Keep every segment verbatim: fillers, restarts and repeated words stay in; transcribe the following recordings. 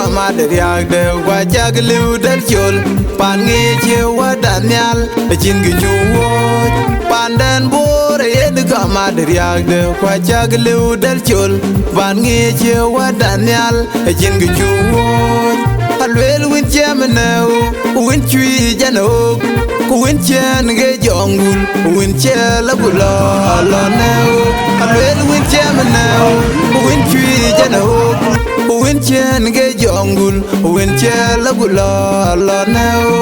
Kamat riääkde, ku acäk liu dɛl col, pan ŋic cie Wäda nhial, acïn kë cuk wuɔ̈ɔ̈c. Pandɛn Bor yen kamat riääkde, ku acäk liu dɛl col, pan ŋic cie Wäda nhial, acïn kë cuk wuɔ̈ɔ̈c. Alueel wën ciɛm ënëu, ku wën cuic ënɔɔk, ku wën ciɛ̈n ke jɔŋgul, ku wën ciɛ̈n lɔ ku lɔ lɔ nɛ̈u. Alueel wën ciɛm ënëu, ku wën cuic ënɔɔk, ku wën ciɛ̈n ke jɔŋgul, ku wën ciɛ̈n lɔ ku lɔ lɔ nɛ̈u.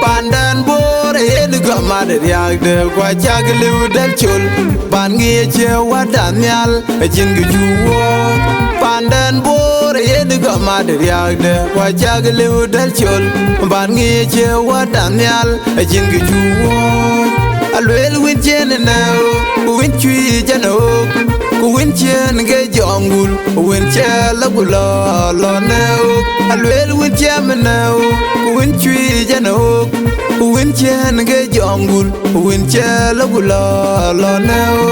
Pandɛn Bor yen kamat riääkde, ku acäk liu dɛl col, pan ŋic cie Wäda nhial, acïn kë cuk wuɔ̈ɔ̈c. Pandɛn Bor yen kamat riääkde, ku acäk liu dɛl col, pan ŋic cie Wäda nhial, acïn kë cuk wuɔ̈ɔ̈c. Alueel wën ciɛm ënëu, ku wën cuic ënɔɔk, ku wën ciɛ̈n ke jɔŋgul, ku wën ciɛ̈n lɔ ku lɔ lɔ nɛ̈u. Alueel wën ciɛm ënëu, ku wën cuic ënɔɔk, ku wën ciɛ̈n ke jɔŋgul, ku wën ciɛ̈n lɔ ku lɔ lɔ nɛ̈u.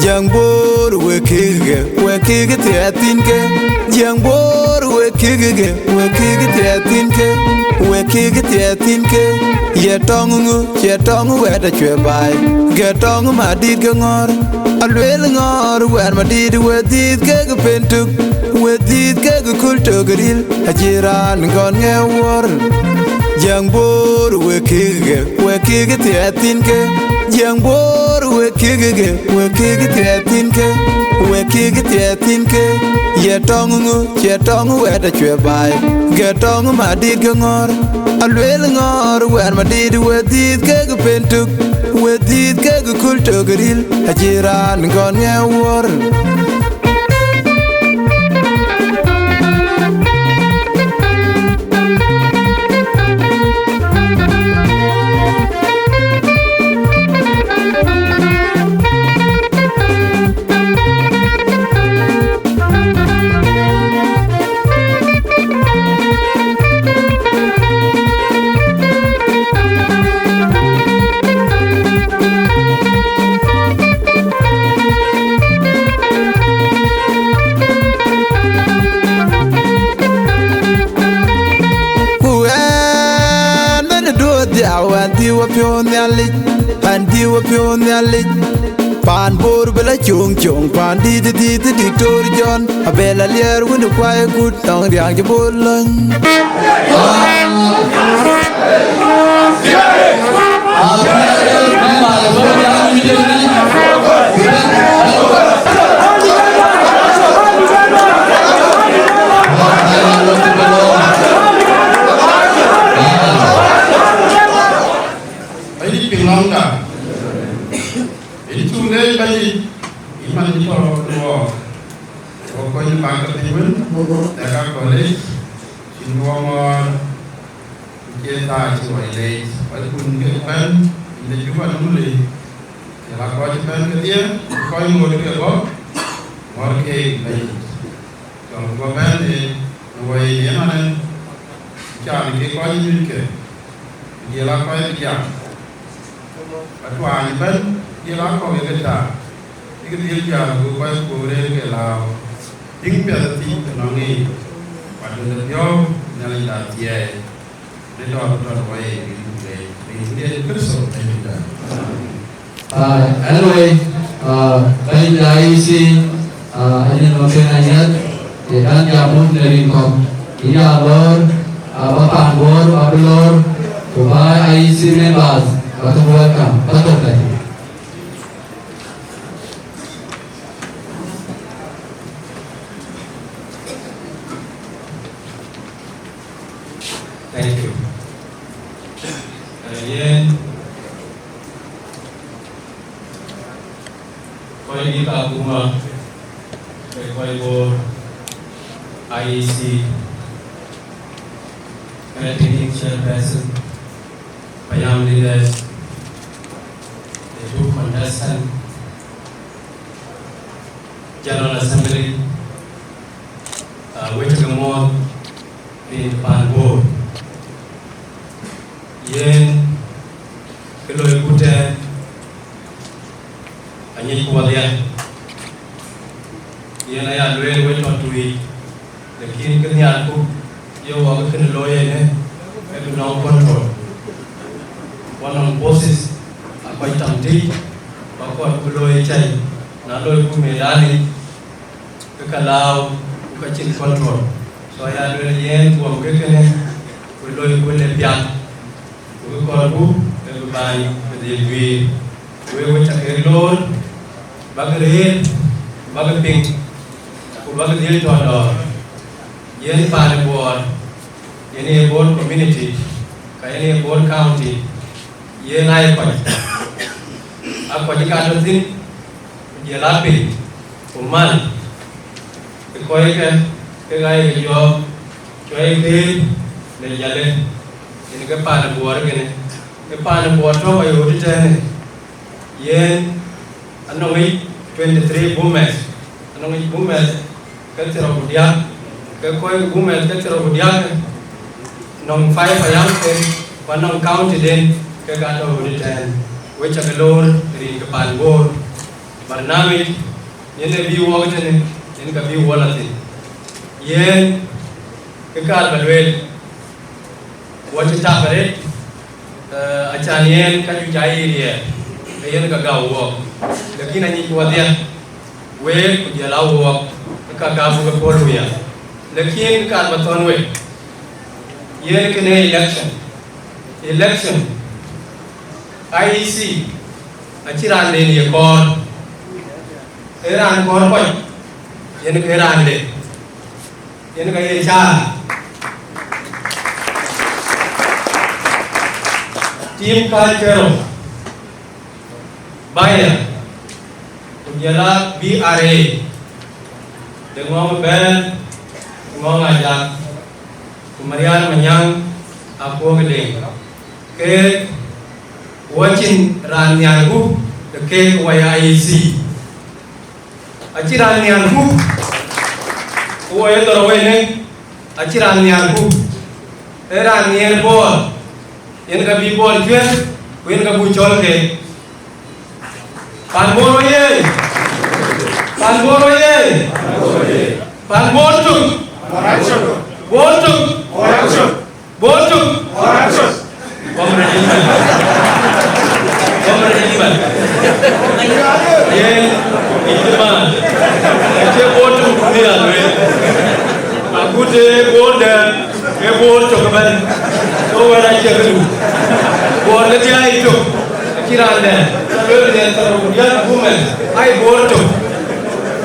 Jiëŋ Bor wek kïkë, wek kïkë thiɛɛth thïn ke. Jiëŋ Bor wek kïkë, wek kïkë thiɛɛth thïn ke, wek kïkë thiɛɛth thïn ke. Ye tɔŋ ŋö, ye tɔŋ wɛ̈t acuɛ baai, ke tɔŋ madït ke ŋɔ̈ɔ̈r. Alueel ŋɔ̈ɔ̈r wɛ̈t madït, we dhiëth kek pɛn tök, we dhiëth kek köl tök ril, acï raan gɔn ŋɛ wuɔ̈r. Jiëŋ Bor wek kïkë, wek kïkë thiɛɛth thïn ke. Jiëŋ Bor wek kïkë, wek kïkë thiɛɛth thïn ke, wek kïkë thiɛɛth thïn ke. Ye tɔŋ ŋö, ye tɔŋ wɛ̈t acuɛ baai, ke tɔŋ madït ke ŋɔ̈ɔ̈r. Alueel ŋɔ̈ɔ̈r wɛ̈t madït, we dhiëth kek pɛn tök, we dhiëth kek köl tök ril, acï raan gɔn ŋɛ wuɔ̈r. Ku ɛn, ɛn ë duööth dhiau, ɛn dhïu wapiɔ̈u Nhialic, ɛn dhïu wapiɔ̈u Nhialic. Paan Bor bï la cuŋ cuŋ, paan dït dït Diktor Jɔn, abël aliɛɛr wën ë kuai kut nɔŋ riaŋ cï bol löny. Bɛ̈nydït piŋ lɔ̈ŋda, yïn cuk leec Bɛ̈nydït, yïn man cï tɔ̈ në wɔɔk, wɔ kony bäk ke piny wën, lɛ̈k akɔ̈l leec, cïn wɔ ŋɔ̈ɔ̈r, ku cie thaa cï wɔ leec, wɔ kun ke bɛ̈n, yïn de Juba Nule, jɔl a kɔc cï bɛ̈n kedhie, ku kɔc ŋoot ke bɔ̈, ŋɔ̈ɔ̈r keek Bɛ̈nydït. Cɔl ku bä bɛ̈n ë woi ë ëmanë, caan ke kɔc nyuc ke, ku dhiël aa kɔc bï jam. Atuany ëbɛ̈n, dhiël aa kɔ̈k ye ke taak, bïk dhiël jam, ku kɔc kuöök rëër ke lääu. Tïŋ piɛth ë thic tënɔŋ yiic, ku aduël ë biɔ̈ɔ̈u Nhialic da thiɛɛi. Në tɔ̈ tɔ̈ wɔ ye bï ku leec, rin Yecu Kërtho Bɛ̈nydït da. Ah, anyway, ah, bɛ̈ny de I E C, ah, anyin ma ken a yɛth, ye kan jam mut në rin kɔ̈k, ya lɔɔr, Aba paan Bor abï lor, ku ba I E C members ba ke welcome. Pathok thɛɛr. Thank you. Uh, yen kɔc dït akuma, ke kɔc Bor, I E C, acting chairperson, payam leaders, the two contestants, General Assembly, uh, wek cï ke muɔ̈ɔ̈th rin paan Bor. Yen kë loi ku tɛ̈n, aŋic ku wadhia. Yen aya lueel wek tɔ̈ tuic, lakin kë nhiarku ye wɔ ke kënë looi ënë, ee bï nɔŋ control. Wɔ nɔŋ forces, akɔc tam tïc, ba kɔɔr ku looi cäi, na loi ku medani, ke ka lääu, ku ka cïn control. So ya lueel yen guɔm ke kënë, ku loi ku le piath, ku ke kɔɔr ku, ke bï bäny, ke dhil guiir. Wek wek ca ke loor, bäk rëër, bäk piŋ, ku bäk dhil tɔ̈ dɔ̈ɔ̈r. Yen paan Bor, yen ye Bor community, ka yen ye Bor county, yen aa ye kɔc. Aa kɔc ka tɔ̈ thïn, ku jɔl aa piny, ku man, ke kɔckë, ke aa ye ke jɔɔk, cuai këëc, le jale, yen ke paan Bor kënë. Ke paan Bor tɔ̈ kɔc ɣöt ëtɛ̈ɛ̈në. Yen anɔŋic twenty three Bomet, anɔŋic Bomet ke thiërrou ku diäk, ke kɔc Bomet ke thiërrou ku diäk, nɔŋ five payamken, ku anɔŋ countyden, ke ka tɔ̈ ɣöt ëtɛ̈ɛ̈n. Wek ca ke loor rin ke paan Bor. Barnamij, yen ee bï wɔk tënë, yen ka bï wɔ la thïn. Yen, ke kaar ba lueel, wɔ cï tak arëët, eh, acan yen ka juëc aa ye riɛɛr, ke yen ka gäu wɔɔk. Lakin aŋic wadhia, week ku jɔl aa wɔɔk, ke ka ka buk ke pɔ̈l wia. Lakin kaar ba thɔ̈n wek, yen kënë election. Election, I E C, acï raanden ye kɔɔr. Ee raan kɔɔr kɔc, yen ke raande. Yen ka ye cäär. Tim Kal Kero, Baya, ku jɔl aa B R A, de Ŋɔŋ Bɛɛr, Ŋɔŋ Ajak, ku Marial Manyaŋ, Akuɔk Deŋ. Keek, wɔ cïn raan nhiar gup, ke keek wɔ ya I E C. Acï raan nhiar gup, ku wɔ ye dhɔr wënë, acï raan nhiar gup. Ee raan nhiɛɛr Bor, yen ka bï Bor cuɛt, ku yen ka buk cɔl ke. Pan Bor oyee! Pan Bor oyee! Pan Bor tök! Bor tök! Bor tök! Comrade Elman. Comrade Elman. Yen, ijtima. Acie Bor tök dunia lueel. Akut ee Bor dɛ̈, ee Bor tök ëbɛ̈n. So wɛ̈t acie këdu. Bor ke dhiai tök. Acï raan dɛ̈. Lueel yen thɔ̈r ku diäk ku mɛn. Ai Bor tök.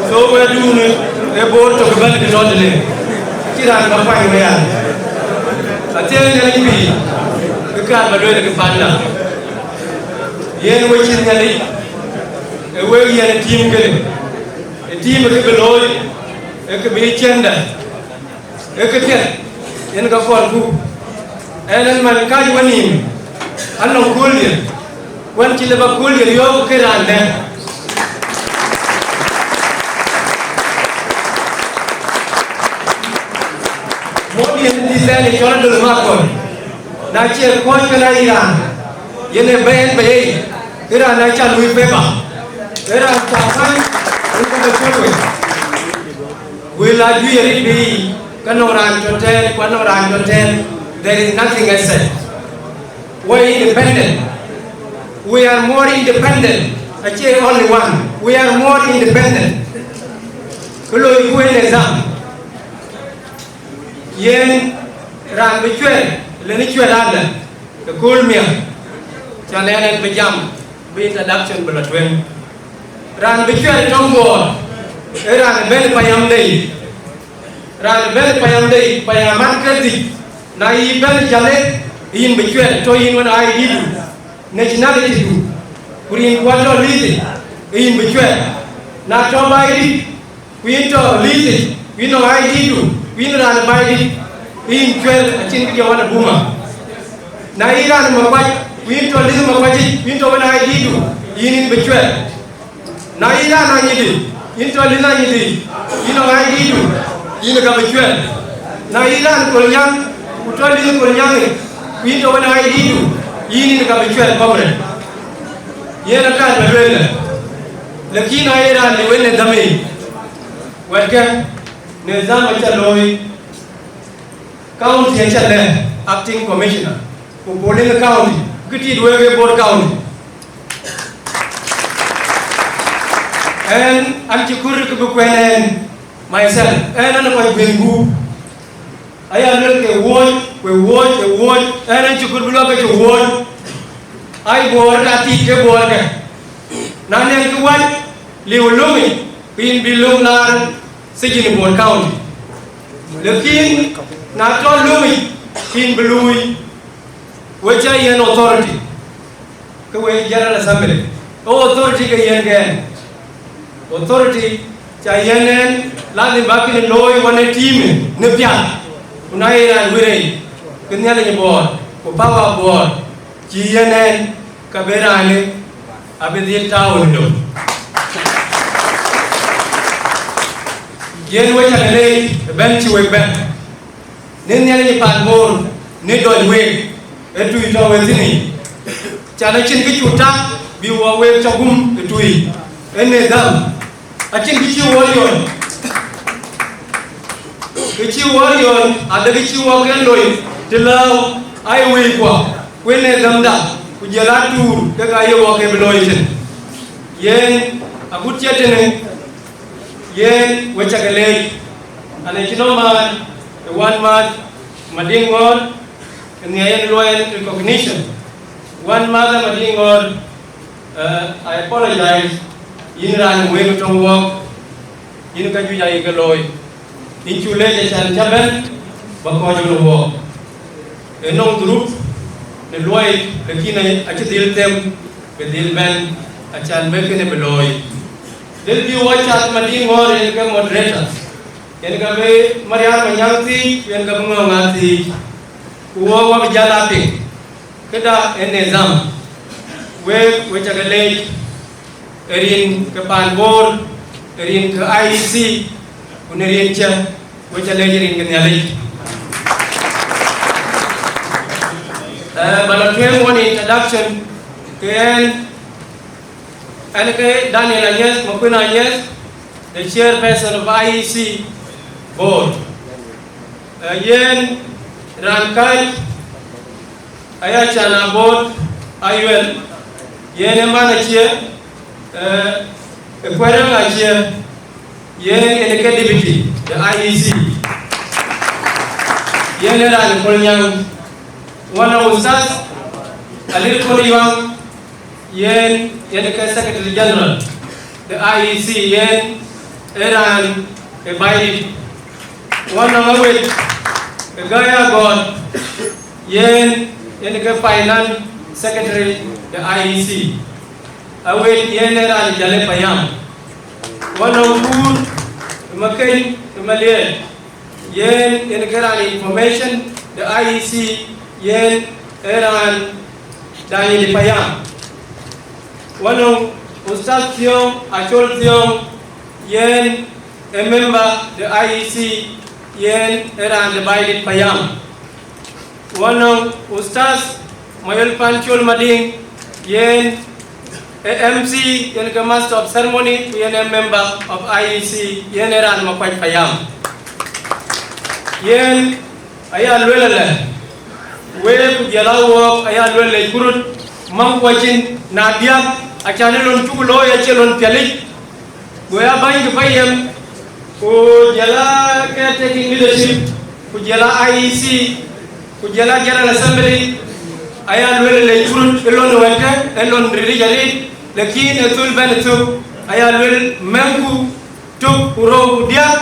So wɛ̈tdunë, ee Bor tök ëbɛ̈n kë tɔ̈ tënë. Acï raan ba kuany wëë an. Athiɛɛn Nhialic pïïr, kë kaar ba lueel kë panda. Yen we cïn Nhialic, ee wek yen tim kënë, ee tim kë bï looi, ee kë bï ciɛ̈nda, ee kë piɛth, yen ka kɔɔrku. Ɛn, ɛn man kääc wenïïm, anɔŋ kööl diɛ̈. Wën cï lëu ba kööl ye riɔ̈ɔ̈k ke raan dɛ̈. Mɔ̈u diɛ̈n dït ɛn ë cɔl Adol Makɔl, na cie kɔ̈ɔ̈c ke na yï raan, yen ë bɛ̈n bɛ ye, ë raan na ca luui pepa, ë raan ca päny, ë ke bɛ cɔl wei. Wël aa juëc arëët bï, ka nɔŋ raan tɔ̈ tɛ̈ɛ̈n, ku anɔŋ raan tɔ̈ tɛ̈ɛ̈n, there is nothing as such. We are independent. We are more independent. Acie only one. We are more independent. Kë loiku ë nizam. Yen Raan bï cuɛt, lënë cuɛt adë, ke kööl miäk, cän ɛn ɛn bï jam, bï introduction bï lɔ tueŋ. Raan bï cuɛt tɔŋ Bor, ee raan ë bɛ̈n payamde yic. Raan ë bɛ̈n payamde yic, payam mat ke dhïc, na yï bɛ̈n jäl, yïn bï cuɛt, tɔ yïn wën I D du, nationality du, ku rin kuat tɔ list, yïn bï cuɛt. Na tɔ baai dït, ku yïn tɔ list, ku yïn nɔŋ I D du, ku yïn raan ë baai dït, yïn cuɛt acïn kë jɔ wan ë buma. Na yï raan ë Makuac, ku yïn tɔ list Makuac yic, ku yïn tɔ wën I D du, yïn yïn bï cuɛt. Na yï raan Anyidi, yïn tɔ list Anyidi, yïn nɔŋ I D du, yïn ka bï cuɛt. Na yï raan Kolnyaŋ, ku tɔ list Kolnyaŋ yic, ku yïn tɔ wën I D du, yïn yïn ka bï cuɛt, comrade. Yen akan bï lueel, lakin ayï raan ë wën ë dhäm yic. Wɛ̈tkë, nidham acä looi, county acä lɛ̈k acting commissioner, ku polling county, kë tit wek ë Bor County. Ɛn, an cï kut kë bï kuɛn ɛn myself, ɛn, an kɔc guëny gup. Aya luel ke wuɔ̈c, ku wuɔ̈c, ku wuɔ̈c, ɛn, an cï kut bï luɔk ke cï wuɔ̈c. Ai Bor ka tit ke Bor ke. Na nɛn kë wac, liu löŋic, ku yïn bï löŋ laar sijin Bor County. Lakin na tɔ löŋic, ku yïn bï luui, we cä yen authority, ke we General Assembly. Ke authority ke yen ke ɛn. Authority cä yen ɛn, lazim bä kënë looi wan ë tiim në piath. Ku na ye raan wërëi, ke Nhialic Bor, ku power Bor, cï yen ɛn, ka bï raanë abï dhil tääu në dom. Yen we cä ke leec ëbɛ̈n cï wek bɛ̈n. Në Nhialic pan Bor, në dɔc week, ë tui tɔ we thïn yic. Can acïn kë cu tak bï wɔ week cä gum ë tui, ë në dhäm. Acïn kë cï wɔ riɔ̈ɔ̈c, kë cï wɔ riɔ̈ɔ̈c, adë kë cï wɔ ke loi, të lääu, ai wëi kuɔ, ku ë në dhämda, ku jël atuur, ke ka ye wɔ ke bï looi tën. Yen, agut cï tënë, yen, we cä ke leec, an, acï nɔm maan, ë wan maath, Madiŋ Ŋɔɔr, ë nhiɛɛr yen luɔi en recognition. Wan maath, Madiŋ Ŋɔɔr, uh, I apologize, yïn raan wëëk tɔŋ wɔɔk, yïn ka juëc ayï ke looi. Yïn cu leec acan cä bɛ̈n, bä kɔc ɣön wɔɔk. Ë nɔŋ dhurup në luɔi, lakin acï dhil them bï dhil bɛ̈n, acan bï kënë bï looi. Dhil bï wɔ cath Madiŋ Ŋɔɔr yen ke moderator, yen ka bï Mariam Manyaŋ thiic, yen ka bï Ŋɔ̈ŋ aa thiic. Ku wɔ wä bï jäl a piŋ, këda ë nidham, wek we cä ke leec, ë rin ke paan Bor, ë rin ke I E C, ku në rin cä, we cä leec ë rin ke Nhialic. Eh, bä lɔ tueŋ wɔ në introduction, ke ɛn, ɛn ke Daniel Anyɛth, Makuën Anyɛth, the chairperson of I E C board. Eh, yen raan kääc, aya can abot ayuel, yen ë man acie, eh, ë kuɛrɛŋ acie, yen yen ke deputy de I E C, yen ë raan ë Kolnyaŋ, wan ë Ustaz Alir Kolnyaŋ, yen yen ke Secretary General de I E C, yen ë raan ë baidït. Wan nɔŋ awet ë Gäi Agɔɔt, yen yen ke Finance Secretary de I E C. Awet yen ë raan ë jäl ë payam. Wan nɔŋ kuur ë Makeny ë Maliɛɛc, yen yen ke raan information de I E C, yen ë raan danyit payam. Wanɔŋ Ustaz Thiɔŋ Acol Thiɔŋ, yen ë member de I E C, yen ë raan de baidït payam. Wanɔŋ Ustaz Mayol Pancol Madiŋ, yen ë M C, yen ke master of ceremony, ku yen ë member of I E C, yen ë raan Makuac payam. Yen aya luel ëlë, week ku jɔl a wɔɔk aya luel lec kurut, maŋ kuɔcin na diäk, acan ë lon cuk looi acie lon pialic, go ya bäny ke payam, ku jɔl a caretaking leadership, ku jɔl a I E C, Ku jɔl a General Assembly, aya luel le yurut ë lon wɛ̈tkë, ë lon rilic aril, lakin ë thöl bɛ̈n ë thök, aya luel mɛ̈ŋku tök ku rou ku diäk.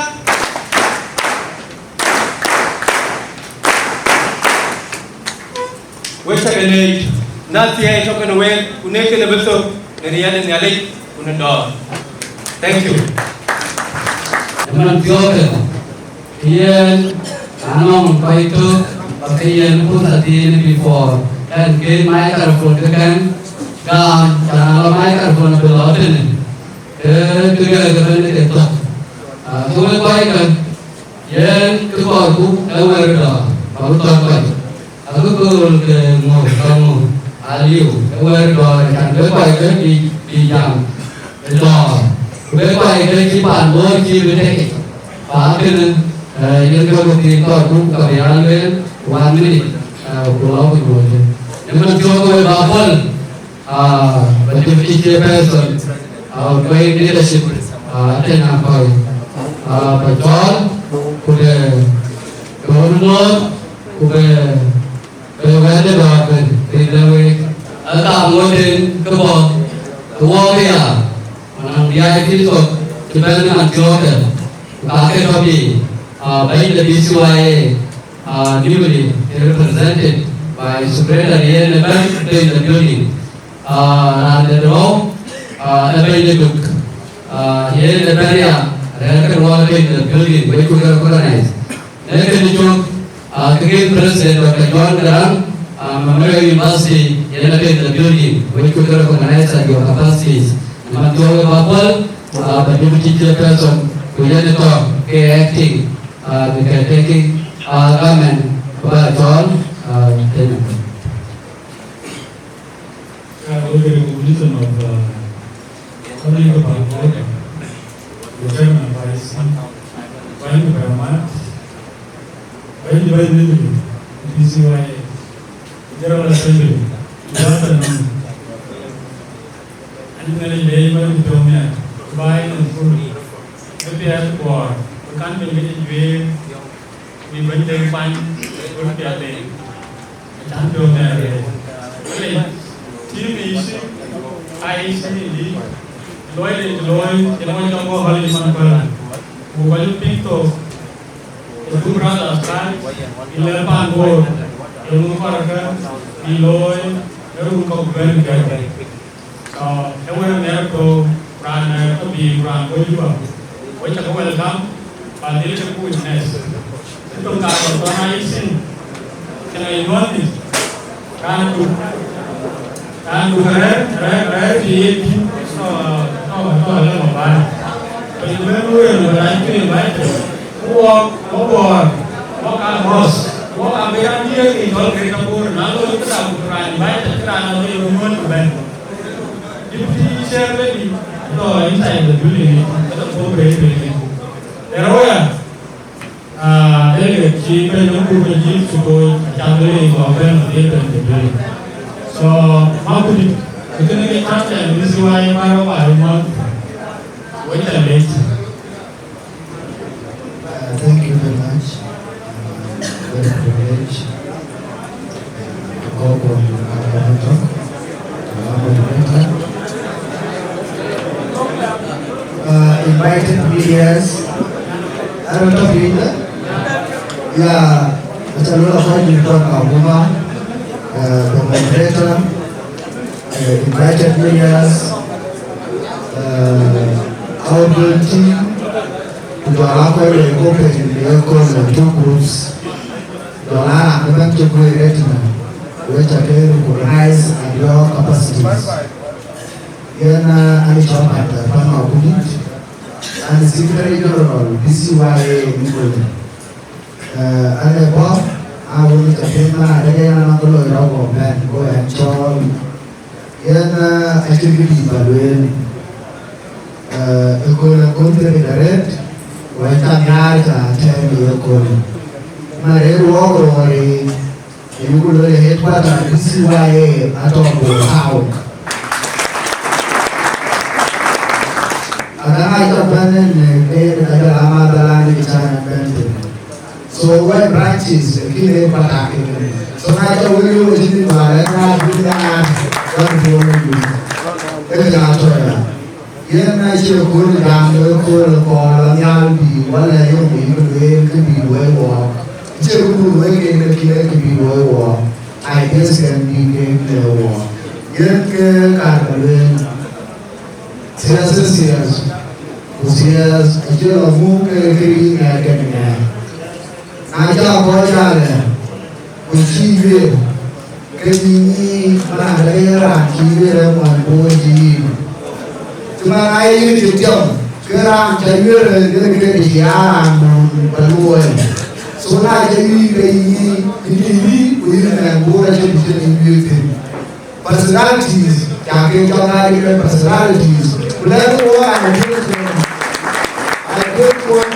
Wek cä ke leec, na thiëëi tɔ̈ kenë week, ku në kënë bï thök, në riɛl ë Nhialic, ku në dɔ̈ɔ̈r. Thank you. Ëmën thiɔ̈kë, yen anɔŋ kɔc tök, ba ke yen pursa thiin before, ɛn ke microphone ke kɛn gam, cän ala microphone bï lɔ tënë, ke ke gɛ̈ɛ̈r ke bɛ̈n ke thök. Ah, ke wek kɔckë, yen kë kɔɔrku ee wɛ̈ɛ̈r dɔ̈ɔ̈r, ba bï thɔ̈k kɔc. Abï kööl ke ŋö ka ŋö aliu, ee wɛ̈ɛ̈r dɔ̈ɔ̈r, cän bï kɔckë bï, bï jam ë dɔ̈ɔ̈r. Ku bï kɔckë cï pan Bor cï bï tek. Ku akënë, eh, yen kë bï thiin kɔɔrku ka bï aa lueel one minute, eh, ku lɔ ku nyuɔɔth. Ëmën thiɔ̈k wek ba pɔ̈l. Ah, ba deputy chairperson, ah, great leadership, ah, tënë akɔ̈l, ah, ba cɔɔl, ku bë, bë wä luɔɔr, ku bë, bë wɛ̈ɛ̈t ë dɔ̈ɔ̈r bɛ̈n, bï lɛ̈k week. Ë kaam ŋoten kë bɔ̈, kë wɔɔk ë ya, anɔŋ V I P kɔ̈k cï bɛ̈n ë man thiɔ̈ɔ̈kë, ku ka ke tɔ̈ piny, ah, bɛ̈ny de B C Y A, ah, newly represented by secretary yen ëbɛ̈n in the building. Ah, raan de rou, ah, ë bɛ̈ny de Duk, ah, yen ë bɛ̈n ya, rɛ̈ɛ̈r ke ruɔɔl in the building, wek ku ke recognize. Në kënë cök, ah, ke president Doctor John Garang, ah, Memorial University, yen ë in the building, wek ku ke recognize at your capacities. Në man thiɔ̈k wek ba pɔ̈l, ah, ba deputy chairperson, ku yen ë tɔ̈ ke acting, ah, the caretaking, ah, government, ba cɔɔl, ah, tënë. Ka wek recognition of, uh, Honorable Bangor, the chairman of I C, Bany Baramat, Bany Bany Bany, B C Y A, General Assembly, Director Num, and many lay Bany Bitonia, Bany Num Kulu, the P S War, the country getting jury, we went there find, good P S A. Cän piɔ̈u mɛɛr ëë. Wëlei, cï mïïc, aa yï cï mïïc, luɔi de cï looi, cïn wën cɔk bɔ̈ hɔl yï man päl. Ku kɔc piŋ thok, ë two brothers kan, bï lɛ̈k paan Bor, ë ŋö kɔrkë, bï looi, ë run kɔ̈k bï bɛ̈n gɛ̈r. So, ë wën mɛɛr thou, raan mɛɛr tɔ̈ bï raan bɔ̈ Juba. Wek cä ke welcome, ba dhil ke ku witness. Ë thoŋ ka tɔ̈ thɔn aa yï cin, cïn aa yï nuɔ̈ɔ̈th thïn. Raan duk, raan duk rɛ̈ɛ̈r, rɛ̈ɛ̈r, rɛ̈ɛ̈r cï ye tïŋ, tɔ̈, tɔ̈, tɔ̈ ë lëŋ ë bäär. Piny bɛ̈n wëër në raan cï invited. Ku wɔk, wɔ Bor, wɔ ka Bor, wɔ ka bï raan diëër ke cɔl Greater Bor, na loi këda ku raan invited, këda na loi ë nuɔ̈ɔ̈th ku bɛ̈n. Deputy chair lady, no, inside the building, the program building. There are, uh, delegate, she been a good chief to go, Chambering, or Ben, the building. So, how could it, you can get chance and this is why I want, wait a minute. Uh, thank you very much. Uh, very privileged. Uh, welcome, uh, Doctor, uh, moderator. Uh, invited medias. I don't know if you know. Yeah, it's a lot of fun in front of Uma, uh, the moderator. Uh, invited mayors, uh, outgoing team, ku jɔl aa kɔc lɔ ë kɔ̈u pɛ̈i në ëkööl, two groups, jɔl aa raan ëbɛ̈n cï guëër ë tënë, wek cä ke recognize at your capacities. Yen, uh, an cɔl Panther Pama Kudit, an Secretary General B C Y A Nimule. Eh, an ë bɔ̈, a wun ca piny man adek yen anɔŋ kë loi rɔt wɔ bɛ̈n, go ɛn cɔɔl. Yen, eh, acïn kë dït ba lueel. Eh, ëkööl akon thiërdhïc arëët, wɛ̈t ka nhiaar ca tɛ̈ɛ̈m ë yekööl. Man rëër wɔɔk roor ë, ë yuku lueel ë headquarter B C Y A atɔ̈ Bor Town. Adaŋ acä bɛ̈n ënë, ke yen ka jɔl a madhal an, ë cän ë bɛ̈n thïn. So So wek branches, kïn ee patak kïn. So na ca wek yöök acïn dual, ë na bï naan, wan duɔ̈ɔ̈r ë bï. Ee kë na tɔ̈ ya. Yen na cie kööl jam, wek kööl kɔɔr la nhial bï, wala yöŋ bï bï lueel kë bï lueel wɔɔk. Cie kë bï lueel kek, kë bï lueel wɔɔk. I just can be kek në wɔɔk. Yen ke kaar ba lueel. Siasa, siasa. Ku siasa acï lɔ muk ke kë yï ŋɛɛr kek ŋɛɛr. Na ca kɔc ca lɛ̈k, ku cï yuëër, ke yï nyic man adɛ̈ ke ye raan cï yuëër ë muɔny Bor cï yïn. Cï man aa ye yïn cï tiɔm, ke raan ca yuëër ë, ke ke cï aa raan dun ba luɔi. So na ca yï ke yï nyic, yï nyic yï, ku yïn ë muɔny Bor acïn cïn yï yuëër thïn. Personalities, ca ke cɔl aa ke personalities. Ku lɛ̈k wɔ an, I just want, I just want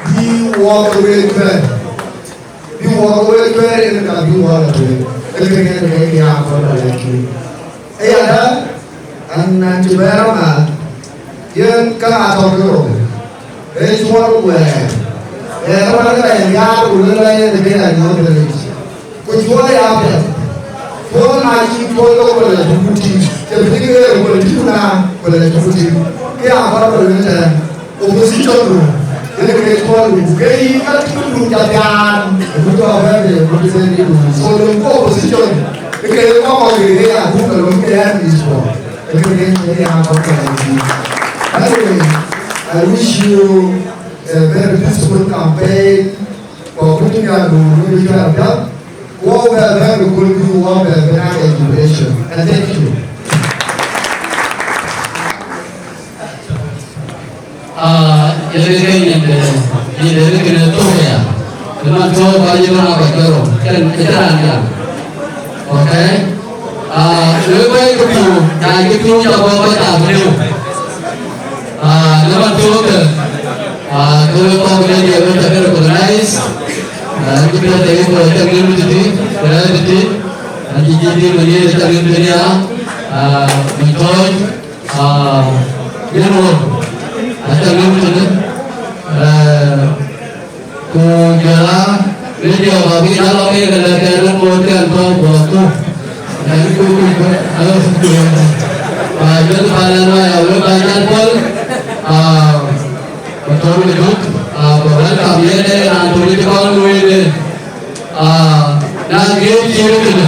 bï wɔk ke wek cuɛ̈ɛ̈r. Bï wɔk ke wek cuɛ̈ɛ̈r, yen ka bï wɔk ke wek. Ee kë yen ke ya kɔn ba lɛ̈k yïn. Ee yadä, an, an cï bɛ̈ɛ̈r ama, yen ka ŋa tɔ̈ ke rou. Ee cuɔl wɛɛr. Ee ka ba lɛ̈k ya ku lɛ̈k ya yen ke ya nyɔk de rec. Ku cuɔl ya piɛth. Cuɔl na cï cuɔl ke ku lɛ̈k tuku tïŋ. Cï bï ke ku lɛ̈k tuku na ku lɛ̈k tuku tïŋ. Ke ya kɔn ba lɛ̈k tɛ̈ɛ̈n. Opposition du, yen ke cuɔl du, ke yï ka cï du ca piaan, ku jɔ bɛ̈n de, ku jɔ bɛ̈n de du. So, lon ku opposition, ke ye kɔc kɔ̈k ke ye ya du, ke lon ke ya ni cuɔl. Ke ke ye ya kɔc kɔ̈k ke ye. Anyway, I wish you a very peaceful campaign. Ku ku tïŋ ya du, du, du, du, du. Wɔ bɛ bɛ bï kul bï wɔ bɛ bï na education. And thank you. Ah, yɛn ke nyinde, nyinde ni kene thok ya. Ni man thok ba yï na ba kero. Ken, ken an ya. Okay. Ah, we we ke piu, na ke piu ya ba ba ta piu. Ah, ni man thok ke. Ah, ke we ko ke ni we ta ke recognize. Ah, ni ke ta ko ta ni ti, ta ti. An ji ji ni ni ta ni ya. Ah, ni ko. Ah, yen wɔ, aca ŋic tënë, eh, ku jɔl a, media ba bï jal lɔ ke ke lɛ̈k ɛn ŋoot kɛn tɔ̈u guɔ̈pku. Ɛn ku, ku, ku, eh, ku, eh, ba jɔl ba lɛ̈k wai, a wek ba jal pɔ̈l, ah, ba tɔ̈u ë duk, ah, ba welcome yen ë raan tök cï kɔn lueel ë, ah, na ŋic cï röt tënë.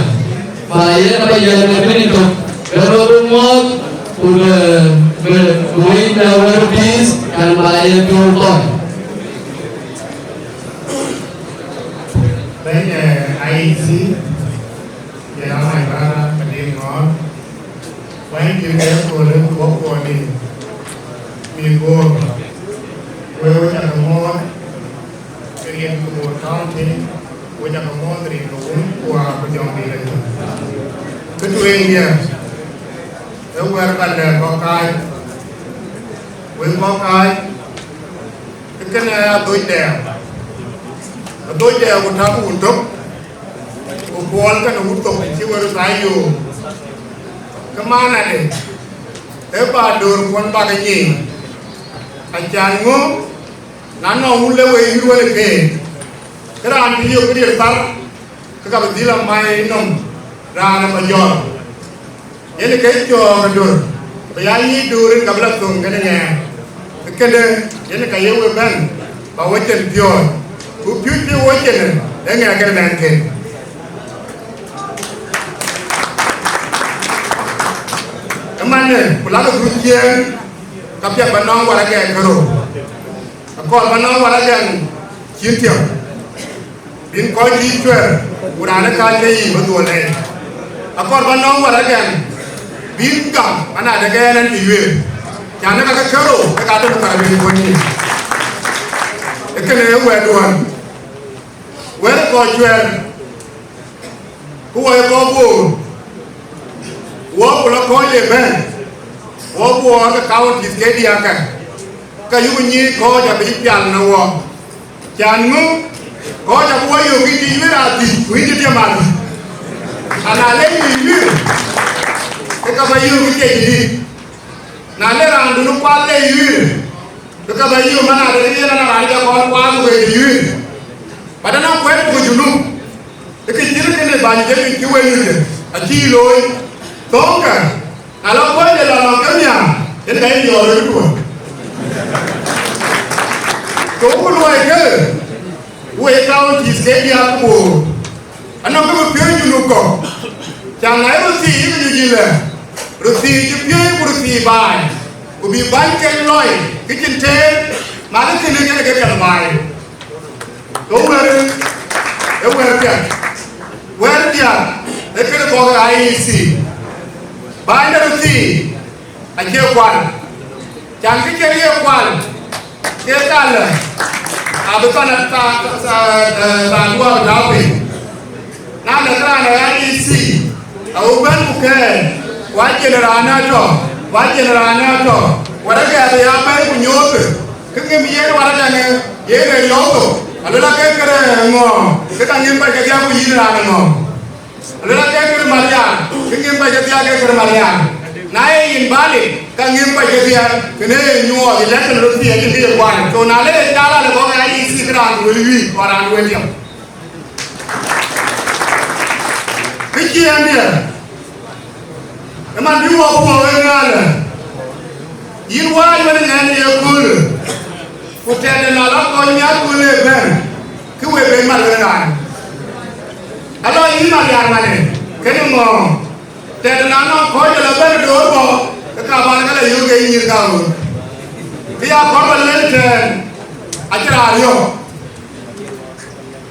Ba yen ba yen ë piny tök, bï rɔt bï muɔɔth, ku bï, bï, bï wec bï wär peace, kan ba yen piɔ̈u kɔn. Bɛ̈ny, eh, I E C, jɔl a my brother, Madiŋ Ŋɔ̈ɔ̈r. Bɛ̈ny, kï ke köölë, ku wok kuɔɔni, mi Bor. Wek, wek ca ke muɔɔth, ke riɛn ke Bor County, wek ca ke muɔɔth rin ke Wun ku Wä ku Jɔŋdït Lajik. Kë tueŋdiɛ̈, ee wɛ̈t ba lɛ̈k bɔ̈ kääc, wek bɔ̈ kääc, ke kënë adhocdɛ̈, adhocdɛ̈ ku tak wun tök, ku puɔl kënë wut thok cï wek röt aa yook. Kë maanade, ee ba döör kuɔn bak ë nyic, acan ŋö? Na nɔŋ wun le wek yï ruɔ̈n ë keek, ke raan cï yök këdiɛ̈ thar, ke ka bï dhil amai nɔm raan ë majɔɔr. Yen ke cɔɔk ë döör, bï ya yic döör rin ka bï la thöŋ kënë ŋɛɛr. Kënë yen ka ye we bɛ̈n, ba we cin piɔ̈ɔ̈c. Ku piööc cï we cin, ee ŋɛɛr kënë mɛnhken. Ëmanë, ku lakë dhuc ciëën, ka piɛth ba nɔŋ waragɛŋ kärou. Akɔɔr ba nɔŋ waragɛŋ cïn tiɔp, bïn kɔc cï cuɛ̈ɛ̈r, ku raan ë kääc ke yiic bï dhuɔl lɛɛc. Akɔɔr ba nɔŋ waragɛŋ bïn gam, man adek ɛn ɛn cï yuëër, can ë ka ke kërou, ke ka tök thar bïn kuɔ̈ny yiic. Ee kënë ee wɛ̈tduɔ̈n, wɛ̈t ë kɔc cuɛ̈ɛ̈r. Ku wɔ ye kɔc Bor, wɔ ku lɔ kɔc ye bɛ̈n, wɔ Bor ke counties ke diäk kä, ka yuk nyic kɔc abï pial në wɔ. Can ŋö? Kɔc abï wɔ yök yïn cï yuëër adhïc, ku yïn cï tiam adhïc. Ana le yïn yuëër, ke ka bä yök yïn cï dït. Na le raandun kual le yuëër, ke ka bä yök man adï yen ana raan cä kɔn kual ku ke yuëër. But anɔŋ kuɛɛt ku Junub, ë kë cït kënë bäny David cï wël nyuc, acïï looi. Thöŋkë, na lɔ kuɔ̈c ë lɔ nɔm ke nhiaar, yen ka yï yɔɔr röt kuɔ̈n. Ku wok luɔi ke, wek counties ke diäk ku Bor, anɔŋ kë bï piööc Junub kɔ̈k. Can na ye röt thii yïk nyuc yïlë, röt thii cï piööc ku röt thii baai, ku bï bäny kek lɔi, kë cïn teer, ma kë kënë kën ke kɛ̈th baai. Go wɛ̈ɛ̈r, ë wɛ̈ɛ̈r piɛth. Wɛ̈ɛ̈r diäk, ë këde kɔ̈k ë I E C. Bäny de röt thii, acie kual. Can kë cï ye kual, ke kalë, abï thɔn a tha-, tha-, tha-, tha-, thaa duɔɔr tääu piny. Na lɛ̈k raan ë I E C, awï bɛ̈n ku kɛɛr, ku acïn raan ë tɔ̈, ku acïn raan ë tɔ̈, waragɛ abï ya bɛ̈n ku nyoothë, kë ŋim yen waragɛŋë, yen ë yɔ̈ɔ̈k thok, aluel ake këde ŋɔ̈ɔ̈ŋ, ke ka ŋim kɔc kedhie ku yïn raan ë ŋɔ̈ɔ̈ŋ. Aluel ake këde marial, kë ŋim kɔc kedhie ake këde marial. Na ye yïn balik, ka ŋim kɔc kedhie, kënë ye nyuɔɔth, election röt thii acïn kë ye kuany. So na le ye jal alë bɔ̈ ke I E C kë raan wël wïïk, ku raan wël yɔ̈k. Kë ciëëŋdiɛ̈, ëman bï wɔ puɔ̈u ë ŋaalë, yïn wäär wën ŋɛ̈n ye köölë, ku tɛ̈dë na lɔ kɔc miäk köölë ëbɛ̈n, kë we ben mal wën raan. Alɔ yïn mal yar manë, kënë ŋɔ̈ɔ̈ŋ, tɛ̈dë na nɔŋ kɔc ë lɔ bɛ̈n ë door bɔ̈, ke ka bän ke lɔ yök ke yïn nyïïr kaŋ ɣööt. Kë ya kɔn bä lël tɛ̈ɛ̈n, acï raan riɔ̈ɔ̈k.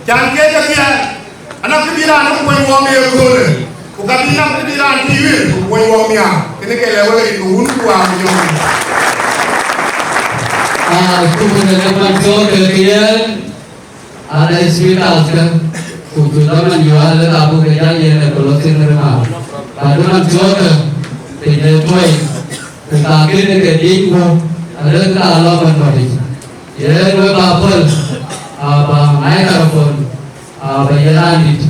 Can kek kedhie, anɔŋ kë bï raan ë kuɔny wɔɔm ye köölë, ku ka bï nɔm kë bï raan tïï wël, ku kuɔny wɔɔm nhiaar, kënë ke lɛ̈k wek rin ke wun ku wäär ku jɔŋ. Ah, ku ku ne man cɔɔk ke kiɛɛr, ana speakers ke, ku cu dhaman yual ka buk ke jal yen ë closing remark. Ba dhaman cɔɔk ke, piny de tuɔi, ku ka kën ke dic ku, arëk ka lɔ bɛ̈n bɔ̈ yic. Yen wek ba pɔ̈l, aa, ba microphone, aa, ba ye raandït,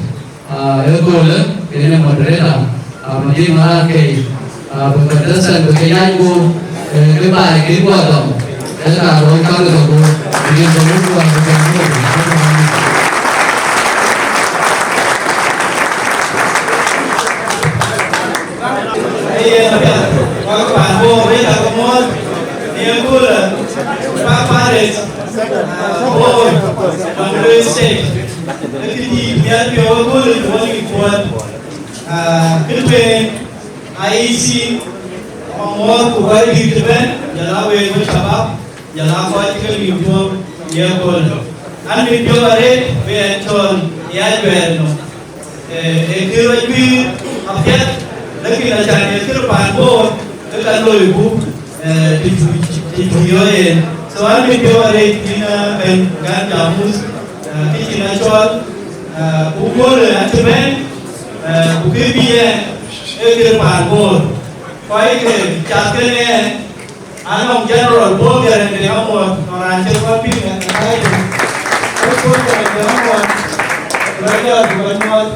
aa, ëköölë, yen ë moderator, aa, ba dhil mär akei, aa, bï contestant bï ke yany guöp, ee, bï baai kï guɔ dɔm, ee, ka röör käŋ ë thok guöp, bï yen dɔm guɔ bï jam guöp. Ee, yen apiɛth, wak paan Bor, wek aa ke muɔ̈ɔ̈th, yen köölë, pa parish, aa, Bor, Jonglei State. Ee këdïït nhial piɔ̈u ëköölë cï wɔ lïk puɔ̈th. Aa, kë tueŋ, I E C, amuɔ̈ɔ̈th ku kɔc dït ëbɛ̈n, jɔl aa wek wek shabab, jɔl aa kɔc ke lïk puɔ̈u ye köölë. An, bï piɔ̈u arëët, bï ɛn cɔɔl, ya juɛɛr nɔm. Ee, ee kë rɔt juiir apiɛth, lakin acan ee kë rɔt paan Bor, ke ka loiku, ee, të cu, të cu yɔ̈ɔ̈k en. So, an, bï piɔ̈u arëët yïn, ee, bɛ̈ny Gän Jamus, ee, kë cïn a cɔɔl, ee, ku köölë an cï bɛ̈n, ee, ku kë bï yɛn, ee kë rɔt paan Bor. Kɔc ke cath kenë ɛn, anɔŋ General Paul Garang de Amuɔt, nɔn raan cï kɔn piŋ ë United. Ee Paul Garang de Amuɔt, rɔt jɔt bï kɔc nyuɔɔth.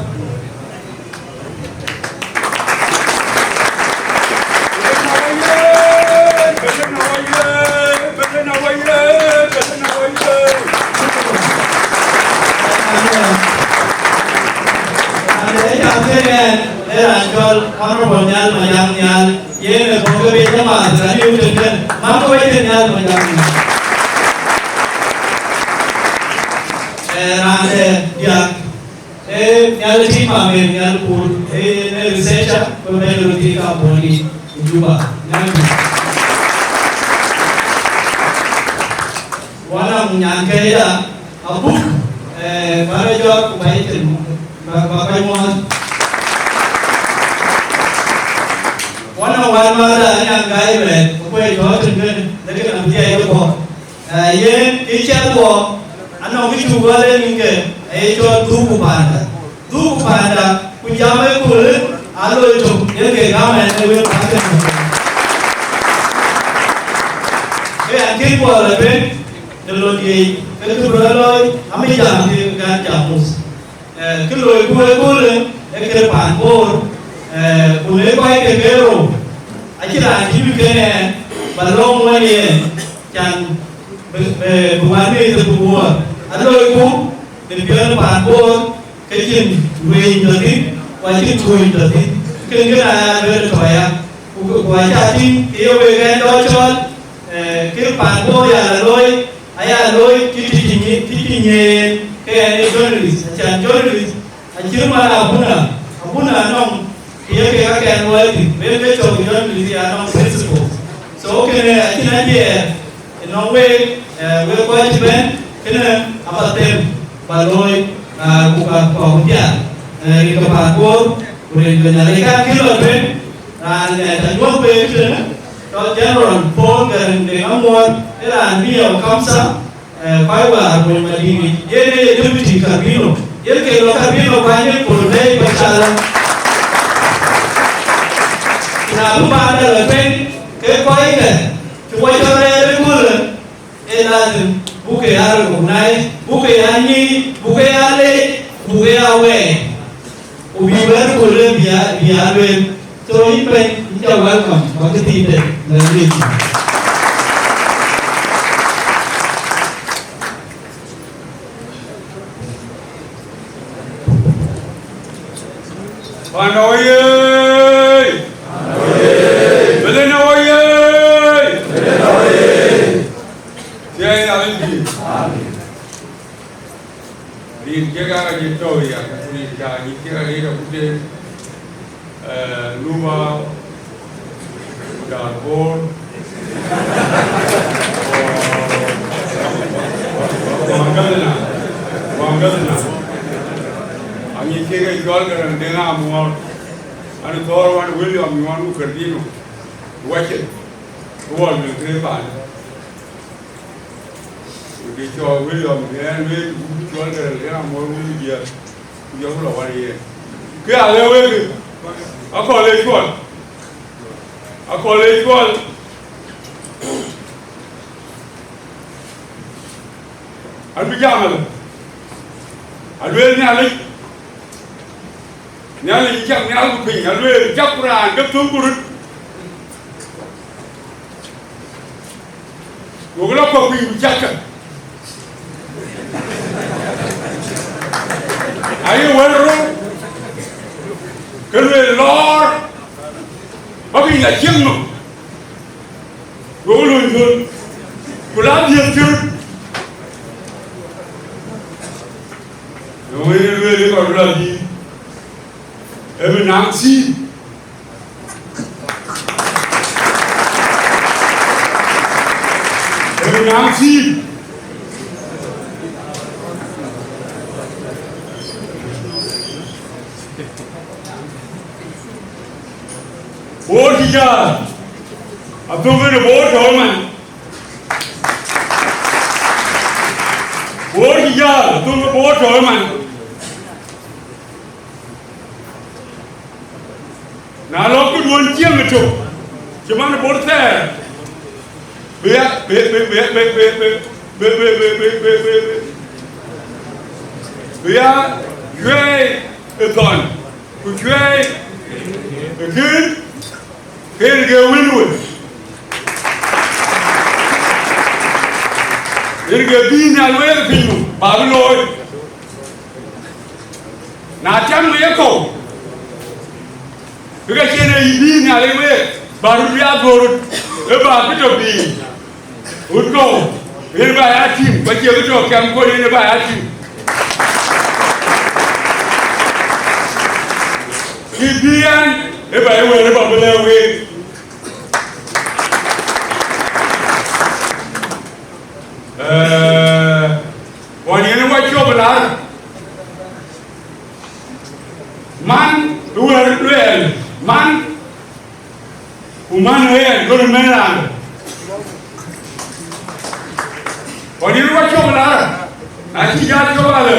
Ade jam ke yɛn, ee raan cɔl Honorable Nhial Majaŋ Nhial. Yen ë bɔ̈ ke bï jɔ maath, raan ë wut ëtën, man ke wec ë Nhial Majaŋ Nhial. Ee raan de diäk, ee Nhial Tim Amer Nhial Kur, ee yen ee researcher, ku bɛ̈ny röt thii kampuni ë Juba. Thank you. Wan a nyan ke ya, abuk, ee, ba rɔt jɔt ku ba yï thïn, ba, ba kɔc muɔɔth. Wan a wal madha anyan gai bɛ̈t, ku kuɛc tɔ̈ thïn kënë, lakin abï dhiɛc ke bɔ̈. Ee, yen, kë cɛl bɔ̈, anɔŋ kë cuk gɔl en ke, ee cɔl dhuk ku panda. Dhuk ku panda, ku jam ëköölë, aa loi tök, yen ke gam ɛn ë wek bäk ke tök. Ke an, kën bɔ̈ la tueŋ, në lon yiic, ke kë bï rɔt looi, amï jam kï Gän Jamus. Ee, kë loiku ëköölë, ee kë paan Bor, ee, ku le kɔc ke ke rou, acïn raan cï bï kënë ɛn, ba lɔ̈ŋ wën yen, can bï, bï, bï wan bï thek bï wuɔɔr. Aloiku, Në piɔ̈n paan Bor, ke cïn ruëëny tɔ̈ thïn, ku acïn tuöny tɔ̈ thïn. Kën kënë aya lueel tɔ̈ aya. Ku, ku acä tïŋ, ke ye wek ɣɛn dɔ̈ cɔl, eh, kë paan Bor ya la looi, aya looi, cï tïc nyi-, tïc nyin, ke ɣɛn ee journalist, acan journalist, acït man abuna, abuna anɔŋ, ke ye kek akɛn luɔi thïn, wek ke cɔk journalist ya anɔŋ principle. So, kënë acïn adiɛɛr, Ënɔŋ week, eh, wek kɔc cï bɛ̈n, kënë aba them, ba looi, ah, ku ka kɔ̈k piath, eh, rin ke paan Bor, ku rin ke Nhialic. Kan kï lɔ tueŋ, raan ŋɛk anyuɔ̈th week tënë, cɔl General Paul Garang Deng Amuɔɔr, ë raan bï yɔu kamsa, eh, kɔc waar bony Madiŋic, yen ee ye deputy Carbino, yen ke lɔ Carbino kuany yen Paul Bɛ̈ɛ̈i Bacala. Ku na bï paanda lɔ tueŋ, ke kɔckë, cï wɔ cɔl rɛɛr ëköölë, Ee lazim buk ke ya recognize, buk ke ya nyic, buk ke ya leec, buk ke ya wɛɛc. Ku bï wɛ̈t ku lëu bï ya, bï ya lueel. So yïn bɛ̈ny, yïn ca welcome, ba kë thiinde, na leec. Panda oyee! Malena oyee! Thiɛɛi Nhialic pïïr. Rin kek aa ka cï tɔ̈u ya, rin ca nyic kek aa rin akuc de, eh, Nuba, ku Darfur, ku Aŋgäthna, ku Aŋgäthna. Anyic kek ë cɔl Garaŋ Deŋ Amuɔɔr, an thɔɔr wan William Nyuɔɔn ku Cardino, wacin, ku wɔ luel kërë paan. Ku dï cɔɔk William, ɣɛn wëët, ku cɔl Garaŋ Deŋ Amuɔɔr wun diɛɛr, ku jɔku lɔ wär yen. Kë alë wek, akɔ̈l ee cuɔl, akɔ̈l ee cuɔl. Abï jam alë, alueel Nhialic, Nhialic cak nhial ku piny, alueel cak ku raan ke thöŋ ku röt. Wok lɔ kɔ̈k piny ku cak kë. Aye wɛ̈l rou, ke lueel lɔɔr, ba piny la cieŋ nɔm. Wok lony thöl, ku la dhiëth cï röt. Në wël lueel ë kɔc lɔ dhil, ë bï naŋ thïn. Ë bï naŋ thïn. Bor cï jäl, athöŋ kënë Bor tɔ̈u ëman. Bor cï jäl, athöŋ ke Bor tɔ̈u ëman. Na lɔ këduön cieŋ ëtök, cï man Bor thɛɛr, bï ya, bï, bï, bï ya cuɛɛi ë thɔn, ku cuɛɛi ë kën, kën ke wël wël. Yen ke bï Nhialic wël piny, bä bï looi. Na tiam në yekɔ̈u, ke ka cïn ee yï bï Nhialic week, bä röt bï a dhuöör röt, ë bä bï tɔ bï röt kɔ̈u, yen bä ya tïŋ, ku acie bï tɔ kɛm kɔn yen ë bä ya tïŋ. Kë bï ɛn ë bä ye wël ë bä bï lɛ̈k week. Ee, ɣɔn yen ë wacop lar, man ë wɛ̈ɛ̈r luɛɛl, man, ku man ë ɣɛn gör mɛn raan. Ɣɔn yen ë wacop lar, na cï jal cop alë,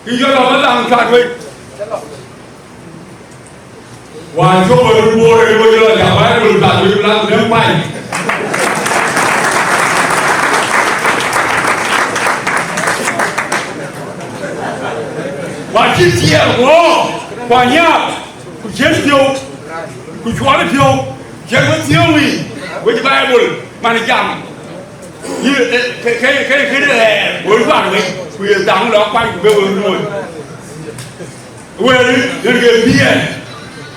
kë jɔl lɔ bä dhaŋ kat wec. Wään cök ë röt Bor ë röt jɔl jam Baibul, ka röt lat lëŋ pany. Wään cï thiëër wɔ, ku anyaak, ku ciën piɔ̈u, ku cuɔl piɔ̈u, ciën wë thiëëu wïc, wec Baibul, man jam. Yï, eh, ke, ke, ke, ke, eh, wël juak wec. Ku ye dhaŋ lɔ kuany ku be wek luööi. Wël yen ke biɛɛr,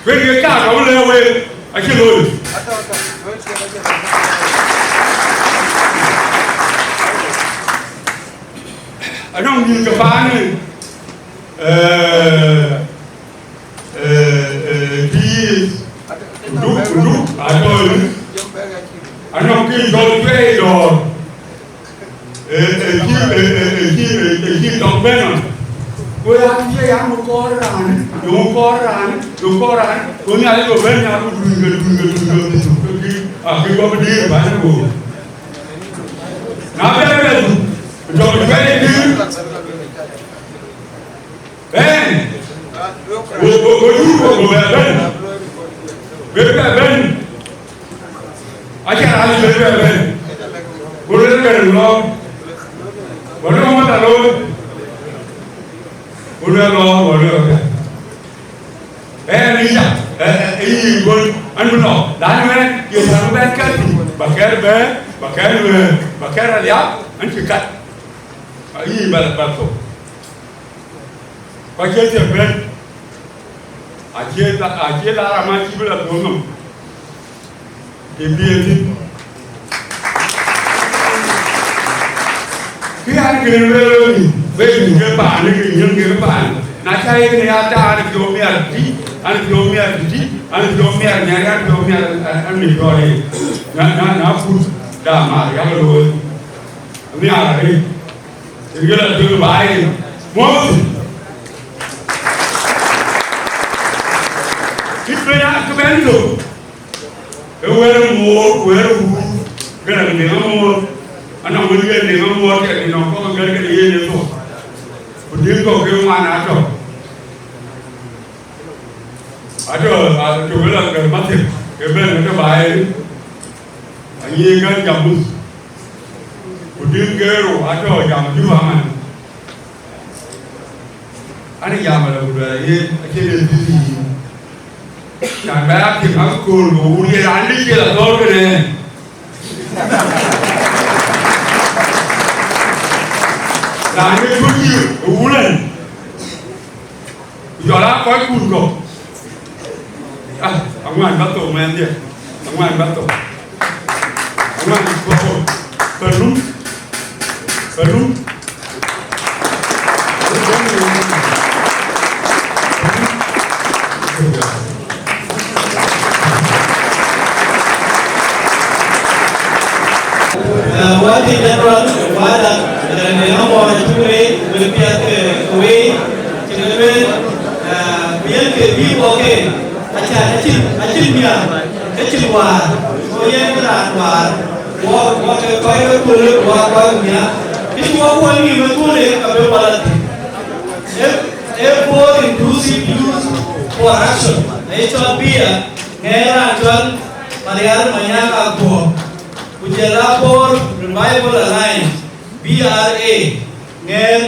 wël ke kaar ka wël ë wël acï looi. Anɔŋ nyïïn ke paanë, eh, eh, eh, pïïr, kuduk, kuduk, atɔ̈ ënë. Anɔŋ kë cɔl cuɛi dɔ̈ɔ̈r. Ë, ë cï, ë, ë, ë cï, ë, ë cï tɔŋ bɛ̈n nɔn. Go ya thiëëc an, wo kɔɔr raan, wo kɔɔr raan, wo kɔɔr raan. Go Nhialic go bɛ̈n nhial, ku duny ke, duny ke, duny ke, duny ke, duny ke, akï guɔ bï dïïr bäny go. Na bɛ bɛ du, jɔ bï bɛ̈n dïïr. Bɛ̈n. Go, go, go jur go, go bɛ bɛ̈n. Bɛ bɛ bɛ̈n. Aca raan bɛ bɛ bɛ̈n. Go lueel ke lɔ. Go lueel ŋuɔt alooi. Go lueel lɔ, go lueel ke. Bɛ̈n ya. Ë, ë, ë, yï go, an bï lɔ. Laanu ë, ye thaŋ bɛ̈n kɛ̈t. Ba kɛ̈r bɛ̈n, ba kɛ̈r nuëër, ba kɛ̈r aliap, an cï kat. Ayï ba, ba thok. Ku acie thiëk bɛ̈n, acie la, acie la raan acï bï la dhuöŋ nɔm, të bï e thïn. Kë an, kën rëër ëmï, wek mïth ke paan, ke nyïïn ke paan. Na ca yen ya taar, an piɔ̈u miɛt tï, an piɔ̈u miɛt tï, an piɔ̈u miɛt nhial, an piɔ̈u miɛt, an, an mïth tɔ̈ yen. Na, na, na kut da maar, yak looi. Nhial arëët. Yen ke la tueŋ baai Moses. Cït bɛ̈n a kë bɛ̈n thok, ë wɛ̈ɛ̈r ë moor, ku wɛ̈ɛ̈r ë wuur, gɛ̈t deŋ amoor, anɔŋ wën yen deŋ amoor, kɛ̈k nɔŋ kɔ̈k gɛ̈t kɛ̈k yen ë thok, ku dïŋ kɔ̈k ke ŋuan atɔ̈. Atɔ̈, atɔ̈ wël agär mathiek, ke bɛ̈n ë tɔ̈ baai, anyiëëk kɛ̈n jam muth. Ku dïŋ ke rou atɔ̈ jam Juba man. An jam ala ku luɛɛl yen acïn en dhil yïn. Can bɛ a piŋ akööl ku wur ye raan dï ciɛl athɔ̈ɔ̈r kënë. Raan dï tut yï ë wulën. Ku jɔl aa kɔc kun kɔ̈k. Ah, aŋuan bä thou mɛnhdiɛ̈. Aŋuan bä thou. Aŋuan bä thou. Pelum. Pelum. Wadi General, wada, ne amo na tuwe, wepia ke we, chinelwe, bien ke bi boke, acha, achin, achin bia, achin war, so yen ran war, wa, wa ke koi ke kule, wa, wa mia, kitu wa kwa ni me kule, kabe wala ti. E, e for inclusive youth for action, e chwa bia, ngera chwa, Mariar Manyaka Kuo. Ku jɔl a Bor Revival Alliance, B R A, ŋɛɛr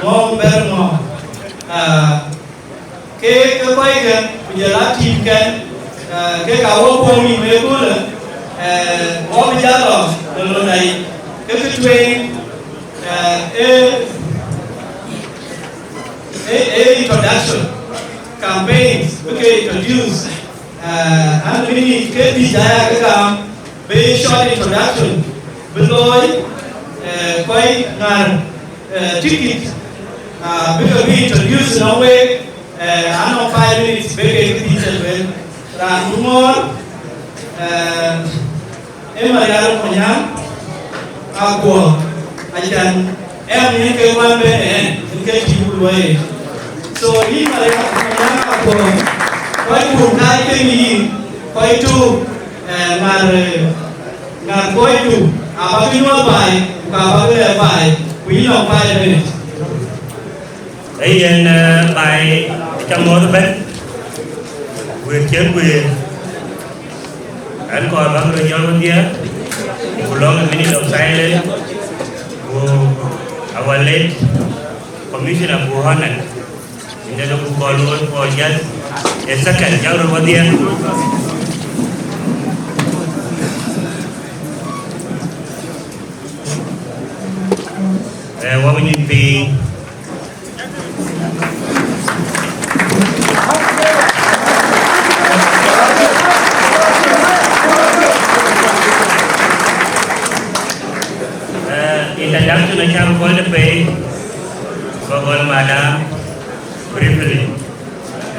ŋɔ̈ɔ̈ŋ bɛ̈r ŋɔ̈ɔ̈ŋ. Ah, ke, ke kɔckɛn, ku jɔl a team kɛn, ah, ke ka wok kuɔ̈ŋ nïm ëköölë, eh, wok bï jal lɔ në londa yic. Ke kë tueŋ, eh, ee, ee, ee introduction, campaigns, bï ke introduce. Eh, an minit ke dït aya ke gam, bï short introduction, bï looi, eh, kɔc ŋär, eh, ticket, ah, bï ke bï introduce nɔŋ week, eh, anɔŋ five minutes, bï ke bï dït lueel. Raan ku ŋɔɔr, eh, Ee Marial Manyaŋ Akuɔ̈ɔ̈ŋ, acan ɛn yen ke wan bɛ̈n ɛn, yen ke cï wut luɔi. So, yïn Marial Manyaŋ Akuɔ̈ɔ̈ŋ, kɔc kun kac ke yïn, kɔc tök, eh, ŋär, eh, ŋär kɔcdu, abäk nyuɔɔth baai, ku ka bäk lɛɛr baai, ku yïn nɔŋ five minutes. Ee yen, eh, baai, ca muɔ̈th ëbɛ̈n, wëët cïn guëër. Ɛn kɔɔr bäk röt jɔl wedhie, ku lɔ̈ŋ a minute of silence, ku our late Commissioner Buhonat, in the local call for just a second, jɔl röt wedhie. Eh, wok nyuc piny,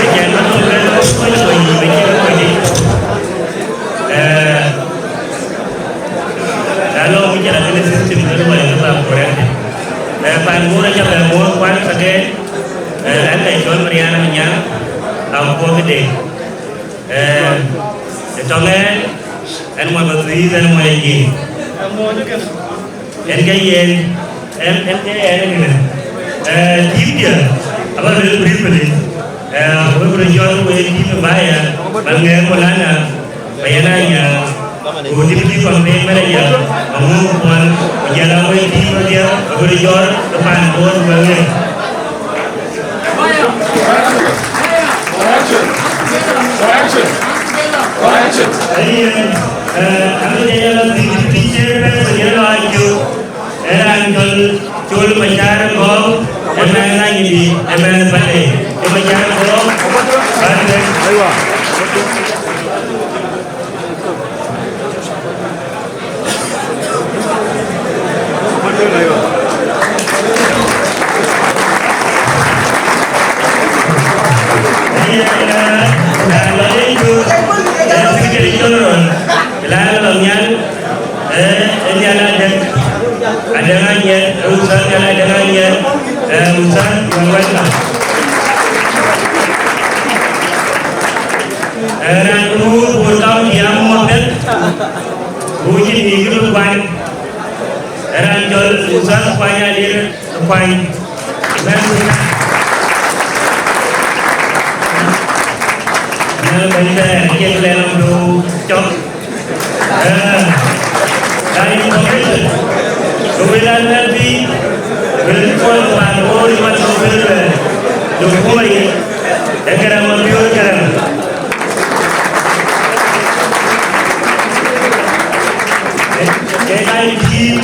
Acan man nɔm bɛ̈n kɔc kɔc yï bï cï kɔc yic. Eh, na lɔ mi jël akënë system kën wɛ̈l kë bä correct. Eh, pan Bor aca bɛ muɔ̈ɔ̈th kuan thake, eh, ɛn lɛ cɔl Mariana Manyaŋ, am kuɔ̈k de. Eh, ë tɔŋ ɛn, ɛn muɔc Pathuyith, ɛn muɔc Ajiëŋ. Ɛn ke yen, ɛn, ɛn ke ɛn ënënë. Eh, team diɛ̈, aba luel briefly. Eh, wek röt jɔt wek team ë bä ya, ba ŋɛɛr Maulana, ba yɛn aa nyaar. Ku deputy campaign manager, Aŋöök Kuɔl, ku jɔl a wek team röt diɛ̈, wek röt jɔt ë pan Bor ba ŋɛɛr. Correction! Correction! Correction! Correction! Ayen, eh, an ke jɔl a deputy chairperson, yen lɔ Ajiëŋ. Ee raan cɔl Col Macar Gɔ̈k, ee mɛnh Anyidi, ee mɛnh Pate, ee Macar Gɔ̈k, Pate. Aywa. Ee, ee, raan lɔ Denku, ee Secretary General, Bilal Lɔŋ Nhial, ee, ee Nhial Adek, Adek Anyiɛth, ee Ustaz Nhial Adek Anyiɛth, ee, Ustaz, you are welcome. Ee, raan Bor County amuɔ̈th piɛth, ku cïn nïïm kë bï kuany. Ee raan cɔl Ustaz Kuany Alier Kuany. Bɛ̈n ku na bɛ̈ny bɛ̈n, acie lɛ̈ɛ̈r nɔm du cɔk. Ee, na information, ke wël an wɛ̈l bï, wël bï kɔn paan Bor cï man ke wël bɛ̈n, du kuma yic, ee Garaŋ Mabiöör Garaŋ. Ee, ee ka yï team,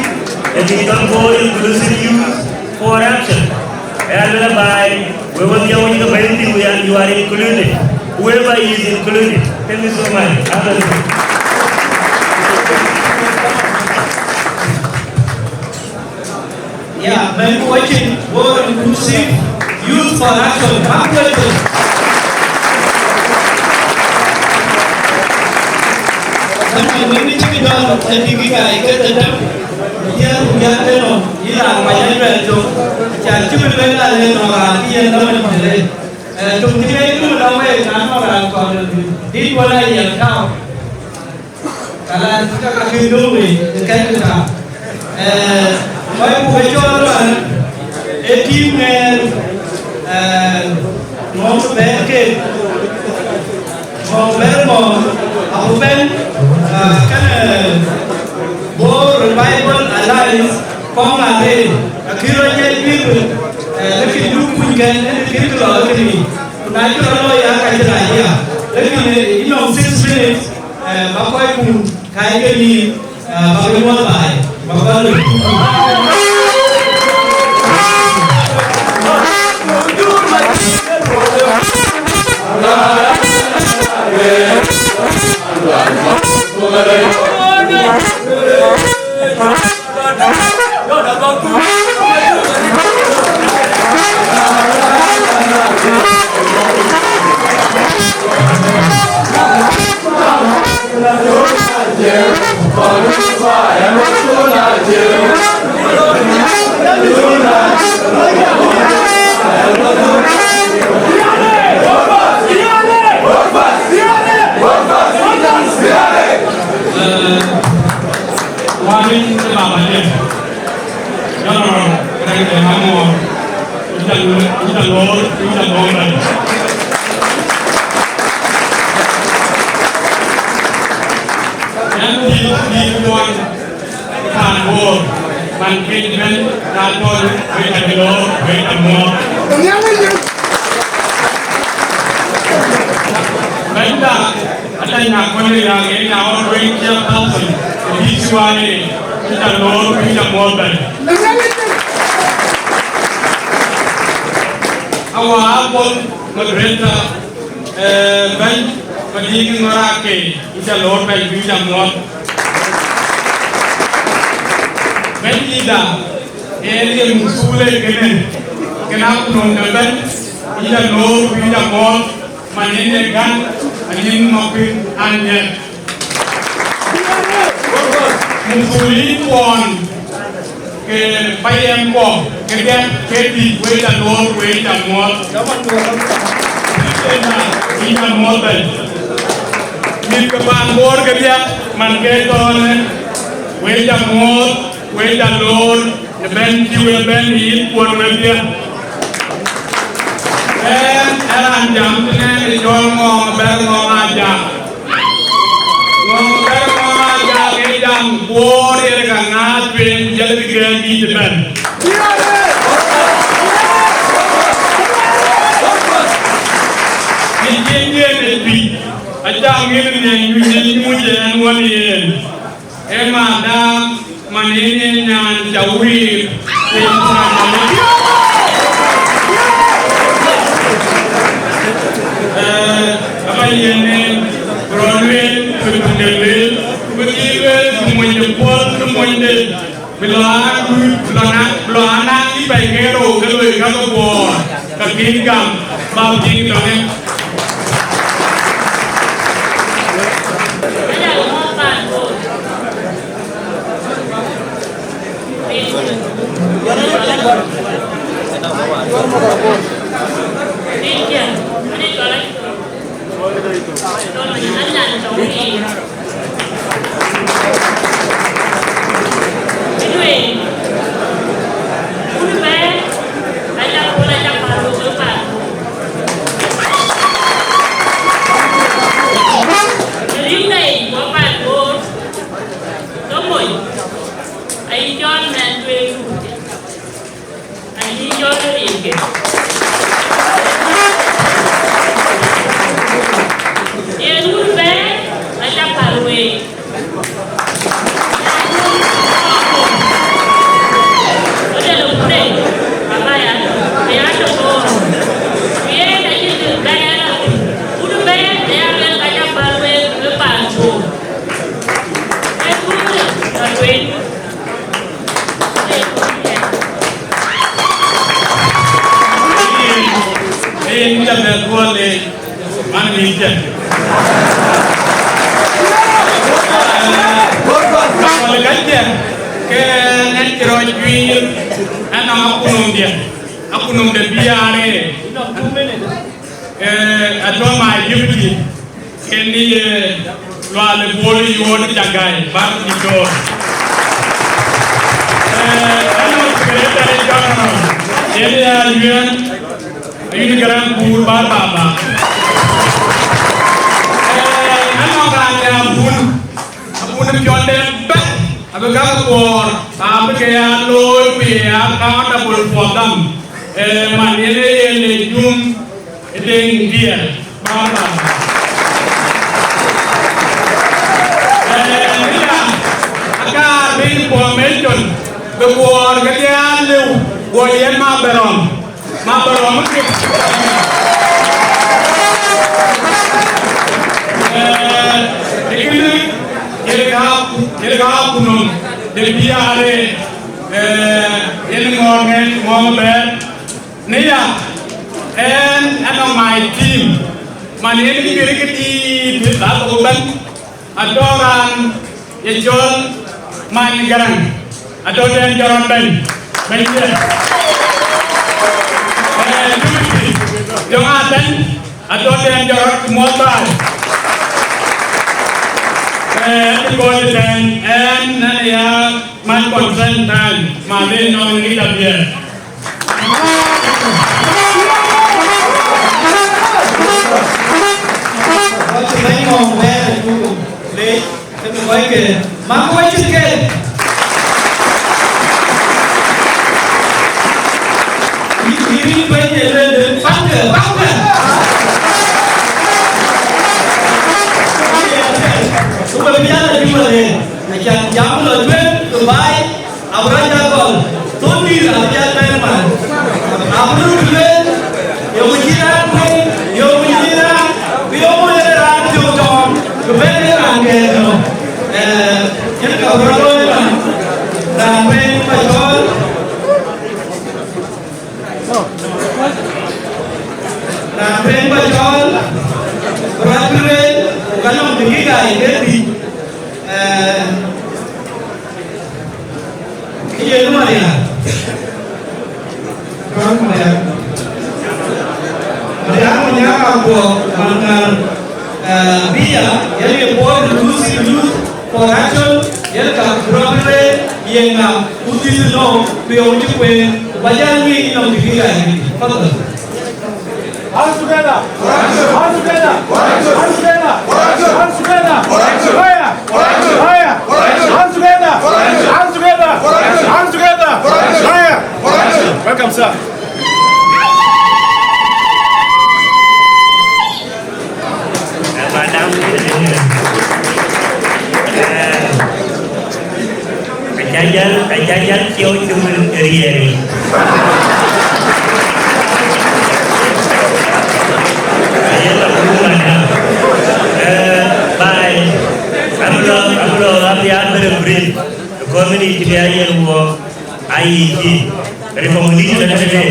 ee team cɔl Bor Inclusive Youth for Action. Ee aluel abaai, wek wedhie wec ke bɛ̈ny piny You are included. Whoever is included. Thank you so much. Have a good day. Yeah, bɛ̈ny ku wacin, Bor Inclusive Youth for Action. Bäk wek thïn. Bɛ̈ny, wek cï jɔl ë dïgï gai ke dhetem, ku jiël ku jiël ke nɔm, yïn raan mac ajuɛɛr cök, acan cï bï lueel alë nɔm raan cï yen dɔm ë tëde. Eh, töŋ cï bɛ̈ny dum la wek, na nɔm raan kɔn dït wala yɛn tääu. Kalas, ka ka kën döŋ wei, ë kɛ̈n kë tääu. Eh, kɔc ku ke cɔl rɔt, ee tim ŋɛɛr, eh, ŋɔ̈ŋ bɛ̈ɛ̈r keek, ŋɔ̈ŋ bɛ̈ɛ̈r ŋɔ̈ŋ, abï bɛ̈n, eh, kënë Bor Revival Alliance, kɔŋ arëët, akï rɔt nyɛc pïïr wei, eh, lëkï duk kuny kɛn, lëkï kë lɔ lëkï ni. Ku na cï rɔt lɔ ya ka cï rac ya, lëkï ni, you know, six minutes, Eh, ba kɔc kun ka ye ke nïïm, eh, ba ke muɔ̈l baai, ba kɔc lɔ. Wani ke baba ye. General, kɛn ke na mɔ, ita, ita lor, ita lor bɛ̈n. Ɛn dït, dït duɔn, pan Bor, pan kec bɛ̈n, na tɔl, wek ata lor, wek ata muɔɔr. Bɛ̈nyda, Atany Akɔl Riak, yen a outgoing chairperson ë B C Y A, ita lor, ita muɔɔr bɛ̈n. Our outgoing moderator, eh, bɛ̈ny Madïk Ŋɔrake, ita lor bɛ̈n, ita muɔɔr. Bɛ̈ny leader, yen ye muthuule kënë, kënë akunɔm de bɛ̈n, ita lor, ita muɔɔr. Man yen ye gän, anyin mɔ̈kkï an, yɛn. Muthuulin kuɔɔn, ke payɛɛm kuɔ, ke diɛt, ke dït, wek ca luɔɔr, wek ca muɔɔr. Wek ca muɔɔr bɛ̈n. Mïth ke paan Bor ke diɛt, man ke tɔɔnë, wek ca muɔɔr. Wek ca loor ë bɛ̈n cï we bɛ̈n ë yïn kuɔn wedhie. Ɛn ë raan jam tënɛn ë cɔl Ŋɔɔŋ Bɛ̈r Ŋɔɔŋ Ajak. Ŋɔɔŋ Bɛ̈r Ŋɔɔŋ Ajak ë jam Bor yen ka ŋääth tueŋ ku jɔl bï gɛ̈ɛ̈r dïït ëbɛ̈n. Në ciëŋ yen ë juëc, acä ŋiɛc nhiɛɛr nyuc yen nyuc ë ɛn wën yen. Ee madam, man yen yen nyan ca wïïr, yen kuran Nhialic. Eh, aba yen en, bï rɔt lueel, bï tuŋde lueel, bï dhil lueel, bï monyde puɔ̈l, bï monyde, bï lɔ aa duut, bï lɔ na, bï lɔ aa naŋ cï pɛ̈i ke rou, ke loi ka ke Bor. Ka kïn gam, bä piŋ tɔŋ ë. Ayï jɔl ë rinke. Yen wun bɛ̈ɛ̈r, aca päl week. Kɔn le man mi jɛ. Kɔn le ka jɛ ke ŋɛn ci rɔt juiir ɛn nɔŋ akunum diɛ, akunum de biaare. Eh, atɔ̈ my deputy, kën ye Lual Bol Yuɔt Cagai, bar Diktor. Eh, ɛn nɔŋ Secretary General, yen ya Yuɛn, Ayuɔn Garaŋ Bur bar Baba. Eh, ɛn nɔŋ raan ya Bun, Abun piɔ̈nde bɛ̈n, abï gäk Kuɔɔr, abï ke ya looi ku ye accountable for them. Eh, man yen ee yen ee Jum ë Deŋ Diɛɛr, baba. Eh, nia, aka bï information, bï Kuɔɔr ke diaal lëu, guɔ yen ma bɛ rɔm. Ma bɛ rɔm. Eh, ikili, yelka, yelka kunum, de biare, eh, yel ŋɔŋ, ŋɔŋ bɛ. Nia, ɛn, ɛn nɔŋ my team. Man yen kiri kiti, ti ba ko ban. Atɔ̈ raan ye cɔl Many Garaŋ, atɔ̈ tɛ̈n jɔt rɔt bɛ̈ny, bɛ̈ny diɛ̈. Eh, Timothy Jɔŋ Atɛ̈ny, atɔ̈ tɛ̈n jɔt rɔt muɔ̈th baai. Eh, bï kɔc tɛ̈n ɛn, ɛn ya man concern time, ma ben nɔŋ ŋic abiɛɛr. Acan jam lɔ tueŋ Dubai, abï rɔt jal gɔl, thon dïït abï jal bɛ̈n man. Abï röt lueel, yöŋ cï raan kuëny, yöŋ cï raan, bï yöŋ wël raan piɔ̈u tɔŋ, bï bɛ̈n ë raan gɛɛr nɔm. Eh, yen ka bï rɔt looi man, raan kuëny ba cɔɔl. Raan piny ba cɔɔl, bï rɔt bï lueel, ku ka nɔŋ dakika ye ke dhïc. Eh, kë ye Maria. Maria. Maria, Maria, ka guɔ, man ŋar, eh, bia, yen ye bɔɔr Lucy Youth for Action, yen ka bï rɔt bï lueel, ye ŋa, ku dhïc nɔm, ku yöŋ cï kueen, ku ba jal ŋic nɔm dakika ye dhïc. Tafadhal. Hands together! Hands together! Hands together! Hands together! Higher! Higher! Hands together! Hands together! Hands together! Higher! Welcome, sir. Eh, madam, eh, Aca jäl, aca jäl ciɛu cï wël riɛɛr yic. Aye la ku madam. Eh, bye. Abï lɔ, abï lɔ, abï a very brief. Because mini cï bï a yen wɔ, a yic cï. Recommendation ënë këde.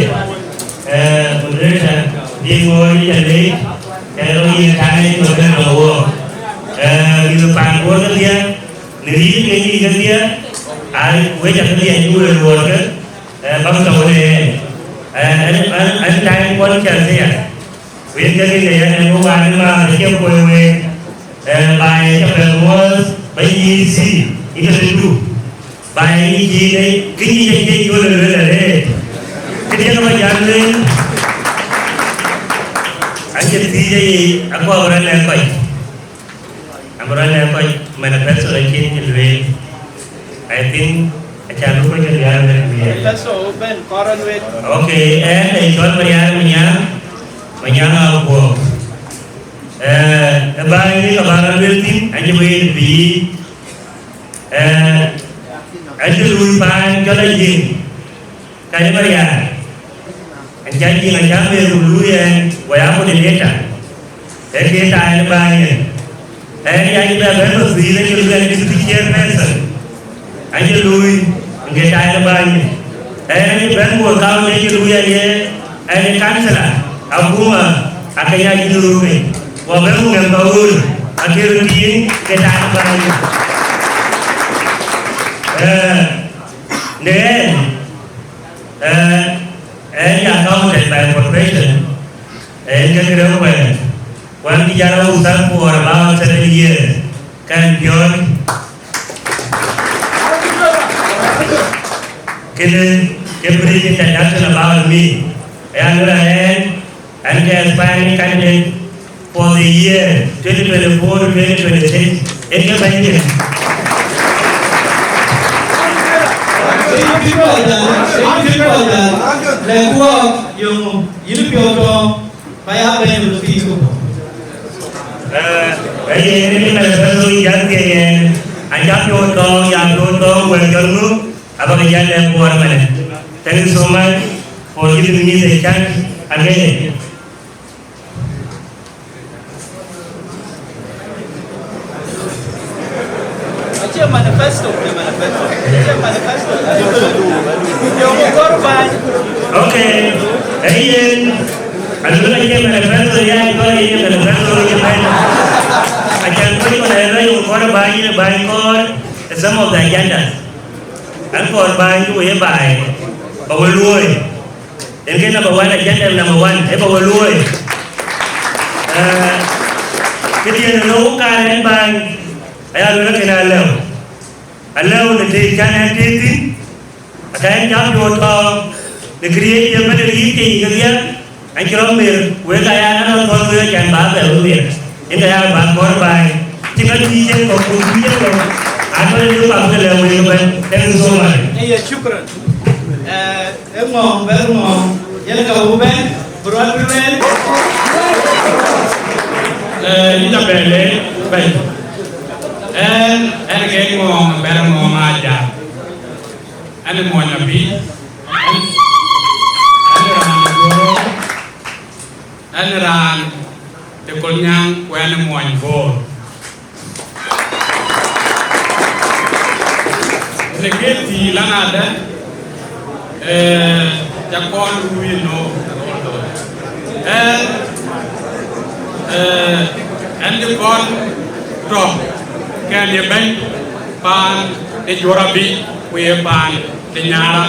Eh, moderator, bï ŋɔɔc yic alec, kɛn rɔt yic taŋ yic, bï bɛ̈n lɔ wɔ. Eh, mïth pan Bor kedhie, në riëëc ke ŋic kedhie, aa wec akedhie cï wël luɔɔrkë, eh, bäk tɔ̈u në yen. Eh, ɛn, ɛn, ɛn time kuɔn cɛl thiya. Ku yen ke rin ë yɛn ɛn wään ë bäär acie kuöc week, eh, baai aca bɛ muɔ̈ɔ̈th ba yic thii, ë ke tëdu. Baai ë ŋic yic, kë ŋic acie col ë lueel arëët. Këdiɛ̈ ba jal lueel, acie thiic ayic, akɔɔr bï rɔt lɛ̈k kɔc. Abï rɔt lɛ̈k kɔc manifesto acïn cï lueel. I think acan bï kɔc cï riääk bɛ̈n lueel. Manifesto bɛ̈n kɔn rɔt lueel. Okay, ɛn ee cɔl Marial Manyaŋ, Manyaŋ Aguɔk. Eh, ë bäny ë ka bä rɔt lueel thïn, acï bï yen bï, eh, acï luui bäny cɔl Ajiëŋ. Ka ye Marial. Aca jiŋ, aca ber ku luui ɛn, waya coordinator. Ee ke taai në bäny yen. Ɛn ya cï bɛ bɛ̈n bä thïn, acï luui ɛn deputy chairperson. Acï luui, ke taai në bäny yen. Ɛn cï bɛ̈n Bor County, acï luui ɛn ye, ɛn ye councillor, akuma, Ake nya cï röör piny, ku abï röör ŋɛm ka ɣööl, akë röt tiiŋ ke taŋ bäny. Eh, në ɛn, eh, ɛn ya accountant by profession, ɛn ke kërë kuɛɛr, ku ɛn cï jal a wuthan for about seven years, kan piɔ̈ɔ̈c. Kënë ke brief introduction about me. Aya luel ɛn, ɛn ke aspiring candidate for the year twenty twenty-four to twenty twenty-six. Ë ke bɛ̈ny de. Thank you, brother. Thank you, brother. Lɛ̈k wɔk, yöŋ, yïn piɔ̈u tɔ̈, ba ya bɛ̈ny de pïïr ku bɔ̈. Eh, eh, yen ë manifesto jäl ke yen, an, ja piɔ̈u tɔ̈, ya piɔ̈u tɔ̈, wek jɔl ŋö, abäk jäl lɛ̈k kuɔɔr ëmënë. Thank you so much for giving me the chance again. Acie manifesto, acie manifesto. Acie manifesto. Yöŋ kɔɔr bäny. Okay. Hey, yen. Aluel acie manifesto, ya, kɔɔr acie manifesto, acie manifesto. Acan kɔc kɔn ë lɔ yöŋ kɔɔr bäny, yïn bäny kɔɔr, some of the agendas. An kɔɔr bäny, ku ye bäny. Ba we luɔ̈i. Yen ke number one, agenda number one, ë ba we luɔ̈i. Eh, këdiɛ̈n ë lɔ kaar ɛn bäny, aya luel kënë alëu. Alëu në të can ɛn tëëk thïn, aka ɛn cä piɔ̈u tɔ̈ në këriëëc ë bɛ̈n ë riëëc ke yï kedhie, an cï rɔt mer, wek aya na rɔt thɔ̈n wek can ba bɛ we mer. Yen ke ya ba kɔɔr bäny, cï ka tïc yen kɔ̈k ku tïc yen kɔ̈k, atɔ̈ yen ke ba ke lɛ̈k wek ëbɛ̈n. Thank you so much. Aya, shukran. Eh, Eŋɔ̈ɔ̈ŋ, bɛ̈r ŋɔ̈ɔ̈ŋ, yen ka wun bɛ̈n, bï rɔt bï lueel. Eh, yïn abɛ le bɛ̈ny. Ɛn, ɛn ke ŋɔ̈ɔ̈ŋ, bɛ̈r ŋɔ̈ɔ̈ŋ aja. Ɛn ë muɔny abï. Ɛn, ɛn ë raan ë Bor. Ɛn ë raan de Kolnyaŋ, ku ɛn ë muɔny Bor. Në kë thii lan adë, eh, ca kɔn luui ënɔɔnë. Ɛn, eh, ɛn cï kɔn tɔ̈ kɛn ye bɛ̈ny paan ë Juɔ̈r Abï, ku ye paan de Nyara.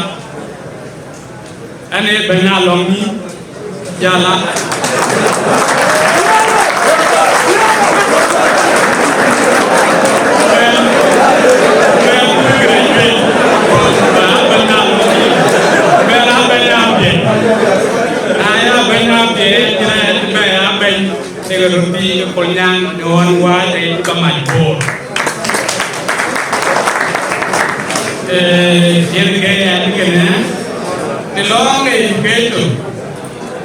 Ɛn ee bɛ̈ny alɔŋ nïïm, jala. Bɛ̈ny, bɛ̈ny, bɛ̈ny, bɛ̈ny, bɛ̈ny alɔŋ nïïm. Bɛ̈ny abɛ̈ny abï. Na ya bɛ̈ny abï, cïn ɛn bɛ̈ny abɛ̈ny. Tëkë röt bï Kolnyaŋ në ɣɔn wääc, ee cï ka mac Bor. Eh, yen ke ɛn kënë, të lɔ̈ɔ̈ŋ ke education,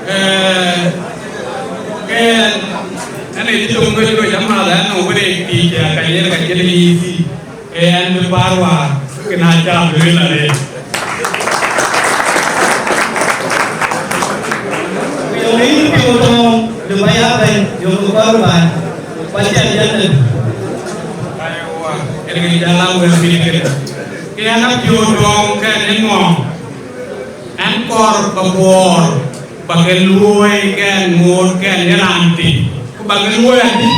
eh, ke ɛn, ɛn ë cï döŋ ke cï röt amath, ɛn nɔŋ wën ë thiëc, ka yen ka cïn E E C. Ee ɛn bï bäär wäär, kën aa cä lueel arëët. Ku yöŋ yïn piɔ̈u tɔŋ, dë ba ya bɛ̈ny, yöŋ bï bäär wäär, ku acïn jɛn dë. Aywa, yen kë jal a wël bï kënë. Ke ɛn a piɔ̈u tɔŋ kɛn ë ŋɔ̈ɔ̈ŋ. Ɛn kɔɔr ba Bor, ba ke luööi kɛn ŋoot kɛn ye raan tïŋ, ku ba ke luööi adï?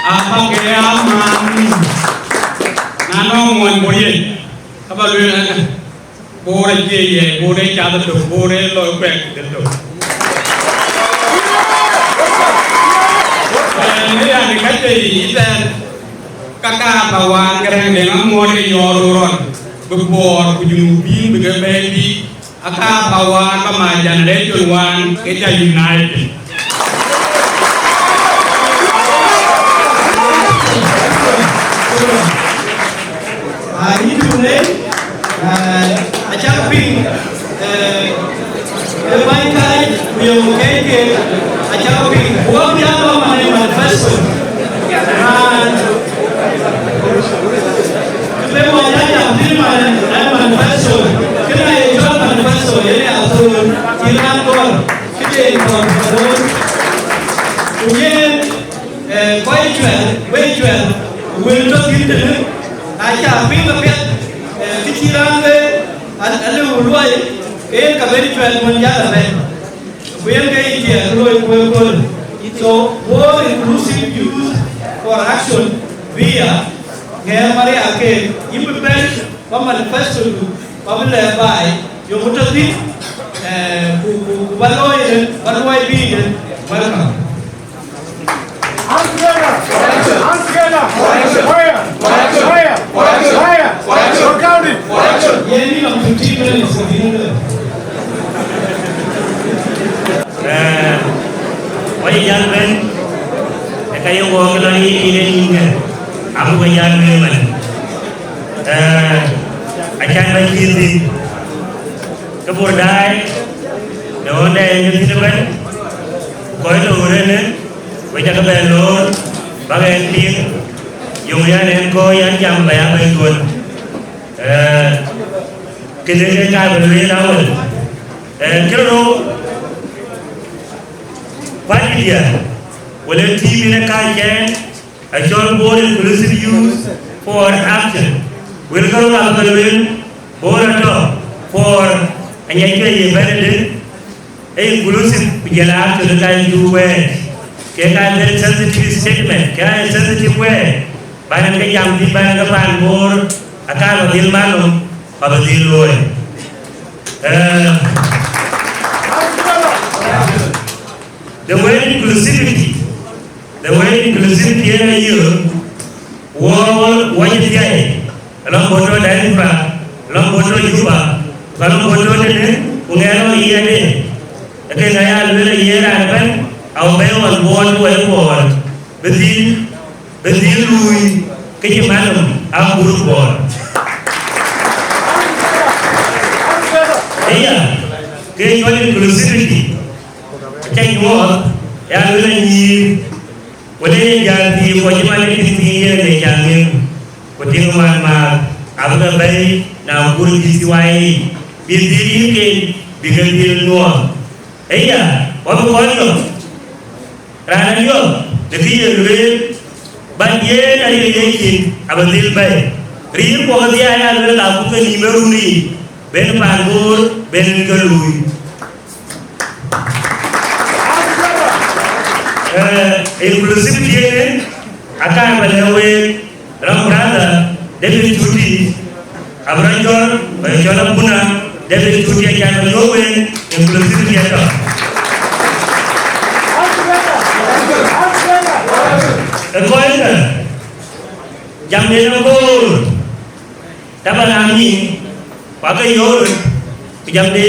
Aa, ba ke aa maan nïïm. Na nɔŋ muɔny Bor yic, ka ba lueel, eh, Bor acie ye, Bor ee cath ëtök, Bor ee lɔ kuɛk ëtök. Eh, në yan ë ka tei ëtɛ̈ɛ̈n, ka kaar ba wään ke rɛ̈ŋ de ŋa ŋuɔɔt ke yɔɔr rɔt, bï Bor ku Junubin bï ke bɛ̈ɛ̈i bï Aka ba wään ba ma generation wään ke ca united. Ai, tune, eh, acak piŋ, eh, e bäny kääc, ku yöŋ kɛ̈ɛ̈c ke, acak piŋ, wok ya ba man ë manifesto. Raan, Kë bï mɔc aa jam thïn man, ë manifesto, kënë aye cɔl manifesto, yen ë athöör, cï raan gɔl, këde kɔn athöör. Ku yen, eh, kɔc cuɛl, wek cuɛl, wël tɔ̈ thïn tënë, aca piŋ apiɛth, eh, kë cï raan ɣer, al-, alëu luɔi, ke yen ka ben cuɛl wën jäl abɛ̈n. Ku yen ke yï tiɛɛl ke loi ku ëköölë. So, Bor Inclusive Youth for Action, bï ya ŋɛɛr Maria ke yï bï bɛ̈n ba manifesto du ba bï lɛɛr baai, yöŋ tɔ̈ thïn, eh, ku, ku, ku ba looi yen, ba luɔi bï yen. Welcome. Yen ni nɔm fifteen minutes, fifteen minutes. Eh, wɔ ye jäl bɛ̈n, ë ka ye wɔɔk lɔ yï yïn ë nïn kë, abuk ke jäl bɛ̈n ëmën. Eh, acan bɛ̈n cïn thïn. Ke Bor daai, në ɣöndɛ yen ke thïn ëbɛ̈n, ku kɔc tɔ̈ ɣöt ënë, we cakë bɛn loor, bäk ɣɛn piŋ, yöŋ yan ɣɛn kɔ̈ɔ̈c yan jam ba ya bɛ̈ny duön. Eh, kënë ke ka bï lueel awël. Eh, kë rou, party diɛ̈, wël ë team yen ë kääc ɛn, acɔl Bor Inclusive Youth for Action. Wël kärou abï ke lueel, Bor atɔ̈ for, aŋiɛckë ye bɛ̈n ëdë, ee inclusive ku jɔl a action ka ye two words. Ke ka very sensitive statement, ke ka ye sensitive word. Bän ke jam thïn, bän ke pan Bor, aka bä dhil man nɔm, ka bä dhil looi. Eh, the word inclusivity, the word inclusivity yen aye, wɔ, wɔ, wɔ cï thiai, alɔŋ Bor tɔ̈ diaspora, alɔŋ Bor tɔ̈ Juba, ku alɔŋ Bor tɔ̈ tënë, ku ŋɛɛr lɔ yiɛ̈ɛ̈t ëdë. Ee kën aya lueel aye raan ëbɛ̈n, abï bɛ̈n ɣɔn Bor ku wɛ̈t Bor, bï dhil, bï dhil luui, ke cï man nɔm, aa kuur Bor. Aya, ke cɔl inclusivity, aca nyuɔɔth, ya lueel anyïïr, wël ë ye jäl thii, ku acï man ë tïŋ thii yen ë jäl ŋiëëm, ku tïŋ man maath, abï ke bɛ̈i në aguur D C Y A, bï dhil yïn ken, bï ke dhil nyuɔɔth. Aya, wɔ bï kɔn yɔ̈k, raan ë yɔ̈k, në kë ye lueel, bän yen aril ë yecin, abï dhil bɛ̈i. Riir kuɔk ë dhiaai aa lueel, abuk ke nïïm ë run yiic, ben paan Bor, ben ke luui. Eh, inclusivity ënë, aka bä lɛ̈k week, rɔm brother David Tuti, abï rɔt jɔt, bä jɔt abuna, David Tuti acan bä yöök week, inclusivity atɔ̈. Ë kɔc ënë, jam den akoor, Taban, amin, ku ake yöök röt, ku jamde,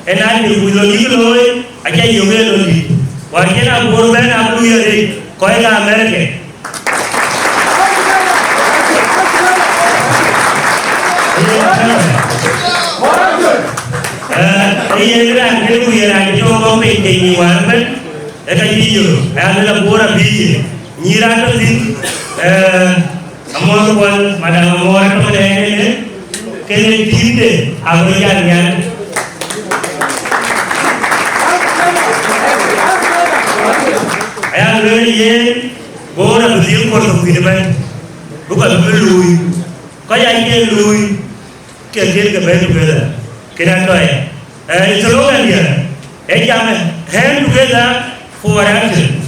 ëna dït ku lɔ yïk looi, aca yök en lɔ dït, ku acïn Abor bɛ̈n abï luui arëët, kɔc ke America. Eh, ee yen raan kënë ku ye raan cï tɔ̈u kɔ̈k piny, piny nïn wäär ëbɛ̈n, ee ka cï yök, aya luel Abor abï ye, nyïïr atɔ̈ thïn, eh, Amɔ̈ɔ̈r kuɔl, madam Amɔ̈ɔ̈r atɔ̈ tɛ̈ɛ̈n ënë, kënë tïïmde abï jal nhial. Aya lueel yen, Bor abï dhil kuɔl thok thïn ëbɛ̈n, bï kɔc bï luui, kɔc aa yen luui, ke kën ke bɛ̈n together, kën atɔ̈ aya. Eh, slogan diɛ̈, ee jam, hand together for action.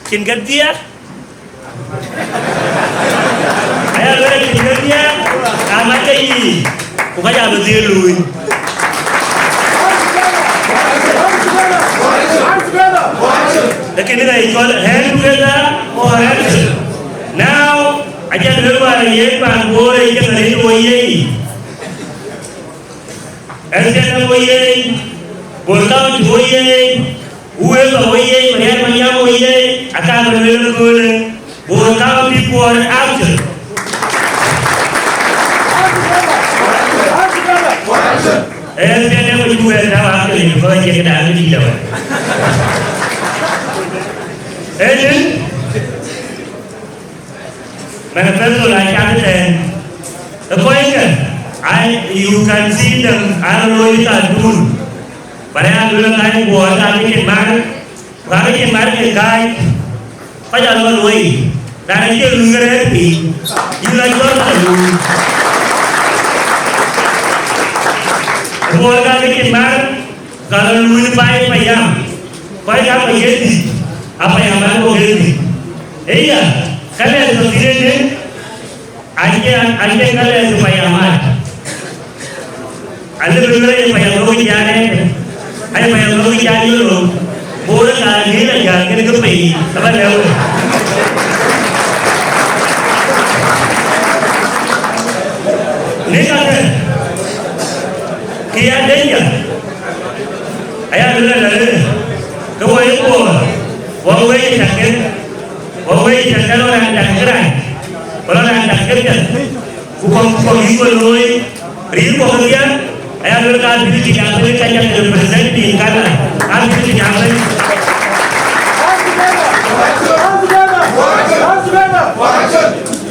Cïn ke dhiɛɛr, aya lueel cïn ke dhiɛɛr, amat ke yiic, ku ka jam ë dhiëëth luui. Lakini ka ye cɔl hand together for action. Now, aca lueel wäär yen paan Bor ë cï ŋäric wo ye yic. S P L M oyee! Bor County oyee! Uweza oyee! Marial Manyang oyee! Aka bä luel ëköölë, Bor County for action! S P L M acuk bɛ tääu action, because acie këdan ë dït awär. Ënë, manifesto na cak tɛ̈ɛ̈n, ë kɔckë, I, you can see them, an looi cartoon. But aya luel ë kany Bor, ka ke cïn mar, ka ke cïn mar ke kääc, kɔc aa lɔ luɔi, raan acie luui ke rɛ̈ɛ̈r piny, yïn lɔ jɔt ka luui. Ë Bor ka ke cïn mar, ka lɔ luui baai payam. Kɔc ka ke ye dït, apayam an kok ye dït. Eya, ka lɛɛr tɔ̈ thïn ënë, acie, acie ka lɛɛr tɔ̈ payam mat. Alë bï lueel aye payam lɔ ke cï arɛɛt, aye payam lɔ ke cï ayolo. Bor ka ŋïl aja kën ke pei, aba lɛ̈k we. Në ka kë, kë ya danger. Aya luel alɛ̈, ke wɔ ye Bor, wɔ wëi ë cäk ke, wɔ wëi ë cäk ke lɔ raan daŋ kërac, ku lɔ raan daŋ këpiɛth, ku kɔ̈k, ku kɔ̈k yïk we looi, rïïr kɔ̈k ë thiäk, aya luel ka abï tïc abël ka cak represent piny Uganda, abï tïc abël.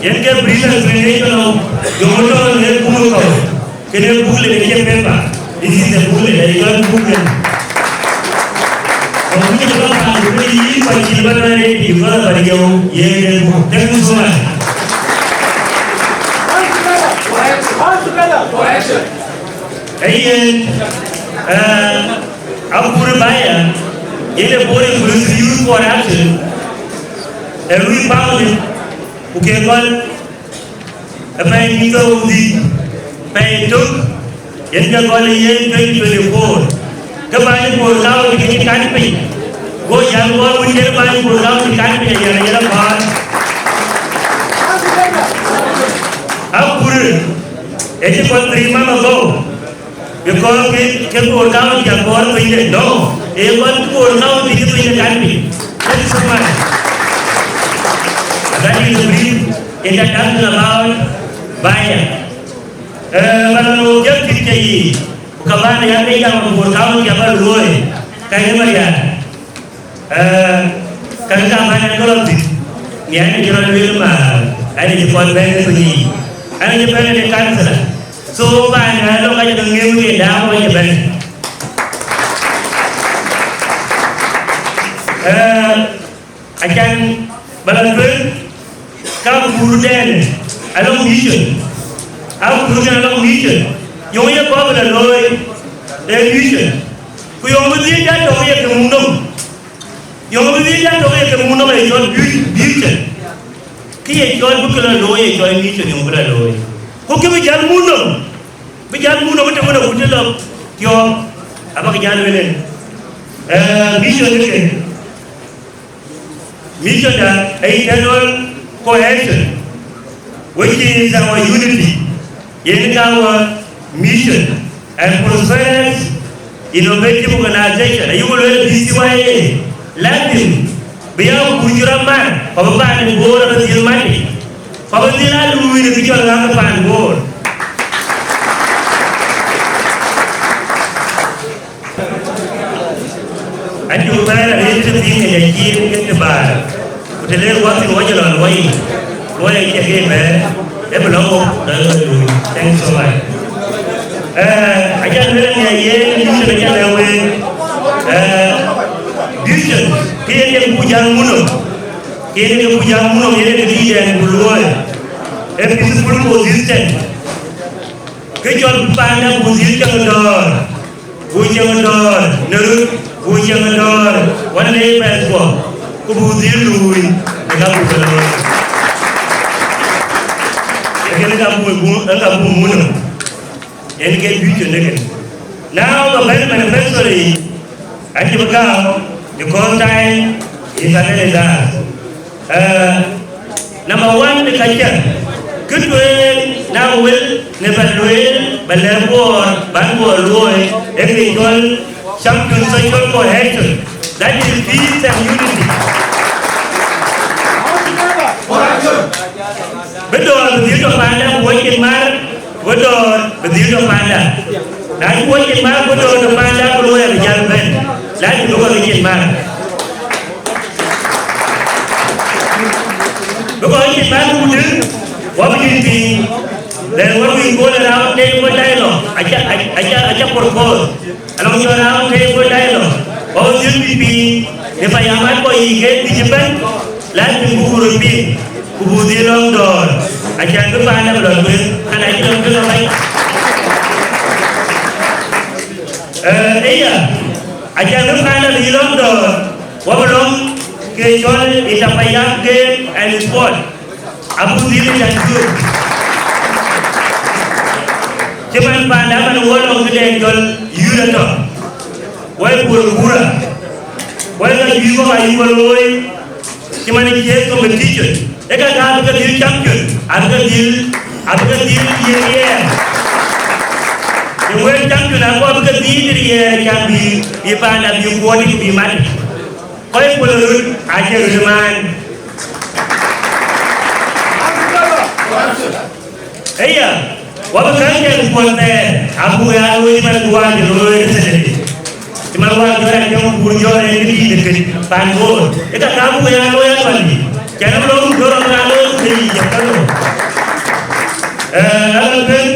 Yen ke brief explanation of Jomolo ne Bumukau. Kënë buk le ke paper. This is the book le, I got book le. Ko mï ke ba pa ku yï pa ci ba na re di ba ba yo ye ne buk. Thank you so much. Hey, eh, uh, Akur Baya, yene bore group youth for action. A we found it. Okay, call. Ë pɛɛi mïth ë Röördït, pɛɛi tök, yen ke gɔl ë yen twenty twenty-four, ke bäny Bor County ke cï kan piny, go jäl gɔl wën yen bäny Bor County kan piny, ayen ayen apäl. Akur, ë cï kɔn three months ago, because ke, ke Bor County akɔɔr piny de, no, ee kɔn Bor County ke piny de kan piny. That is so much. That is the brief introduction about Baya. Eh, man objective ke yi, ku ka ban ya ke jam Bor County aba luoi, ka ye Maria. Eh, kan ka ban ya kolo ti, ni ani jiro luel ma, ani jipon ben tu ni, ani jipon ni kansala. So, ba na lo ka jang ngew ke da ko je ben. Eh, acan bala tueŋ, ka Akur dɛn alɔ mission. Akur dɛn alɔ mission. Yong ye kɔɔr bala looi, eh, mission. Ku yong bï dhil jal tɔ̈ ye ke muk nɔm. Yong bï dhil jal tɔ̈ ye ke muk nɔm ye cɔl bi-, mission. Kë ye cɔl bï ke lɔ looi ye cɔl mission yong bï lɔ looi. Ku kë bï jal muk nɔm. Bï jal muk nɔm të wën akut të lɔ thiɔ̈k, abäk jal wël en. Eh, mission ë ke. Mission da, a internal cohesion, which is our unity. Yen ka our mission and prosperous innovative organization. Ayu ko luel B C Y A, lazim, bï ya ku jura mar, ko ba ni Bor ba dil mati. Ko ba dil alu ni ki jol la pan Bor. Acuk bɛ̈ɛ̈r arëët tëthiin kec acïï rin ke cï baar, ku të le ruɔ̈k thïn wɔ jɔ lɔ luɔi, luɔi acie ke bɛ̈ɛ̈r, ee bï lɔ ŋok lɔ luui. Thanks so much. Eh, acan lueel ŋiɛc yen mission acan lɛ̈k week, eh, vision, ke yen ye ku jäl muno, ke yen ye ku jäl muno, yen ye ke dïït ɛn ku luɔi, ee peaceful coexistence. Kë cɔl panda ku dhil cäŋ dɔ̈ɔ̈r, ku cäŋ dɔ̈ɔ̈r në röt, ku cäŋ dɔ̈ɔ̈r wan le bɛ̈ɛ̈th guɔ, ku buk dhil luui ë ka buk ke looi. Ee kën ka buk, buk, ee ka buk munë, en ke duc cïn ëkën. Now, the very manifesto, acï bï gam, because time is an enemy. Eh, number one, në ka cä, kë tueŋ na wël në ba lueel, ba lɛ̈k Bor, ban Bor luɔi, ee kë cɔl champion social cohesion, that is peace and unity. Bï dɔ̈ɔ̈r bï dhil tɔ̈ panda, ku wɔ cïn mar, bï dɔ̈ɔ̈r bï dhil tɔ̈ panda. Na cï wɔ cïn mar, bï dɔ̈ɔ̈r tɔ̈ panda, ku luɔi abï jäl bɛ̈n. Lazim bï kɔc cïn mar. Bï kɔc cïn mar ku dï, wɔ bï dït piny. Then what we call a round table dialogue, aca, aca, aca propose. Alɔŋ cɔl round table dialogue, wɔ bï dhil bï piny, në payamat kɔc yiic ke bï cï bɛ̈n, lazim buk röt piŋ, ku buk dhil lɔ̈ŋ dɔ̈ɔ̈r, acan bï panda bï lɔ tueŋ, an acï lɔ̈ŋ tueŋ abac. Eh, iya, acan bï panda bï lɔ̈ŋ dɔ̈ɔ̈r, wɔ bï lɔ̈ŋ ke cɔl Itapayap Game and Sport. Abuk dhil ë can cuëëc. Cï man panda man wɔ lɔ̈ŋ këden cɔl youth atɔ̈. Wɔ ë puɔl kura. Wɔ ë ka juëc kɔ̈k ayï wɔ looi. Cï man ë ciëëth competition. Ë ka ka abï ke dhil champion, abï ke dhil, abï ke dhil ye riɛɛr. Ye wël champion abï ke dhil riɛɛr, can bï, bï panda bï kuɔɔt, bï mat. Kɔc puɔl röt acie röt maan. Ëya, wɔ bï käŋ cɛn kuɔn thɛɛr, abuk ya looi man wään cï looi ë Saturday. Cï man wään jɔt an, jɔŋ bur jɔt en kë dïït ë kën, pan Bor. Ë ka ka abuk ya looi an, man dï. Cän abï lɔ run jɔt an, looi ku kë yiic jɔt ka looi. Eh, alan bën,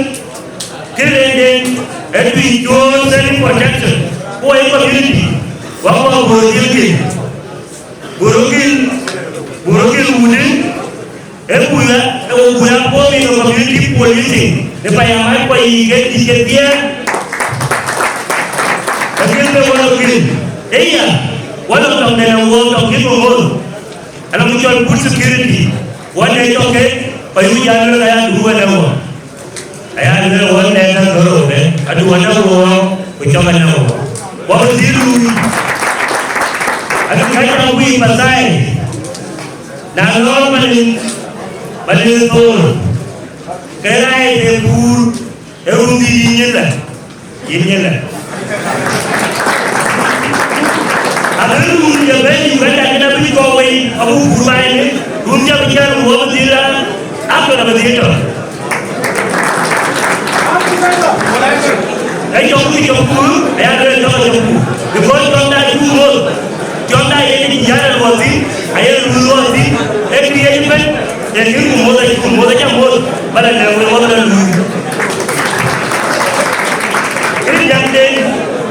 kë rëënden, ë tui cuɔɔr self protection, ku wɔ ye community, wɔ kɔɔr Bor dhil gil. Bor gil, Bor gil wudë, Ë buya, ë wo buya po mi community policing. Ë payam ai kua yi ke ti ke dia. Ë gil be wala gil. Ë ya, wala tɔŋ de na wo tɔŋ gil mo mo. Ala mu chol food security. Wa de choke, pa yu ja lo ya du wa na wo. Aya luel wɔ nɛn na gɔ̈r wɔ bɛ̈n, adu wɔ na wɔ, ku cɔk na wɔ. Wɔ bï dhil luui, adu ka cam wïc Mathai, na lɔɔr Malin, Malin Thor, ke raai de kuur, e run dhil yïn nyin lɛ, yïn nyin lɛ. Abï run ye bɛ̈n Uganda kën abï kɔk wei, abuk kuur baai ni, run jam jam wɔ bï dhil la, akɔn abï dhil tɔ. Ë jɔŋ bï jɔŋ kuur, aya luel jɔŋ jɔŋ kuur. Because jɔŋda cuk moth, jɔŋda ye ni jana luɔth thïn, aye luui luɔth thïn, e kë ye bɛ̈n, e kë ku moth, ku moth, aca moth, bala lɛ̈k wek wɔ bï la luui. Kënë jam den,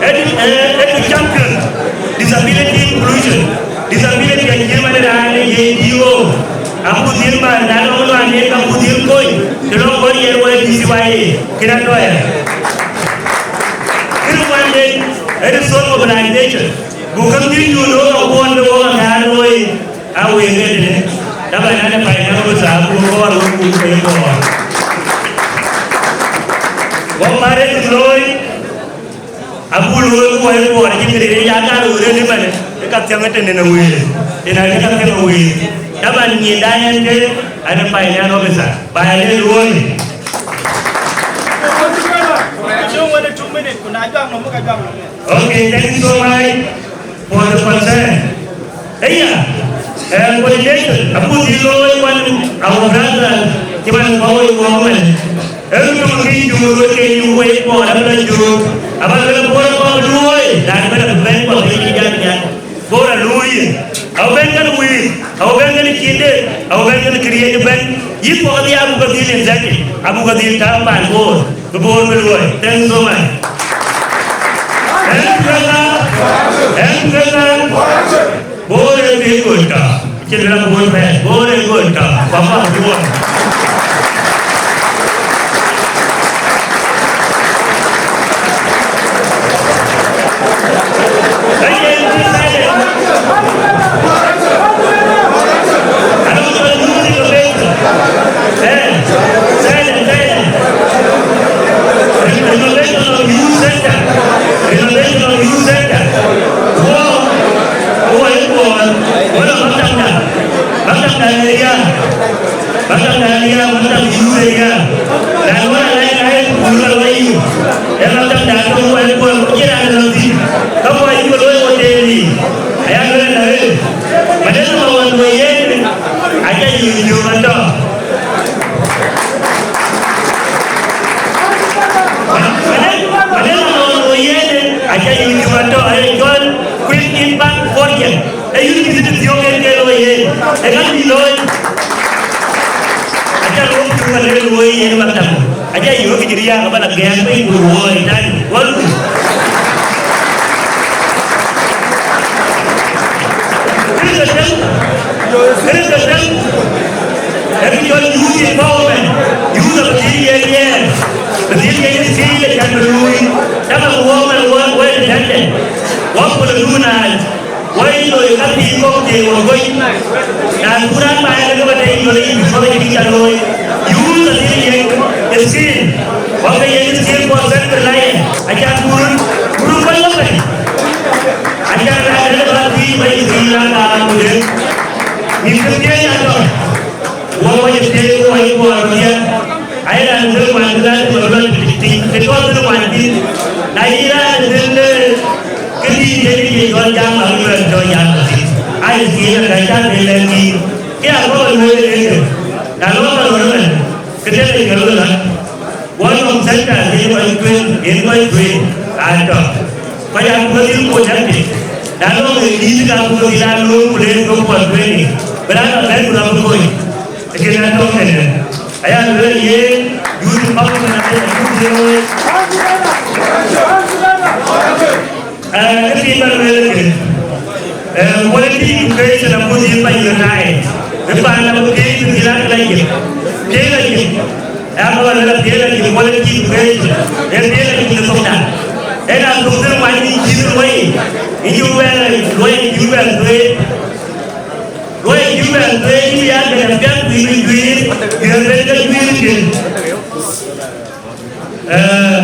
ë, ë, ë champion, disability inclusion, disability acït man raan ë ye D O, abuk dhil man, na lɔŋ lɔ anen, abuk dhil kony, të lɔŋ kɔn yen wɔ D C Y A, kënë atɔ̈ ya. Kënë wan den, ë resource mobilization, buk käŋ dhil nyuöth wok akuɔn bï wok aŋäär looi, a wek ëtënë, taban an ë paynan wek thaar ku kɔɔr wek ku ke kɔɔr. Wok marë looi, abuk looi ku wɛ̈ɛ̈r kuɔɔr acïn kë rëër ya kaar wek rëër ëmënë, ë ka thiäŋ ëtënë në wëër, ëna ke ka thiäŋ ë wëër. Taban nyin dan ɛn ke an ë paynan wek thaar, ba ya le luɔi. Okay, thank you so much for the concern. Ëya, eh, coordination, abuk dhil looi wan our brother, cï man kɔ̈u ë wok man. Ë run töŋ kï juur wek ke yï wei Bor abï la juur. Aba lëk Bor kɔ̈u luɔi, dan bï la bɛ̈n kɔ̈u bï cï jat jat. Bor aluui. Au bɛ̈n kën wïïr, au bɛ̈n kën cïnde, au bɛ̈n kën këriëëc ëbɛ̈n. Yï kɔ̈u dhil abuk dhil incentive, abuk dhil tääu pan Bor. Bï Bor bï luɔi. Thank you so much. Ɛn tueŋa, ɛn tueŋa, Bor ë bï göl tɔ. Cïn rɛ̈m Bor bɛ̈ɛ̈r, Bor ë göl tɔ. Papa bï luɔi. Ë yen cï silent. Anɔŋ cɔl youth innovation. Eh, silent, silent. Renovation of youth center. Renovation of youth center. Wɔ, wɔ ë kuɔɔr, wɔ lɔ maktabda. Maktabda area. Maktabda area, maktab youth area. Na wɔ la lai lai, wɔ la lai youth. Ë maktabda tɔ̈ wɔ ë kuɔɔr, ku cïn raan lɔ thïn. Ka wɔ ayï wɔ looi wɔ tëëk. Aya luel na rëër. Madɛn ma ɣɔn luɔi yen, aca yï yï yöök atɔ̈. Madɛn, madɛn ma ɣɔn luɔi yen, aca yï yï yöök atɔ̈. Aye cɔl quick impact project. Ee yïn kï të thiɔ̈k en ke looi yen. Ee ŋa bï looi? Aca röm cuk alëk luɔi yen maktab. Aca yï wek kï riääk abä la gɛ̈ɛ̈k piny ku luɔi tani. Wal ku. Kërë ke tëŋ, kërë ke tëŋ, ee kë cɔl youth empowerment, youth of three years. Bï dhil yen ë thiëëc ë cän bï luui, cä bä wok man wok wek ë tɛ̈nde, wok ku lë luui naac, wok ë loi ka pïïr kɔ̈k thiëëc wok göc. Na ku raan baai ke ke bä tei jɔl yic bï kɔ̈k cï ca looi. Yuuth adhil yen ë thiëëc, wok ke yen ë thiëëc puɔth bɛ̈n bï la yen, acan kurun, kurun kɔc wok bɛ̈n. Acan raan ënë bä thiëëc bä yï thiëëc raan ka raan ku den. Mïth ke thiëëc atɔ̈, wok wä cï thiëëc wok wä yï kuɔɔr bï dhiɛl. Ai raan dhil wan bï raan dhil wan bï tïŋ, të tɔ̈ dhil wan thïn. Na yï raan dhil, eh, ke dïït yen ke jɔl jam abï bɛ jɔl jam thïn. Ai thiëëc ka ca dhil lɛ̈k thïn. Ke akɔ̈k ë lueel ë yen. Na lɔ ka lɔ rɔt, ke tëde jɔl ë lɔ. Wɔ nɔm center yen kɔc tueŋ, yen kɔc tueŋ. Atɔ̈. Kɔc aa kuöth dhil kuöc active. Na lɔ ke dïït ka kuöth dhil aa looi ku len ke kuɔn tueŋ. Bï raan lɔ bɛ̈n ku lɔ bï kony. Ëkën atɔ̈ kënë, aya lueel yen, youth empowerment aye youth ye looi. Eh, kë pïïr bä lueel ëkën, eh, quality education abuk dhil bä yï retire. Bï paan abï piëëc bï dhil aa la yïk. Piëëc la yïk. Ë abä lueel piëëc la yïk quality education. Ee piëëc la yïk në thokda. Ë na thok dhil ŋuan yïn cïï dhil wei. Yïn cï wɛ̈ɛ̈r luɔi yïn cï wɛ̈ɛ̈r lueel. Luɔi cï bɛ̈n tueŋ cï ya gɛ̈t apiɛth bï bï juiir, bï rɔt ben ke juiir cin. Eh,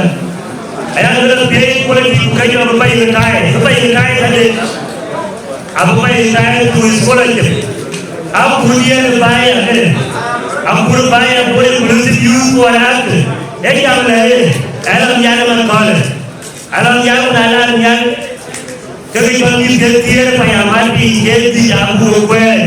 aya luel apiɛth quality ku ke jɔ bï bä yï retire, bï bä yï retire kade. Abï bä yï retire through scholarship. Akur yen bä ya këde. Akur bä ya bɔ̈ inclusive youth ku arak. Ee jam lɛ̈ ye, ɛn lam ya man kɔ̈lë. Alɔ nhial ku na lar nhial, ke ke cɔl mïth ke thiëër panya mat piny ke dhïc abuk kuɛɛr.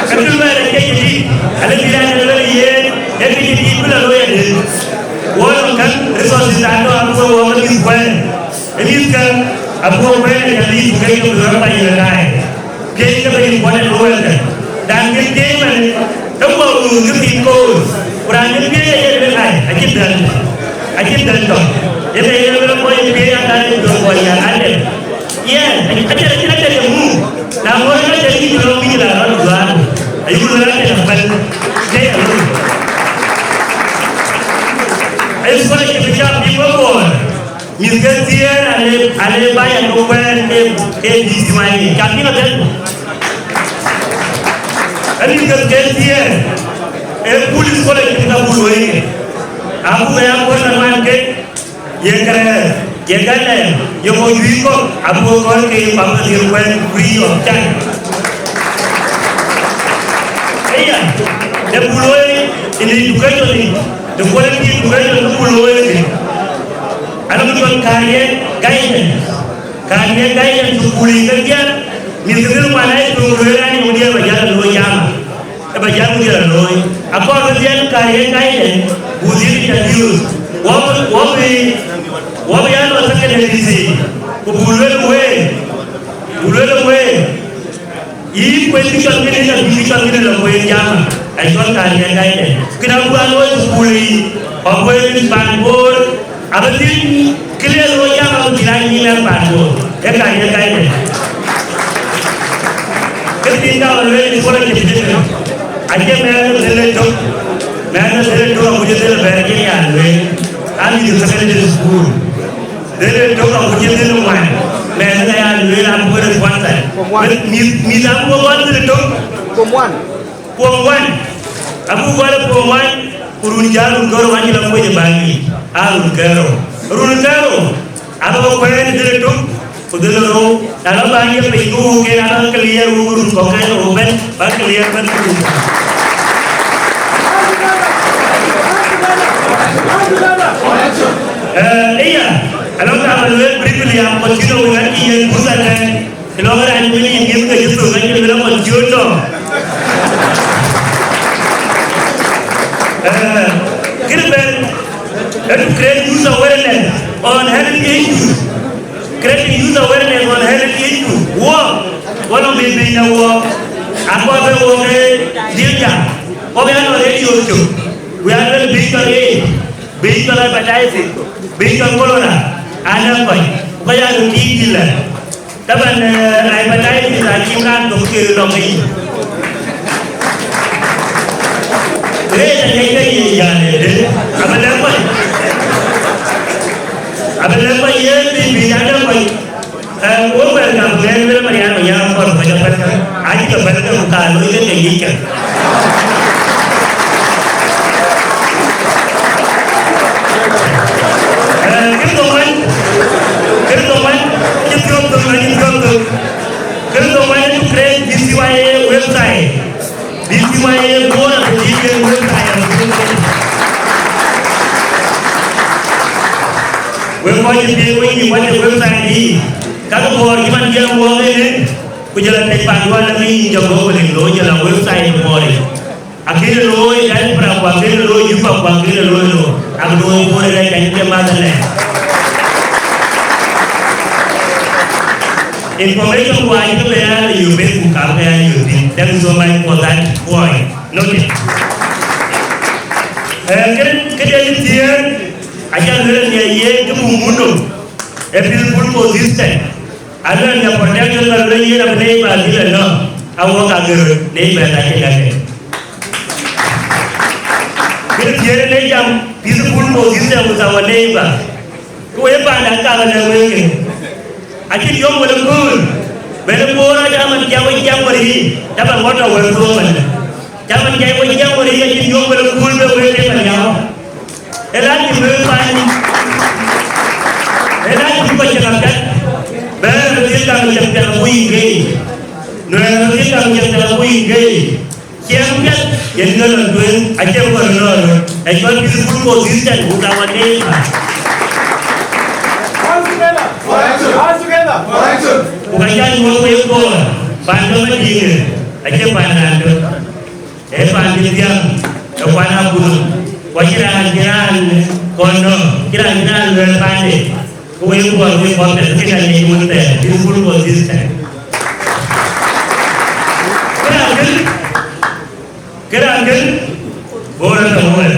Ke bï bɛ lɔ ke cï dït, alë bï raan ë luel yen, ee ke cï dït bï lɔ looi adï. Wɔ lɔ käŋ resources dan tɔ abuk wɔ ke mïth kuɛɛr. Ë mïth käŋ abuk kuɛɛr, aca mïth ke ke bï rɔt pany ë daai. Piɛc ke bɛ̈ny kuɔn ë luɔɔi ëtɛ̈n. Raan cïn piɛc man, ke guɔ run ke piny koor, ku raan cïn piɛc aye luel ai, acïn dhɛ̈l, acïn dhɛ̈l tɔ̈. Yen aye luel bɔ̈ ye piɛc akan ë jɔ bɔ̈ ya adem. Yɛn, acïn, acïn adem ë mum. Na ŋoot adem yï tɔ̈ bï la rɔt juaar. Ayï luel adem abɛ̈n. Ke ya luel. Aye scholarship cä bï wek kuɔɔr. Mïth ke thiëër ale, ale bä ya ke kuɛɛr ke, ke dït mai, ca piŋ atɛ̈n. Ë mïth ke, ke thiëër, ë bul scholarship ka bul wei ke. Abuk ya kuɔ̈n na man ke, ye kërɛɛr, ye gɛlɛɛr, ye kɔc juëc kɔ̈k, abuk kɔ̈n ke ye pam ke dhil kuɛɛr free of charge. Ëya, ë bul wei in education, in the quality education ke bul wei ke. Anɔŋ cɔl career guidance. Career guidance thukul yiic kedhie, mïth ke dhil ŋuan aa ye töŋ lueel an, ye ŋö diɛɛr bä jäl looi jama? Ë bä jäl ŋö diɛɛr looi? Akɔɔr kedhie career guidance, buk dhil introduce. Wɔ bï, wɔ bï, wɔ bï ya lɔ secondary thii, ku buk lueel wëë, buk lueel wëë. Yï kuec kë cɔl kënë, yï kuec kë cɔl kënë lɔ kuec jama, ë cɔl career guidance. Kënë abuk aa looi thukul yiic, ɔ kuec pan Bor, abï thïn clear looi jama, abï thïn aa nyïïn ë pan Bor. Ee career guidance. Kë thïn ka lɔ lueel ë scholarship thïn, acie mɛɛn ë dhël ë tök, mɛɛn ë dhël ë tök, agut cï dhël bɛ̈ɛ̈r, acie ya lueel, aa mïth secondary school. Dhël ë tök agut cï dhël ŋuan, mɛɛn ë ya lueel an, buk sponsor. Mïth, mïth abuk ŋuan dhël ë tök. Form one. Form one. Abuk gɔl ë form one, ku run cä run kërou an, cï lɔ kuec ë bäny yic, aa run kërou. Run kërou, abä bä kuɛɛr dhël ë tök, ku dhël ë rou. Na lɔ bäny ye piny, ku wuk en abä clear, wuk run kɔ̈k en rou ëbɛ̈n, bä clear ëbɛ̈n ku run. Eh, ëya, alɔŋ ka bä lueel briefly, am continue with that yen fursa tɛ̈n. Të lɔ raan wën yïn gïm ke cï thök, acï lueel akɔn cï ɣöt tɔ̈. Eh, kërë bɛ̈n, ë to create youth awareness on health issues. Creating youth awareness on health issues. Wɔ, wɔ nɔm bï piny në wɔ, akɔɔr bï wɔ ke dhil jam. Wɔ bï anɔŋ radio cök. Bï anɔŋ bï cɔl AIDS, bï cɔl hepatitis, bï cɔl cholera, anɔŋ kɔc. Kɔc aa röt tiic dhil lɛ̈k. Taban, eh, ai batai di ta cï ŋa dɔm ke lɔ ke yi. Re ta nyɛ ke yi ya ne de. Abele kɔc. Abele kɔc ye bi bi ya de kɔc. Eh, wo bɛ ka bɛ ne ma ya ma ya kɔc ka ja ka. Ai ka bɛ ka ka lo ye ke yi ke. Eh, kë thok man, kë thok man, cï piɔ̈u thok, cï piɔ̈u thok. Kë thok man, cï create B C Y A website. B C Y A Board of Education website. Wek kɔc cï piŋ wek yï wacë website yï. Ka ke Bor cï man jiɛɛm wok ënë, ku jɔl a tec pan duɔl ënë yï jɔ gɔ̈k wek lo jɔl a website Bor. Akënë looi diaspora, ku akënë looi Juba, ku akënë looi lo. Abï looi Bor ënë cäny ke motherland. Information ku acï ke bɛ ya yök bɛ̈n ku ka bɛ ya yök thïn. Thank you so much for that point. Noted. Eh, kë, këde thiëër, aca lueel ë ye kë muk mut nɔm, a peaceful coexistence. Alɔ nya protection ka luel yen abï neighbor dhil anɔ, awɔk agër neighbor ka cï gake. Kë thiëër ë jam, peaceful coexistence with our neighbor. Ku wek panda ka bä lɛ̈k wek kë. Acïn yom wël ë kööl, bɛ̈n ë Bor acaman cä wek cam wär yï, taban ŋɔt tɔ wär thok man. Caman cä wek cam wär yï, acïn yom wël ë kööl bë wek ke man yam. Ë la cï wek pany, ë la cï kɔc cä ka piath, bɛ̈ɛ̈r röt dhil kaŋ cä piath abuk yï geec. Nuɛɛr röt dhil kaŋ cä piath abuk yï geec. Ciɛɛŋ piɛth yen ke lɔ tueŋ, acie kɔc lɔ röt. Ɛ cɔl peaceful coexistence with our neighbor. All together. For action. All together. For action. Ku ka jal nyuɔɔth wek Bor, pan ke Madiŋ, acie pan raan tök. Ee pan cï dhiäŋ, ee kuan abun. Ku acïn raan cïn raan kɔn nɔ̈k, cïn raan cïn raan luɛɛl pande. Ku wek Bor, wek Bor, pɛth kë ka ŋic wun thɛɛr, peaceful coexistence. Kë raan kën, kë raan kën, Bor atɔ̈ wël.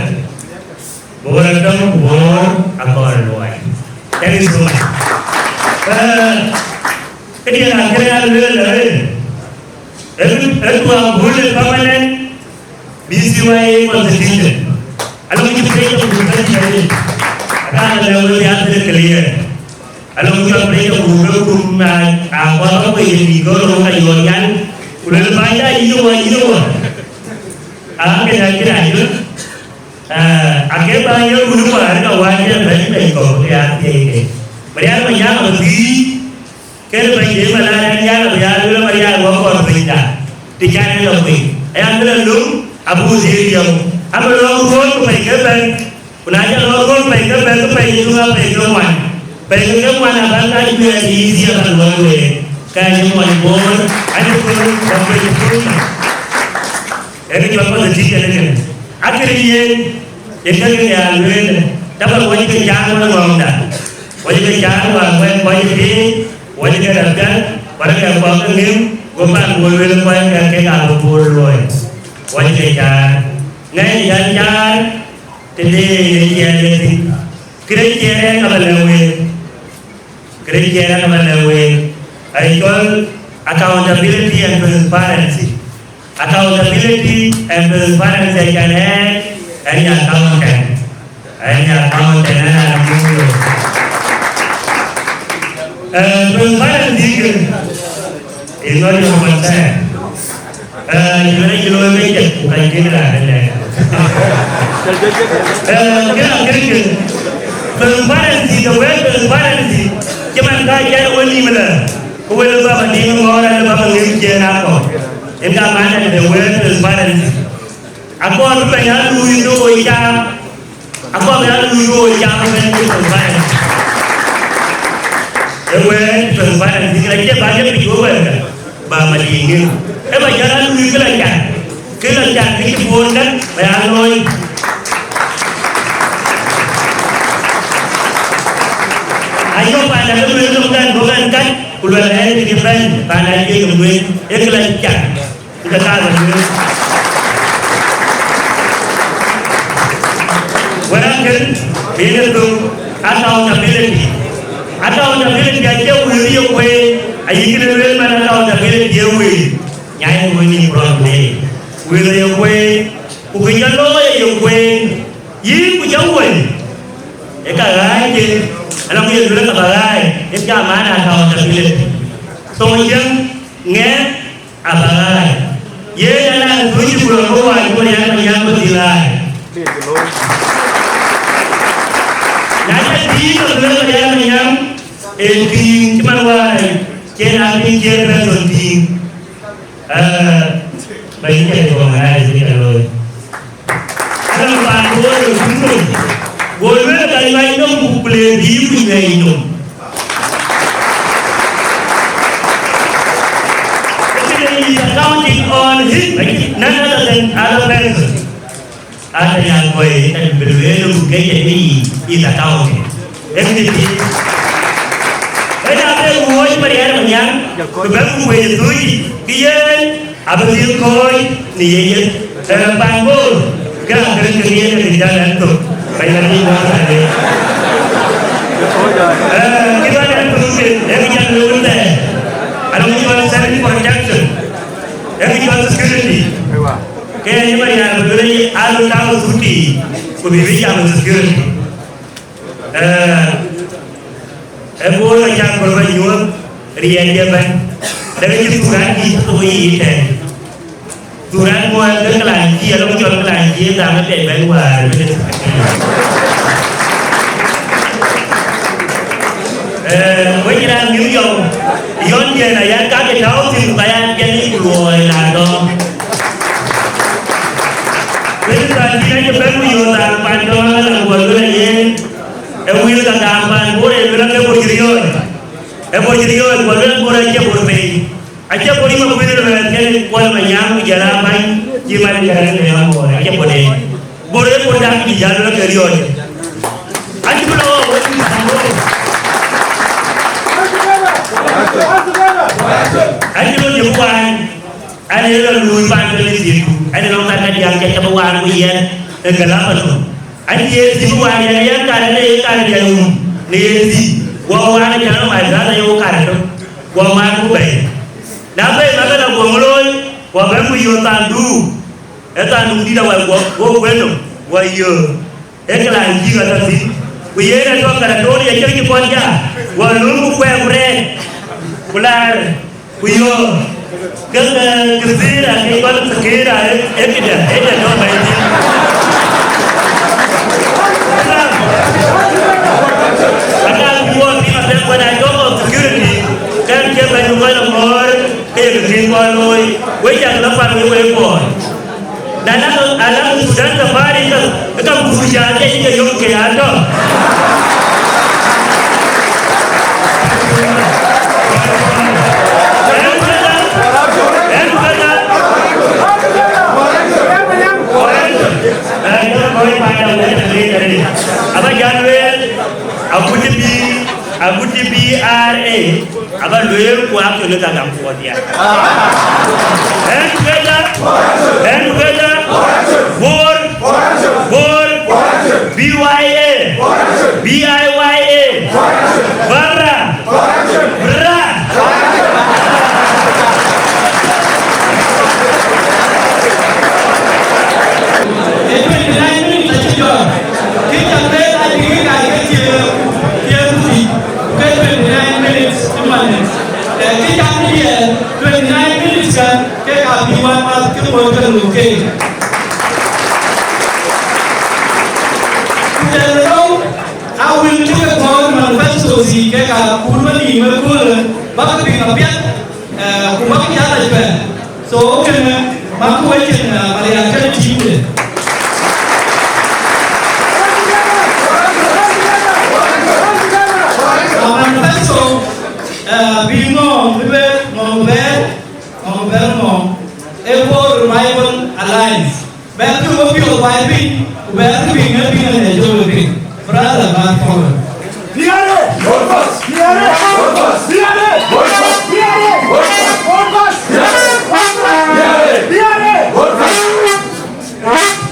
Bor atɔ̈ ku Bor akɔɔr luɔi. Thank you so much. Eh, këdiɛ̈n raan kën raan lueel ëlë, ë, ë tuaŋ bul ë permanent B C Y A constitution. Alɔŋ cï page of group bɛ̈n cï bɛ̈n. Aka lɛ wek ya thil clear. Alɔŋ cï page of group bɛ̈n kum na a kɔn rɔt wek ye bï gɔl rɔt ka yɔn yan. Ku lel bänyda yïn wä, yïn wä. A ke na cï rac yök. Ah, ake bäny ye wun wär ka wä cï bɛ̈n bɛ̈n kɔ̈k ke ya thiëëc ke. Marial ma jam abï thii. Kënë bɛ̈ny de malal ë nhial abï ya lueel Marial wä kɔɔr pinyda, të can ë lɔ piny. Aya lueel alum abuk dhil yɔ̈u. Abï lɔ röör ku pɛ̈i ke bɛ̈n, ku na cä lɔ röör pɛ̈i ke bɛ̈n, ke pɛ̈i ke ŋa, pɛ̈i ke ŋuan. Pɛ̈i ke ŋuan abän ka juɛɛr yï dhil abän lɔ lueel. Ka ye muɔny Bor, ade kɔn bä piny piny. Ee kë cɔl kɔc ë tïc en ëkënë. Akënë yen, yen ke kë ya lueel, taban wä cï ke caan wä ŋɔ̈ɔ̈ŋda, wä cï ke caan wä wɛ̈t kɔc ë piny, wä cï ke rɛ̈t piɛth, wä cï ke kɔ̈k ke ŋëm, go pan go lueel kɔc ke kek abï Bor luɔi. Wä cï ke caan. Ŋɛ̈ny ë jäl caan, tëde yen ë ciɛɛn ë thïn. Këde ciɛɛn ë ka bä lɛ̈k week. Këde ciɛɛn ë ka bä lɛ̈k week, aye cɔl accountability and transparency. Accountability and transparency acan ɣɛn, ɣɛn nya accountant. Ɣɛn nya accountant, ɣɛn aa muk. Eh, transparency kë, is not your concern. Eh, yïn ë yïn looi ke cek, ku ka cïn raan ënɛn. Eh, kë raan kërkë, transparency, the word transparency, cï man ka cɛn wën nïm lë, ku wël bä bä nïm ŋɔɔr, an bä bä ŋëm ciëën akɔ̈u. Yen ka man the word transparency. Akɔɔr bï bɛ̈ny aa luui ke ɣo cam, akɔɔr bï aa luui ke ɣo cam ëbɛ̈n ke transparency. Ë wɛ̈ɛ̈t transparency, kën acie bä jɔ pic wek wɛ̈ɛ̈t ka, bä Madiŋ ŋic. Ë bä jɔt aa luui kë la cat, kë la cat kë cï Bor däk bä ya looi. Ayök panda ke lueel nɔm kan bɔ̈ kan kac, ku luɛl ɣɛn kë cï bɛ̈n, panda acie ke lueel, ee kë la cat. Ë ka kaar bä lueel. Wɛ̈t akën, yen ë thök, accountability. Accountability acie wël ye kueer, Ayï këde lueel man, ë tɔ̈ tɛ̈ këde diëër wëi, nyai wëi nïïm rɔt wëi. Wëi ye kueen, ku kë cä looi aye kueen, yïn ku cä wëi. Ë ka ɣääc cin, anɔŋ ye lueel ka bä ɣääc, ë jam an, ë tɔ̈ tɛ̈ këde. Thoŋ Jiëŋ, ŋɛk, abä ɣääc. Yen ë raan tuuc cï ku lɔ bï wac ku Marial Manyaŋ bï dhil ɣääc. Na cä dhil lɔ bï Marial Manyaŋ, en tïŋ cï man wäär, cïn raan tïŋ cï en bɛ̈n thon tïŋ. Ee, bɛ̈ny cä jɔ ɣääc bï cä looi. Anɔŋ paan Bor ë kuc nɔm, go lueel ka ŋäc nɔm ku le bï ku ŋɛc nɔm. Kënë is accounting on him, none other than other person. Ata nyan kɔc ë kan bï lueel ku ke cɛ ke yic is accounting. Everything. Ëna ke wuɔ̈c Marial Manyaŋ, ku bɛ̈n ku kuec ë thuuc, kë yen abï dhil kɔ̈ɔ̈c në ye yen. Ee, paan Bor, ke akërin ke yen ke jäl ɛn thok, ka yɛn bï wään thɛɛr. Ee, kë bä ɛn thok ke, ee kë jäl wëu thɛɛr. Anɔŋ kë cɔl self protection, ee kë cɔl security. Ke yen ë Marial bï lueel aa röt tääu thuuc, ku bï bï jam security. Ee, ee Bor acä kɔɔr bä nyuɔɔth riɛɛc ëbɛ̈n, dɛ̈ cï thuran dït thok yiic tɛ̈n. Thuran ŋuɔɔth ke këlaŋ cï, alɔ cɔl këlaŋ cï, dhaŋ ë piac bɛ̈n wäär bï dït. Ee, wec raan New York, yɔn diɛn ayan ka ke tääu thïn, ka yan piɛth yic ku luɔɔi na dɔm. Wën than cïn acï bɛ̈n ku yööth raan pan tɔ̈ ëlä, guɔ lueel yen, ee wël ka gam pan Bor, ee luel ke Bor cï riɔ̈ɔ̈c. Ee Bor cï riɔ̈ɔ̈c, guɔ luel Bor acie Bor pei. Acie Bor yï ma kuën luɛɛth kën Kuɔl Manyaŋ ku jɔl aa bäny cï man ë kärɛc në ya Bor, acie Bor en. Bor ee Bor dak cï jäl luel ke riɔ̈ɔ̈c. Acï bï lɔ wok wek pan Bor. Acï lɔ jëk wany. An, ee lɔ luui pan ke lë thiëëcdu, an, ee lɔŋ thar ka diäk cä bï waan ku yɛn ë galapanun. An, ye thiëëc waan yɛn, yɛn kar ënë ye kar diɛn wun në ye thiëëc, guɔ waan ë cän ë mac dhäth aye wo kar ëtök, guɔ maan ku bɛ̈i. Na bɛ̈i, na bɛ̈n, aguɔ ŋö looi? Guɔ bɛ̈n ku yöök thanduk, ee thanduk dït awal guɔ, guɔ kuën nɔm, guɔ yöök. Ee kërac yïk atɔ̈ thïn, ku yen atɔ̈ Karatuuri acïn cï kɔn ja, guɔ lööm ku kuɛɛr ku rɛɛc, ku laar, ku yöök, ke, ke, ke thïïr akë kɔn thïkëër aa ee, ee këdë, ee dë tɔ̈ bɛ̈i thïn. Aka, aka bï wɔ piŋ atɛ̈n wën aa jɔk ɔ security, kɛn cï bɛ̈ny kɔc lɔ ŋɔ̈ɔ̈r, ke ye kë kïn kɔn looi, wek cak lɔ pan wek wek kɔɔr. Na, na, ala Sudan safari ka, ka kuja ke ke yom ke ato. Aba jal lueel, agut bï, agut bï R A, aba lueel ku apiöl ka gam kuɔth ya. Stand together, stand together, Bor, Bor, B Y A, B I Y A, Barra, Bra. Ee twenty nine minutes acï jɔt. Kë cak bɛ̈n aa dï kë ka ke thiëër, thiëër ku thiëc, ke twenty nine minutes ëmanë. Ee, kë cak bï diɛɛr twenty nine minutes kan, ke ka bï wan math ke kuɔ̈n ke luk keek. Ku tɛ̈n rou, a wël cï ke kɔɔr manifesto thii kek aa kuur wenïïm ëköölë, bäk piŋ apiɛth, ee, ku bäk jal a cuɛ̈ɛ̈r. So, kënë, mak wecin, ee, Marial kënë tïŋde. Aa manifesto, ee, bï ŋɔɔŋ bï bɛ̈n, ŋɔɔŋ bï bɛ̈n, ŋɔɔŋ bï bɛ̈n ŋɔɔŋ, ee Bor Revival Alliance. Bɛ̈ɛ̈rkï wepiɔ̈ɔ̈th wai piny, ku bɛ̈ɛ̈rkï piŋ ë piŋ ë jɔl piŋ. Brother, bad forward. Niare! Hold fast! Niare! Hold fast! Niare! Hold fast! Niare! Hold fast! Niare! Hold fast! Niare! Hold fast!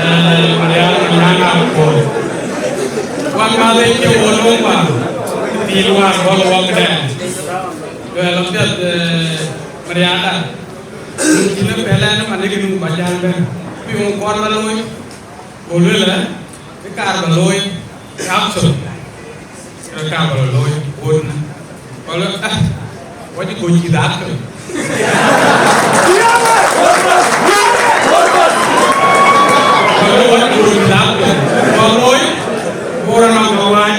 Marial Manyang Akol. Wan madhe ke wo lomba. Dil war bol wok den. Well, apiath, eh, Marial da. Kine pɛlɛn man ke nu ba jal ben. Pi wo kor ba loy. Go luel, eh, ke kaar ba looi, ke action. Ke kaar ba looi, wot na. Go luel, eh, wacï go cï dhaak tök. Go luel, wacï go cï dhaak tök. Go looi, go rɔt nɔm ke wany.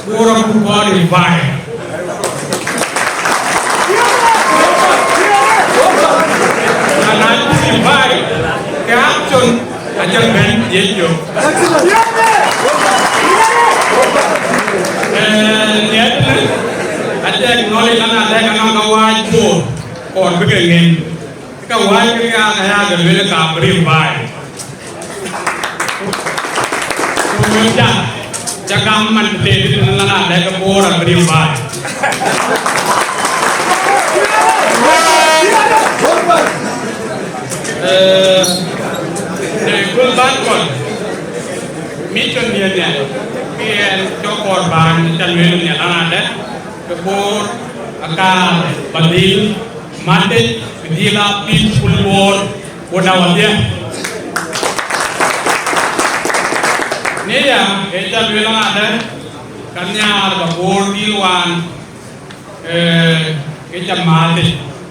Wor abuk kɔn invite. Na, na cï invite, ke action acï bɛ̈n ye jɔ. Eh, nɛ̈t, acï acknowledge, na, na dɛ̈k anɔŋ ka wääc Bor, kɔɔr bï ke ŋɛn. Ka wääc ke ya, ka ya ke luel ka bï invite. Ku wek ca, ca gam man tëtëë tëtëë na la dɛ̈k Bor abï riëëu baai. Eh, eh, kul ban kɔn, mission diɛn diɛn, ke ɛn cɔk kɔɔr baan ca lueel nhial an adɛ̈, ke Bor akaar ba dhil Matic, bï dhil aa peaceful Bor, wo da wadhiɛ. Ni ya, ee ca lueel ŋadë, ka nhiaar ba Bor dhil waan, eh, ke ca Matic,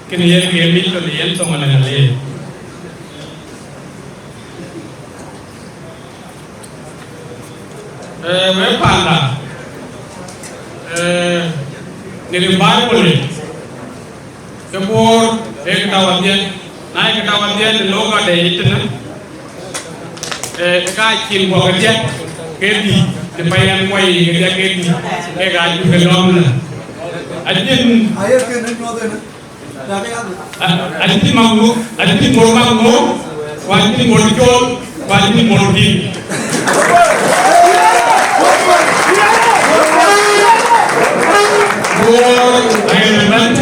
kën yen ke mission yen thoŋ ënɔŋ aleer. Eh, wek panda, eh, në revival, ke Bor ee këda wadhiɛ, na ye këda wadhiɛ në lugha de yic tënë, eh, ka cin bɔ̈ kedhiɛ ke dhïc, në payɛn kuɔi kedhiɛ ke dhïc, ke ka cuk ke lɔ̈m në. Acïn, a, acïn maŋ ŋö, acïn bor maŋ ŋö, ku acïn bor col, ku acïn bor dhïc. Bor aye bɛ̈n.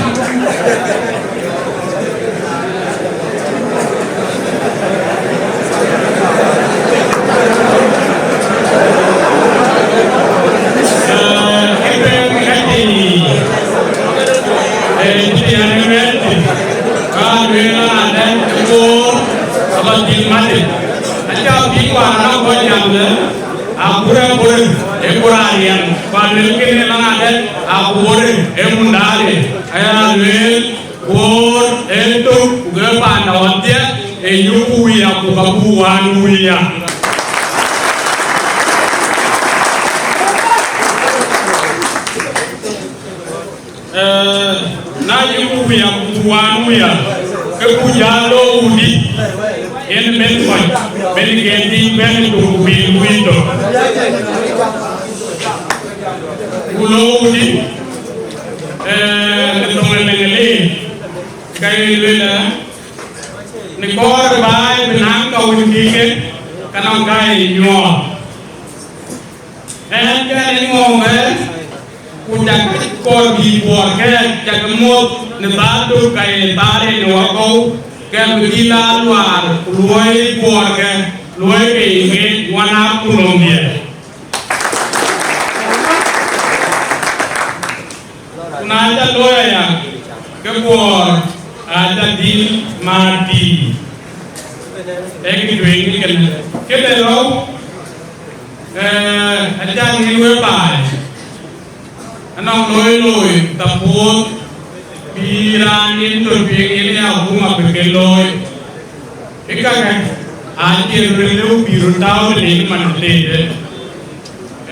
Akurɛ bore, e bor ariɛm, ku aluel kënë ënɔŋ adɛ̈, akurɛ, e mundhare, aya lueel. Bor ee tök, ku ke panda wadhiɛ, ee yökku wia, ku ka buk wään wia. Eh, na yökku wia, ku buk wään wia, ke ku jal lɔ wudï, yen ben kɔc, ben ke dhil bɛ̈n tök, ku bï wïc tök. Ku lɔ wudï, eh, në thoŋ ë Leŋëlë, ka ye lueel, eh, në kɔɔr baai bï naŋ ka wën bï ke, ka nɔŋ ka ye nyuɔɔth. Ɛn kɛn ë nyuɔɔth ë, ku cak kɔɔr bï buɔɔr kɛ̈ɛ̈c, cak muɔ̈th në thaar tök ka ye thaar en ë wakɔ̈u, ke bï dhil aa luaar, ku luɔi buɔɔr ke, luɔi ke ye ŋeec wan aa ku lom diɛɛr. Ku na ca looi aya, ke Bor aca dhil maar tiic. Ee kë tueŋ kënë. Këde rou, eh, aca ŋic we baai. Anɔŋ looi looi, thapuɔth, bï raan yen tɔ tueŋ yen ya akuma bï ke looi. Ë kakë, acïn röt lëu bï röt tääu tëde man tëde.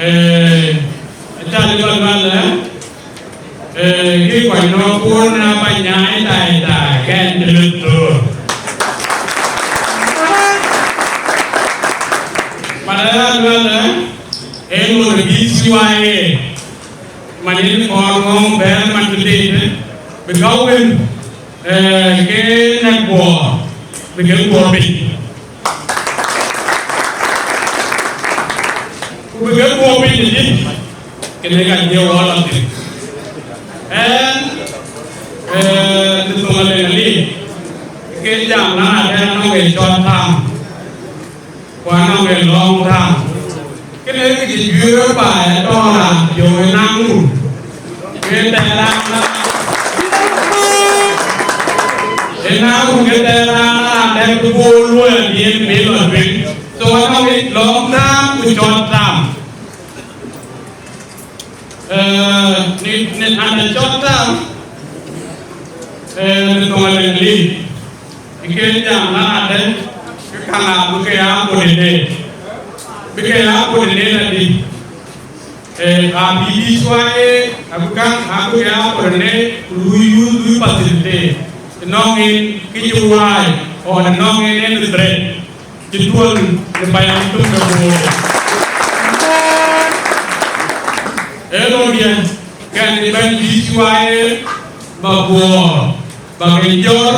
Eh, aca lëu ba lual, eh, Eh, kë kɔc nɔ̈k kuɔn na ba nyaai tai tai kɛn cï lëk thöör. Mana ya luɛl, eh, en ŋot bï C Y A, man yen kɔɔr ŋɔ̈ŋ bɛ̈ɛ̈r man tëde, bï ka wën, eh, ke nɛ̈k guɔ, bï ke guɔ piny. Ku bï ke guɔ piny ë dït, kënë ka jɔ wɔ lɔ thïn. Ɛn, eh, në thoŋ Leŋëlë, ke jam na adɛ̈ nɔŋ ë cɔl taŋ. Ku anɔŋ ë long term. Kënë kë cï juëër baai ë tɔ̈ raan piɔ̈u ë naŋ run. Ke tɛ̈ raan, ë naŋ run ke tɛ̈ raan, raan dɛ̈t bï bɔ̈ luɔi yen bï lɔ tueŋ. So anɔŋ ë long term ku short term. Eh, në, në, under short term, eh, në thoŋ English, ë ke jam la ade, ke kaŋ abï ke ya coordinate. Bï ke ya coordinate adï? Eh, abï dï cuai, abï kaŋ abï ke ya coordinate, ku lui use, lui facilitate. Të nɔŋ en kë cï wai, or të nɔŋ en en threat. Cï tuɔl në payam tök ke Bor. Ee röt diɛn, kɛn ë bɛ̈ny bï cuai, ba guɔɔr, ba ke jɔr,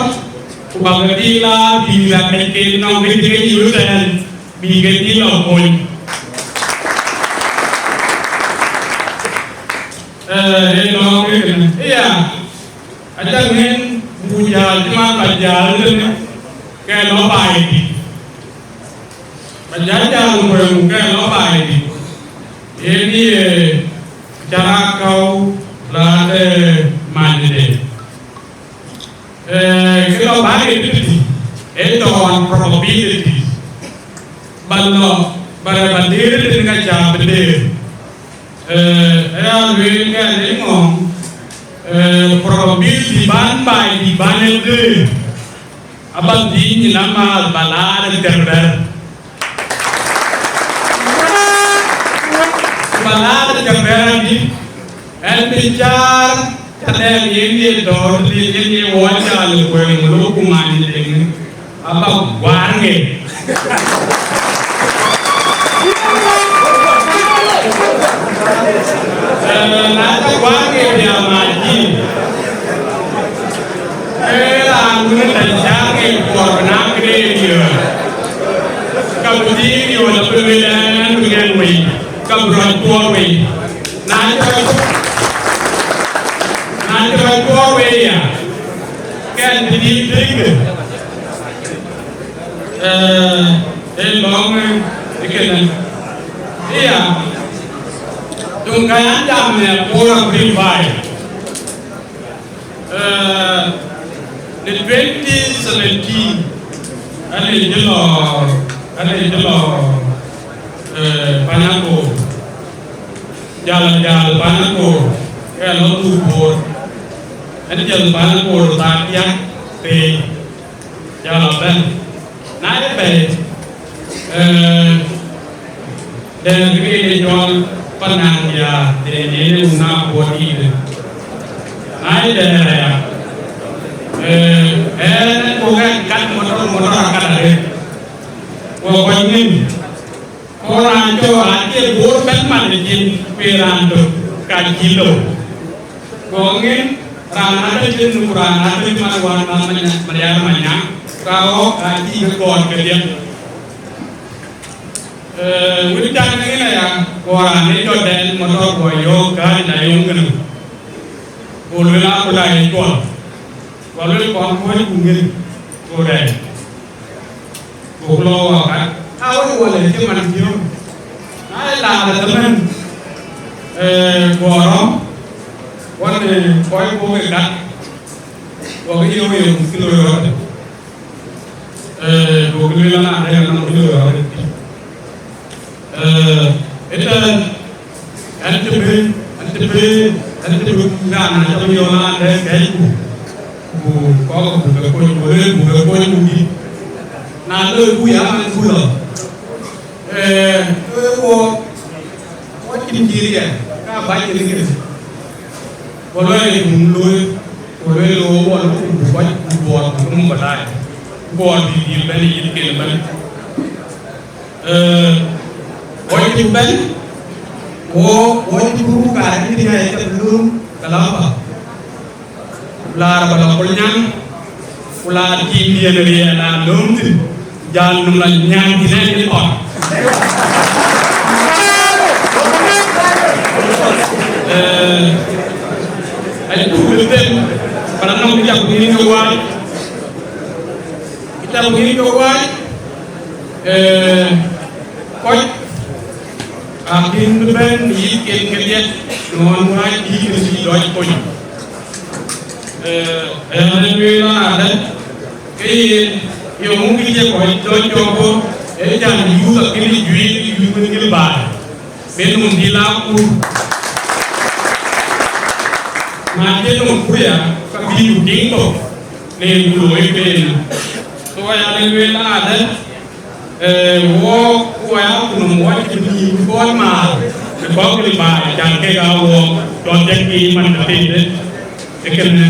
ku ba ke dhil laar bï raan kɛc ke nɔm ke cï ke yï ëtɛ̈ɛ̈n, bï ke dhil lɔ kony. Ee, ee lɔ ke kënë. Ëya, aca ŋën buk jäl cï man ba jäl tënë, ke lɔ baai dït. Ba jäl jäl kueŋ ke lɔ baai dït. Yen ye carak kɔ̈u la de manyde. Eh, kë lɔ baai dït, ë tɔ̈ on probability. Ba lɔ, ba rɛ ba dëër tënë ka ca bï dëër. Eh, ë ya lueel kɛn ë ŋɔ̈ŋ, eh, probability ban baai dït ban ë dëër. Aba dhil nyin amääth ba laar ë thiärbɛ̈t. Ba laar ë thiärbɛ̈t adï, ɛn bï caar, ca dɛɛm yen ye dɔ̈ɔ̈r, bï yen ye wɔ jal ë kueŋ, lok ku many ë deŋ, aba guaar ŋe. Eh, na ca guaar ŋe bï amac yïn. Ee raan wën tɛ̈ cäŋ ë kuɔɔr bï naŋ këde ye riëër, ka bï dhil riɔ̈ɔ̈c abï lueel ɛn bï ŋɛn wei, ka bï rɔt kuɔɔr wei. Na cï rɔt, na cï rɔt kuɔɔr wei ya, kɛn bï dhil tëëkde. Ee, ee lɔ̈ŋ, ee, ë kënë. Ëya, duŋ ka yan jam në Bor Abri baai. Eh, në twenty seventeen, ɣɛn ë cï lɔ, ɣɛn ë cï lɔ, eh, Panyakoor. Jal, jal Panyakoor, ke lɔ dhuk Bor. Ɣɛn jal Panyakoor thaa diäk pei. Jal a bɛ̈n. Na ye bɛ̈i, eh, dɛ̈ɛ̈r ke ye cɔl Panaŋ ya, dɛ̈ɛ̈r ye ne wun a kuɔt yic. Na ye dɛ̈ɛ̈r aya, eh, ɛn ku ɣɛn kat motor, motor akat arëët. Ku kɔc ŋic. Ku raan cɔl raan cï Bor bɛ̈n man ë cin, ku ye raan tök, ka cï lou. Go ŋic raan ade cin, ku raan ade man wään man Manya-, Marial Manyaŋ, ka ɣɔ̈k raan cï ke gɔɔt kedhie. Eh, wën can ŋic aya, go raan ë jɔt dɛn motor go yɔ̈ɔ̈k gääc na yom kënë. Go lueel, akula ye cuɔl. Go lueel, kɔn kuɔ̈c ku ŋic, go rɛɛc. Go lɔ wakat, a wek wal ë cï man piɔ̈u. Na ye laar ë thëmën, eh, guɔ rɔ̈m, wan, eh, kɔc bɔ̈ ke gat, guɔ ke yöök ye muk kï loi rɔt. Eh, duɔ̈kï lueel an, adɛ̈ nɔm kï loi rɔt. Eh, ëtɛ̈ɛ̈n, ɛn cï bï, ɛn cï bï, ɛn cï bï raan na cam yɔn an, dɛ kɛ̈ɛ̈cku, ku kɔ̈k buk ke kony, ku lueel buk ke kony, ku dït. Na loi ku ya man ku lɔ. Eh, eh, wo, wo cïn cï riɛl, ka bac cïn kën. Ku lueel buk looi, ku lueel wo, wo, ku buk bac, ku buɔɔr, ku muk batai. Ku buɔɔr dït dït bɛ̈n, yïn kën bɛ̈n. Eh, wɔ cï bɛ̈n, wo, wo cï buk kaar cï diɛɛc ke lööm Kalamba. Ku laar ba lɔ Kolnyaŋ, ku laar cï diɛɛn riɛɛl aa lööm thïn, jal nɔm lɔ nyaŋ thïn ë cï thɔn. Eh, acuk bï them, ba lɔ nɔm cak bï ŋic ke wac. Cak bï ŋic ke wac, eh, Kɔc akïn bï bɛ̈n yïk ken kedhie, nɔn wääc bï ke cï dɔc kony. Ee, ɣɛn ë lueel ënɔɔnë, ke yen, yeŋö kë cï kɔc dɔc cɔk bɔ̈, ee can yuth akënë juëc, yuth ë Gilbaai, bï nɔm dhil aa kur. Na cï nɔm kur ya, ka bï ku tïŋ thok, le ku looi peen. So, ɣɛn ë lueel ënɔɔnë, Ee, wɔ, wɔ ya ku nɔm wɔ cï bï bɔ̈ maar, ë kɔc Gilbaai, can kek aa wɔ, cɔl jɛk piny man tëthiinë, ë kënë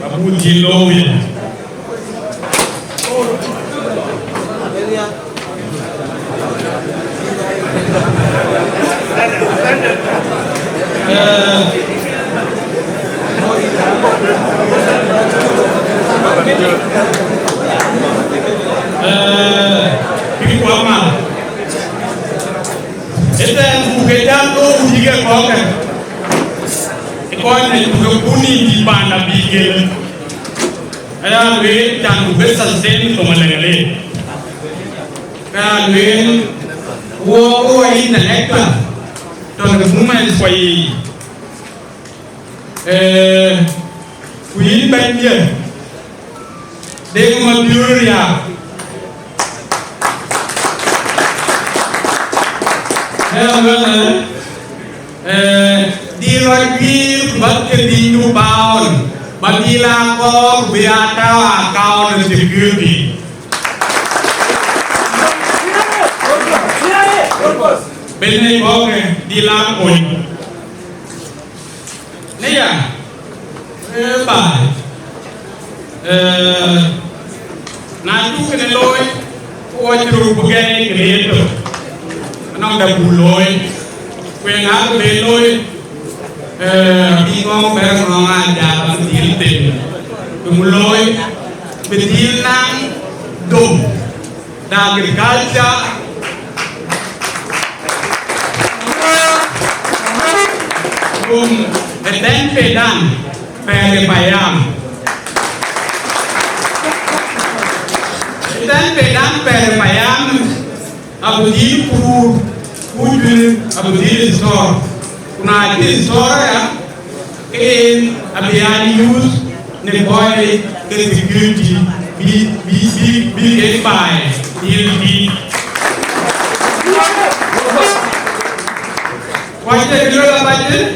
abuk dhil looi. Ee, ee, bï kuɔ̈k mal. Ëtɛ̈ɛ̈n ku ke jal looi ku cï ke kɔ̈ɔ̈k kë. Ë kɔc nɛn ku ke kun nïïm dït panda bï gel. Aya lueel can ku ke sustain thoŋ alɛŋ alë. Ka lueel wɔ, wɔ intellectual, tɔ̈ në movement kua yiic. Ee, ku yïn bɛ̈ny diɛ̈, dek ma biöör ya. Ee, wël, ee, dhil rɔt guiir ku bäk ke dhil du baon, ba dhil aa kɔɔr ku bï aa tääu account security. Bɛ̈ny ë kɔ̈k dhil aa kony. Në ya, ee, baai, ee, na cuk kënë looi, ku wɔ cï röt bï gɛɛi kënë yetök, anɔŋ dap buk looi, ku eeŋa bï ben looi, ee, abï ŋɔ̈ɔ̈ŋ bɛ̈ɛ̈r ŋɔ̈ɔ̈ŋ aa jal abï dhil them, bï mu looi, bï dhil naŋ dom. The agriculture, kum ë tɛ̈n pedan pɛ̈ɛ̈r ë payam. Ë tɛ̈n pedan pɛ̈ɛ̈r ë payam, abï dhil kuur, ku juëc abï dhil store. Ku na cï store ya, ke yen abï aa use në kɔc ke security bï, bï, bï, bï kek baai dhil dït. Ku acïn kë lueel abac thïn,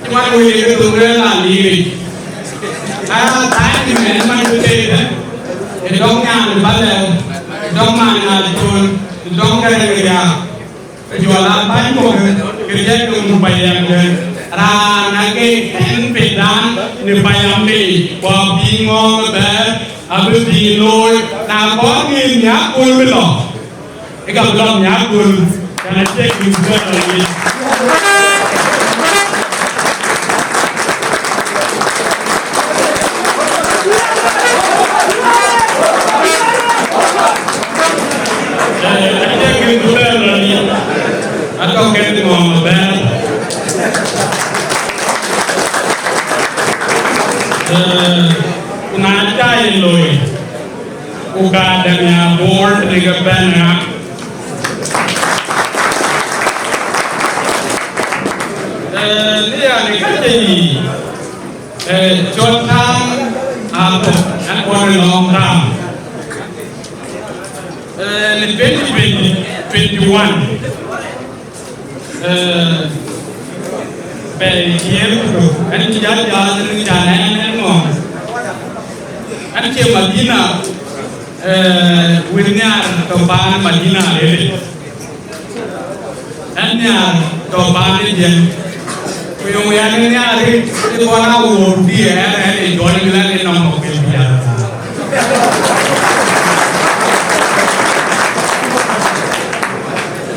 cï man wëi ke thok lueel an, yïric. Aa, thaai cï mɛn man bï keek, ë dɔ̈ŋ nyan ë Balɛu, ë dɔ̈ŋ man ŋaal col, ë dɔ̈ŋ kërɛɛc riääk. Ke jɔl a bäny kɔ̈k ke jɛk ke muk payam ke raan ake tɛ̈n pedan në payam bei, ku abï ŋɔ̈ɔ̈ŋ ë bɛ̈ɛ̈r, abï dhil looi, na kɔɔr ŋic nhiaak kööl bï lɔ, ë ka bï lɔ nhiaak kööl, cän acie kï bï lɔ ŋic. Ee, acie kï bï lɔ ŋic. Atɔ̈ ke ŋɔ̈ɔ̈ŋ ëbɛ̈n. Ee, ku na ca ye loi, ku ka dɛ̈m ya board në ke bɛ̈n ɣa. Ee, në ya në ka cï yic, ee, cɔl taŋ athok, ɛn kɔn ë lɔ̈ɔ̈m taŋ. Ee, në twenty twenty, twenty-one, ee, bɛ̈ɛ̈i tiɛɛl ku dök, ɛn cï jat jal rin can ɛn ɛn ŋɔ̈ɔ̈ŋ. Ɛn cie Madina, ee, wën nhiaar tɔ̈ paan Madina arëët. Ɛn nhiaar tɔ̈ paan ë Jiëŋ. Ku yöŋ yɛn ë nhiaar ë kɔn aa woor bï ɛn ɛn ë jɔl ë lɛ̈k ë nɔm ë kë bï ya.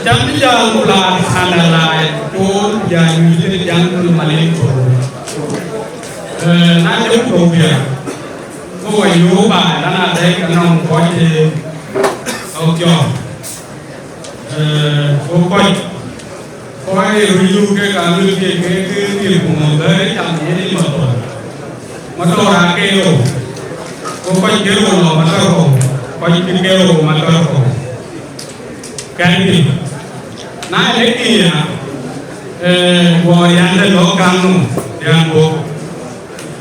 Cam bï jal ku laar an, la laai cool ya nyuc ë jaŋ ku malik ku. Ee, na cï ku bï ya. Ku wɔ yöök baai, lan adɛ̈ ke nɔm kɔc ë ɣɔ̈k jɔɔk. Ee, ku kɔc, kɔc ë röt yöök ke ka luel ke, ke, ke, ke ku ŋɔ̈th bɛ̈ɛ̈r ë cam yen ë motor. Motor aa ke rou. Ku kɔc ke rou lɔ motor kɔ̈u. Kɔc ke rou motor kɔ̈u. Kɛ̈nkï. Na lek ya, eh, wɔ riɛnde lɔ kaŋ nu, riɛn bɔ̈,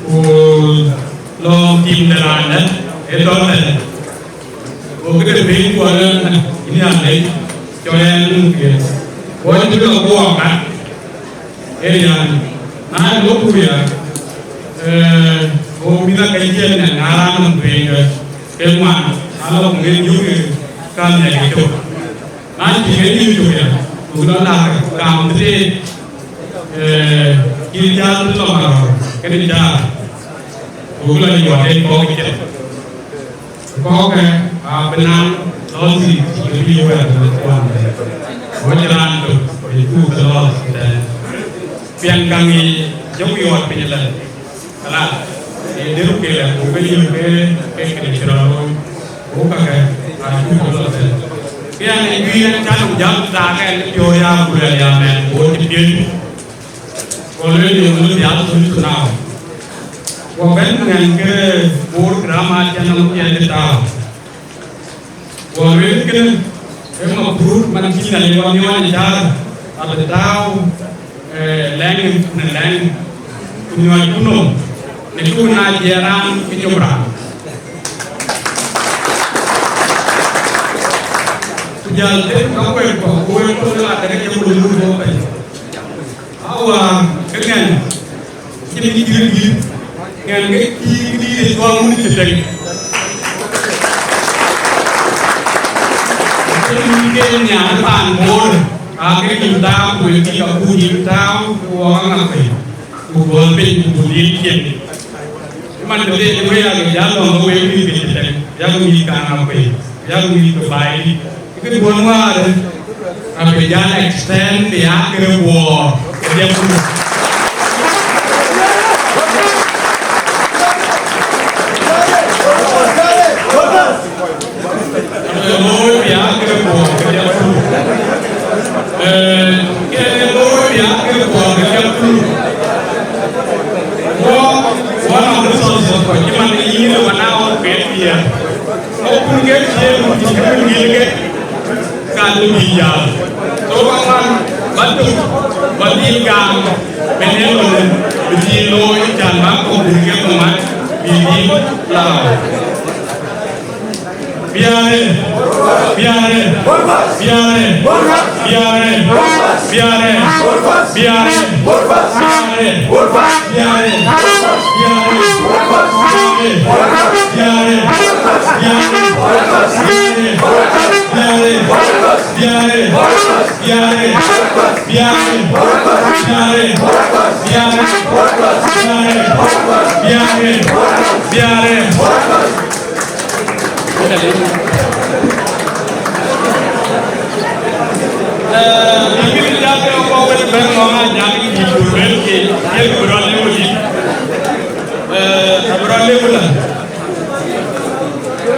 ku lɔ tim de raan dɛ̈, ë dɔ̈ɔ̈r dɛ̈. Ku këde piny kuɔn ë, yïn ya lec, cɔl ɛn nu kiɛ̈. Wɔ cï lɔ guɔ kat, ë riɛn. Na lɔ ku ya, eh, ku mïth ake ciɛɛn nɛn, na raan nɔm piny ke, ke ŋuan, na lɔ ku ŋen yök, ke kaŋ nɛn ke cök. Na cï ke yïn cök ya, ku lɔ na kam tëde, eh, kï jäl lɔ marɔ̈ɔ̈r, kënë jäl, ku lɔ nyuɔɔth en kɔ̈k cït. Kɔ̈kë abï naŋ lɔ̈ɔ̈th cï ke bï wɛ̈ɛ̈r në kuan. Wɔ cï raan tök, ë cuk ke lɔ̈ɔ̈th tɛ̈n. Piɛŋ kaŋ yic, jɔku yɔɔt piny ëlä. Kalas, ee dëru ke lɛ, ku ke yïn ke, ke kën cï rɔt looi, ku kakë aa cuk lɔ thël. Ke an, ee juëc an, cä lok jam, thaakë ɛn, ke piɔ̈u ya, ku luɛl ya mɛn, ku wo cï piööc. Ku lueel ye, ŋö dhial thöl tënɔɔu? Ku bɛ̈n ŋɛn ke Bor grammar cä nɔm piɛth tääu. Ku lueel kënë, ë mafrut man cï Nhialic wa miɔɔc ë cäär, abï tääu, eh, lɛ̈ŋ në lɛ̈ŋ, ku nyuɔɔc ku nɔm, në kë wën aa jiɛɛr raan ke nyop raan. Ku jäl them ka kuɛɛr kɔ̈k, ku wek kɔ̈k la kɛ̈kë jam wël nu bɔ̈ pɛ̈i. Awa, ke ŋɛn, cïn kï dït, ŋɛn ke cï kï dït ë cuɔl wun cï tëk. Cïn kï ke nhiaar paan Bor, aa ke nïm tääu, ku ë kï ka ku nïm tääu, ku wɔ ka ŋak piny, ku gɔl piny, ku dït cin. Cï man tëde wek aa ke jäl lɔ̈ŋ ke wek mïth ke cï tëk, yak mïth kaŋ ŋak piny, yak mïth ke baai dït. Kë duɔ̈n wäär, abï jäl extend bï aa kërë guɔ̈ɔ̈r, ke jam ku. Abï looi bï aa kërë guɔ̈ɔ̈r, ke jam ku. Eh, ke looi bï aa kërë guɔ̈ɔ̈r, ke jam ku. Wɔ, wɔ nɔŋ resources kɔ̈k cï man yïn ë wä na wɔ ke piɛth. Ɣok kun ke piɛth, kun cï kë ŋiɛc ke. Ka du bï jäl. So, ba man, ba tuk, ba dhil gam, bï ne lon, bï dhil looi, can ba kɔ̈k bï ke ku mat, bï dhil la. Biare, biare, biare, biare, biare, biare.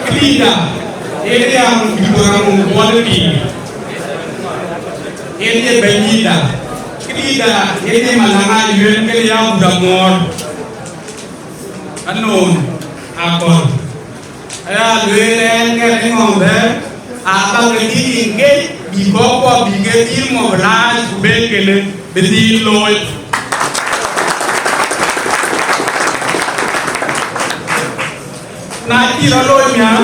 Këdïïtda, yen ë ya muk bï bɔ̈ në piny. Yen ye bɛ̈nydïïtda. Këdïïtda, yen ye malaŋa yuɛ̈n këde ya muk amuɔɔr. Anon, akɔ̈l. Aya lueel ɛn ŋɛk ë ŋɔ̈ŋ bɛ̈ɛ̈r, aa bäk ke dhil yic ŋic, bï kɔ̈k kuɔ bï ke dhil mobilize ku ben kënë bï dhil looi. Na cï rɔt looi nhial,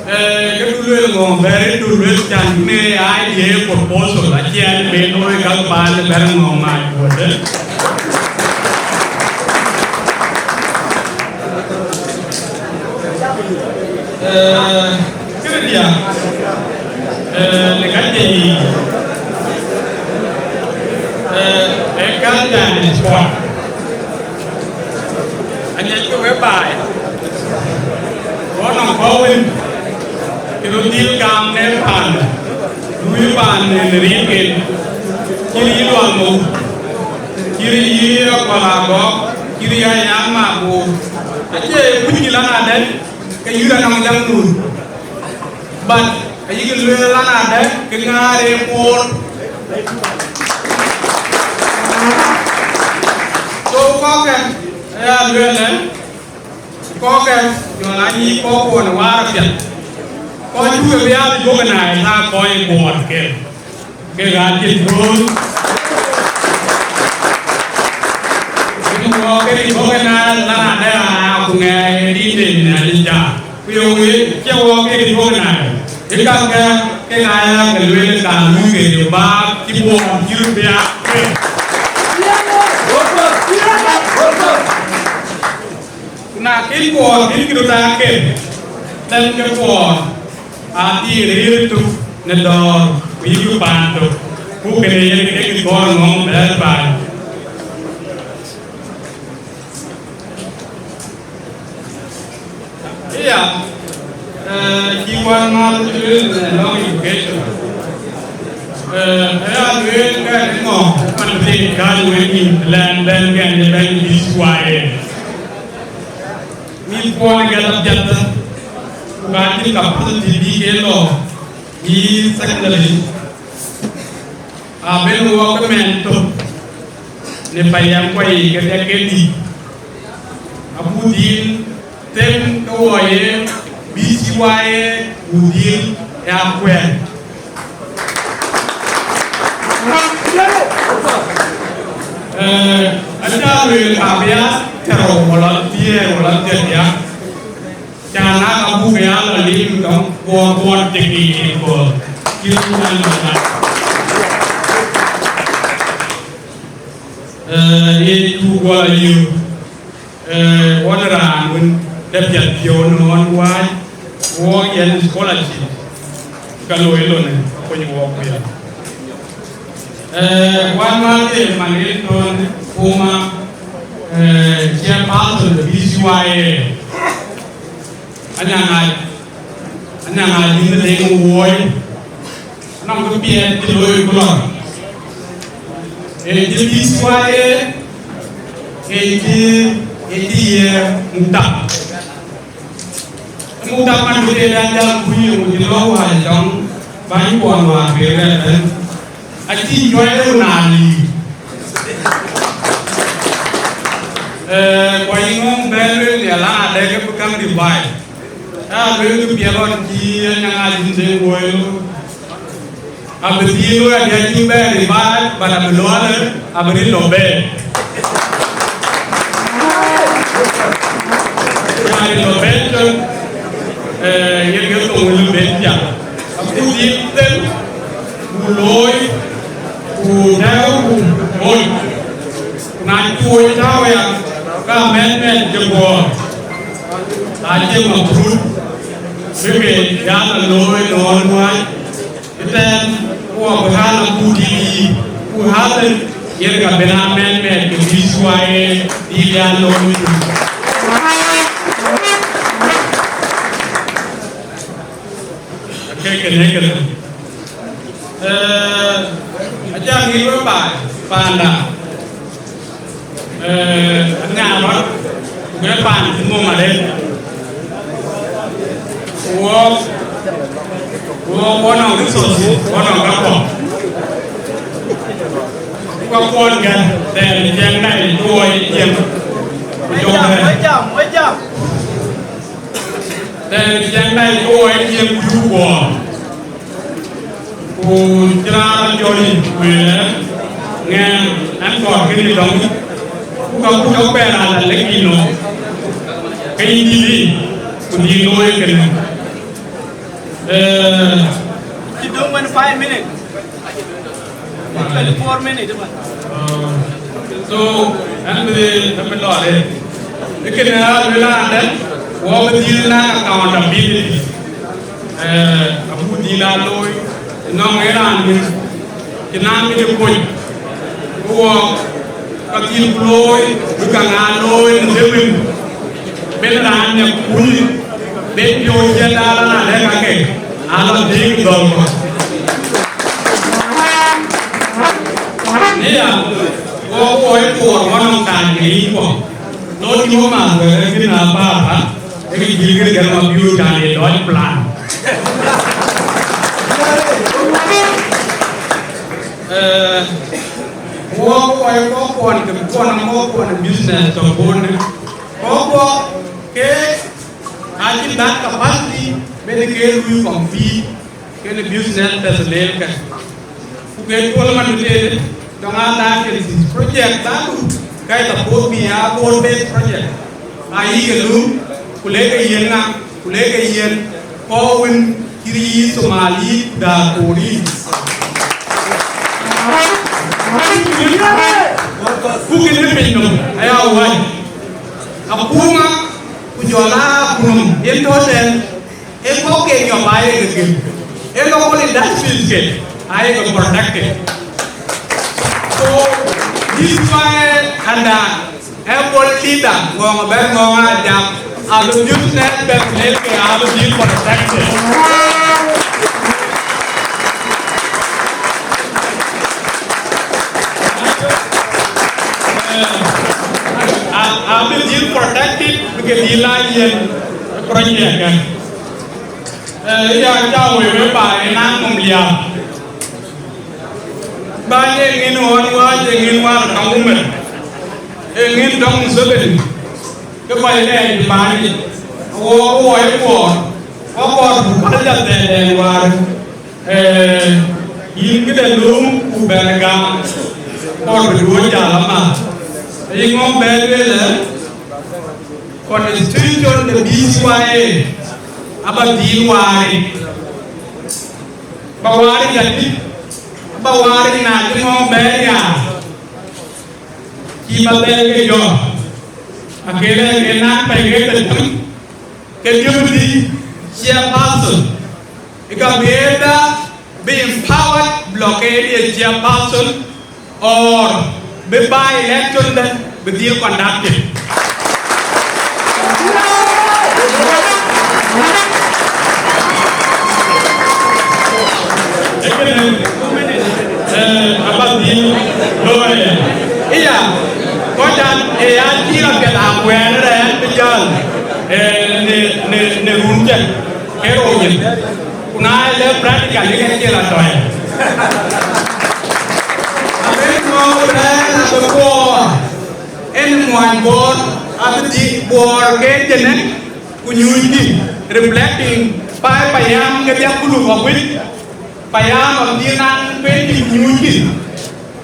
eh, ke du lueel ŋɔ̈ŋ bɛ̈ɛ̈r, du lueel can ne idea proposal, acie ɛn ben looi ka bän bɛ̈ɛ̈r ŋɔ̈ŋ mac wuɔ̈t. Eh, këdï, eh, në ka jëi, eh, ë culture and sport. Aŋiɛckï we baai, ɣɔn nɔm kɔ̈u wën, cï röt dhil gam në paan, luui paan në rinken, cï rïïr luɔl mou, cï rïïr akɔ̈l agɔ̈k, cï rïïr anyaŋ mak bor. Acie kuc kï lan adɛ̈, ke yïn anɔŋ jam nun. But ayï lueel lan adɛ̈, ke ŋäär ë koor. So kɔ̈kkë, aya lueel ë, kɔ̈kkë, jɔl a nyic kɔ̈k kuɔn waar apiɛth. Kɔc cuk ë bï aa bï jɔ̈k ënai, thaa kɔc ë kuɔɔr kel. Kek aa cïn kööl. Kën wɔ ke rin bɔ̈ ke na la raan de raan ku ŋɛɛi ë dïït de Nhialic ja. Ku ye wëë cï wɔ ke rin bɔ̈ ke na. Ë kakë ke na ya ke lueel ka luui ke ye baak cï buɔɔm cï röt bï aa kueer. Ku na kën kuɔɔr kën kï röt aa ken, then ke kuɔɔr aa dhil rëër tök në dɔ̈ɔ̈r, ku yïk paan tök, ku kënë yen ke kë kɔɔr ŋɔ̈ŋ bɛ̈ɛ̈r baai. Ëya, eh, cï wän ŋɔ̈ɔ̈th cï lueel në long education. Eh, ëya lueel kɛn ŋɔ̈ɔ̈th man thïn kääc wek nïn lɛn bɛ̈n kɛn ë bɛ̈n B C Y A. Mïth kuɔn ë gɛ̈t apiɛth, ku ka cïn capacity bï ke lɔ yï secondary. Abën wɔ ke mɛn tök në payam kuɔ yiic kedhie ke dït, abuk dhil them ke wɔ ye B C Y A, buk dhil ë akuɛɛr. Eh, aca lueel ka bï ya tɛ̈rou wala thiëër wala thiërdhiäk, ca nak abuk ya lɔ lim dɔm kuɔɔr kuɔɔr tek yiic kuɔɔr. Cï run an lɔ nak. Eh, ye cuk wala yïu. Eh, wën raan wën de piɛth piɔ̈u në ɣɔn wääc, wok yen scholarship, ka looi lonë, akuny wok piɛth. Eh, wän wään de man yen thon kuma, eh, chairperson de B C Y A. Anyaŋ aa, anyaŋ aa yïn de leŋ woi, anɔŋ kë piɛth cï looi ku lɔ. Ee cï B C Y A, ee cï, ee cï ye muktab. Muktab man bï de dan jal kuc ye ku cï lɔ wääc dɔŋ, bäny kuɔn wäär bï rɛ̈ɛ̈r ëbɛ̈n. Acï juäi rou naan yiic. Eh, ku ayï ŋɔ̈ŋ bɛ̈n lueel nhial an, adɛ̈ ke bï käŋ revive. Aa lueel kë piɛth ɣɔn cï Anyaŋ aa yïn de woi. Abï dhil looi adɛ̈ cï bɛ̈n revive, but abï lɔ alë, abï ril lɔ bɛ̈n. Abï ril lɔ bɛ̈n cök, eh, yen ke thoŋ wël bɛ̈n piath. Abuk dhil them, ku looi, ku tɛ̈ɛ̈u, ku ɣöl. Ku na cuk tääu ya, ka mɛ̈t mɛ̈t cï guɔ̈ɔ̈r, acï mafrut bï ke ya la looi në ɣɔn wääc. Ëtɛ̈ɛ̈n, ku abï ɣän abuk dhil yiic, ku ɣän yen ka bï na mɛ̈t mɛ̈t ke B C Y A dhil ya looi. Ke kënë kënë. Eh, aca ŋic wek baai, panda. Eh, anyaŋ rɔt, ku ke paan cï mum arëët. Ku wok, ku wok wɔ nɔŋ resources, wɔ nɔŋ kakuɔ. Ku kakuɔn kɛn, thɛɛr ë ciɛɛŋ dai, ku wɔ ye ciɛɛŋ. Ku jɔ bɛ̈ɛ̈r. Thɛɛr ë ciɛɛŋ dai, ku wɔ ye ciɛɛŋ ku cuk guɔ. Ku cï raan jɔt yic, ku ye ŋɛɛr ɛn kɔɔr kënë dɔŋ, ku ka ku cɔk bɛn raan la lek yïn nɔm, ke yïn dït yic, ku dït looi kënë. Eh, cï döŋ wën five minutes. Twenty-four minutes, man. Uh, so, ɛn bï, ɛn bï lɔ arëët. Ë kënë aa lueel an, dɛ̈t, wɔ bï dhil naŋ accountability. Eh, abuk dhil aa looi, nɔŋ ë raan wën cï naŋ kë cï kony, ku wɔ ka dhil ku looi, bï ka ŋa looi në dhemen, ben raan ë kuny, ben piɔ̈u ciɛɛn daal an, adɛ̈ kakë, aa lɔ dhil dhɔl kɔ̈k. Nia, wɔ, wɔ ë kuɔɔr wɔ nɔŋ kaac ke yïn kɔ̈k. Lɔ tïŋ wɔ math wɛ̈ɛ̈r ë kën aa bäär bä, ë kë cï kën gɛ̈t ma biöör can ye dɔc plan. Eh, wɔ kɔc kɔ̈k kuɔn, ke kuɔn, kɔc kuɔn business tɔ̈ bun. Kɔc kɔ̈k ke acïn that capacity, ben ke lui compete kenë business tɛ̈th leel kë. Ku Ke tuɔl man tëde dɔŋ aa national project dhadu, ka ye support bï aa broad based project. Ayï ke lum, ku lek ke yen ŋa, ku lek ke yen kɔc wën cï riɛɛr Somali da Koori. Ku kën ë piny nɔm aya wäc. Akuma ku jɔl aa akuma yen tɔ̈ tɛ̈n, ee kɔ̈k ke nyɔp aa ye ke gël, ee local industries ke aa ye ke protected. So this is why under able leader Ŋɔŋ Bɛ̈n Ŋɔŋ Ajak, abï business bɛ̈n lel ke abï dhil protected. Abï dhil protected, bï ke dhil aa yen project ë. Eh, ya cä wek wek ba ë naŋ nɔm liaap. Bäny ee ŋin ɣɔn wääc ee ŋin wär dɔŋ Umar, ee ŋin dɔŋ Museveni, ke kɔc lɛɛc bäny yic, wɔ wɔ ë kuɔɔr, wɔ kɔɔr buk kal jal thɛɛr dɛɛn wäär. Eh, yïn këde lööm ku bɛ̈n gam, kɔɔr bï duööc jal amath. Ayï ŋɔ̈ŋ bɛ̈n lueel ë, constitution de B C Y A aba dhil waari. Ba waari adï, ba waari na cï ŋɔ̈ŋ bɛ̈n ya, cï ba bɛ̈n ke jɔ. Akënë ke naŋ pɛ̈i ke tëtëm, ke deputy chairperson, ë ka bï ëda bï empowered blockade ye chairperson, or bï by election de bï dhil conducted. Ekënë, eh, aba dhil looi. Iya, kɔc an ë ya cï rɔt piɛth akuɛɛr rɛɛn bï jäl, eh, në, në, në run cɛk, ke rou nyin. Ku na ë lë practical, ke cï rɔt tɔ̈. Abï ŋɔ̈ɔ̈r bɛ̈n abï kuɔɔr, en muɔny Bor, abï dhil Bor ke jënë, ku nyuuckï, reflecting payam ke dhiak ku luk awïc, payam abï dhil naŋ twenty ku nyuuckï.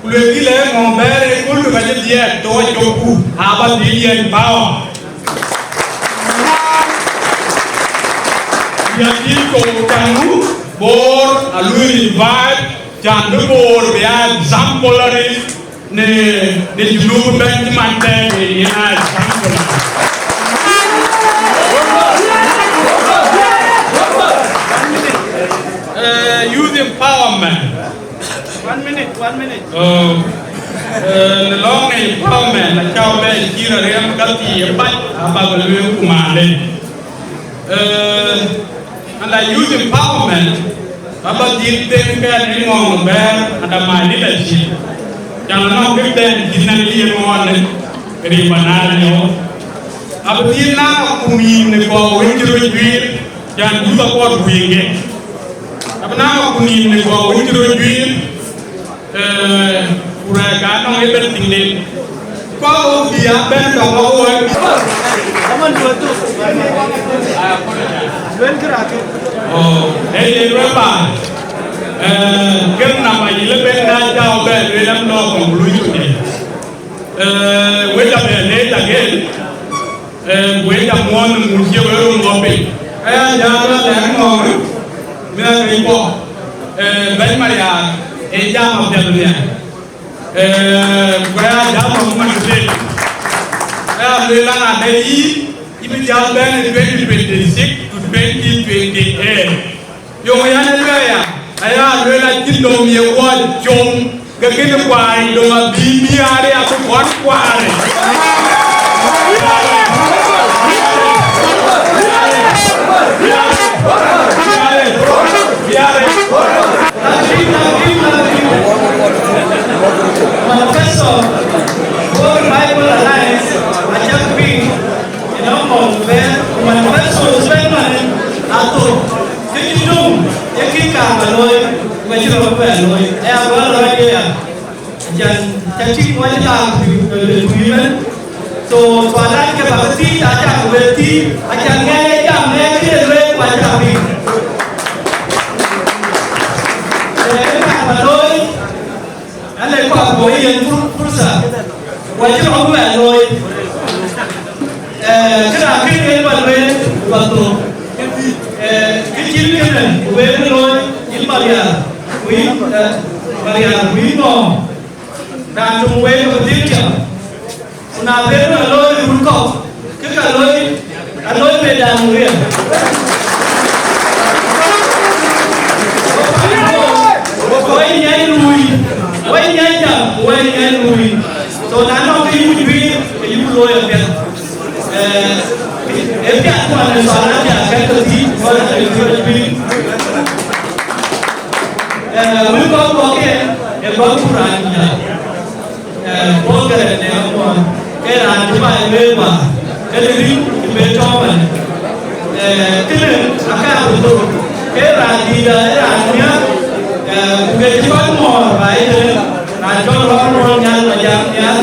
Ku luelkï le ŋɔ̈ŋ bɛ̈ɛ̈r ë kööl tök acï dhiɛɛk tɔ̈ acökku, aba dhil yen power. Yen cï thou caŋ nu, Bor aluui revive, can bï Bor bï aa exemplary në, në Junub ëbɛ̈n cï man thɛɛr yen aa exemplary. Eh, youth empowerment. One minute, one minute. Oh, eh, në lɔŋ në empowerment, acä bɛ cï rɔt riɛm ka thii ë bac, abak lueel ku maande. Eh, under youth empowerment, aba dhil them kɛn ë ŋɔ̈ɔ̈ŋ bɛ̈ɛ̈r under my leadership. Can anɔŋ kë bɛ̈n cï naŋ yen ɣɔn ë riba na liɔu. Abï dhil naŋ akum yïn në kɔɔr wën cï röt juiir, can youth akɔɔr ku yïn ke. Abï naŋ akum yïn në kɔɔr wën cï röt juiir, eh, ku rɛɛk ka nɔŋ ë bɛ̈n thiinden. Kɔɔr wok bï a bɛ̈n tɔŋ wok woi. Oh, eh, eh, wek ba, eh, kek namba yï le bɛ̈n na jam bɛ̈n, le lam nɔ conclusion de. Eh, wek abɛ lec again. Eh, wek amuɔ̈ɔ̈n muk cie wek röŋ bɔ̈ piny. Aya jam rɔt lɛ̈k ŋɔ̈ɔ̈ŋ, miäk piny bɔ̈. Eh, bɛ̈ny Mariaar, ee jam apiɛth nhial. Eh, ku aya jam nɔm man tëde. Aya lueel an, ade yï, yï bï jal bɛ̈n ë twenty twenty-six to twenty twenty-eight. Yöŋ yan ë luɛɛi aya, aya lueel acïn dom ye wɔ com, ke kënë kuaar dom abï miaar ë abï kɔn kuaar ë. Lakin, lakin, lakin, manifesto Bor Revival Alliance acak piŋ. Ënɔɔnë, manifesto statement athok, kë cï döŋ, ee kë kaar bä looi, ku ka cï rɔt bɛ looi. Aya, wä lɔc aya, acan, ca tïŋ wä cï laar tui, tui ëbɛ̈n. So, tuadan ke bä ke thiëc, acan wek thiëc, acan ŋɛk ë jam, ŋɛk kë ye lueel, ku aca piŋ. Ee kë kaar bä looi, Ku abï yen fur-, fursa, ku acï rɔt bï bɛ looi. Eh, këda kën yen bä lueel, bä thok. Eh, kë cït kënë, ku wek looi, yïn Marial, ku yïn, eh, Marial, ku yïn Ŋɔɔm. Raan töŋ wek bï dhil tiam. Ku na ben bä looi run kɔ̈k, kë ka looi, a looi me dan riɛl. Wai nyai lui, wai nyai jam, wai nyai lui. So na nɔŋ kë yï wïc bï, kë yï wïc looi apiɛth. Eh, e piath kuan ë thɔn apiath kɛ̈k ke thïn, kuan ë thɔn ë pïïr. Eh, wïc kɔ̈k kɔ̈k ë, ë kɔ̈k ku raan nyal. Eh, Paul Kɛrɛt ne amuɔn, ke raan cï baai wëër bä, ke de rïc cï ben tɔ̈u man. Eh, kënë aka abï thok, ke raan dïït, eh, raan miäk, eh, ku ke cï kɔc mɔɔr baai tënë, raan cɔl Rɔ̈k Muɔɔr Nhial Majak Nhial,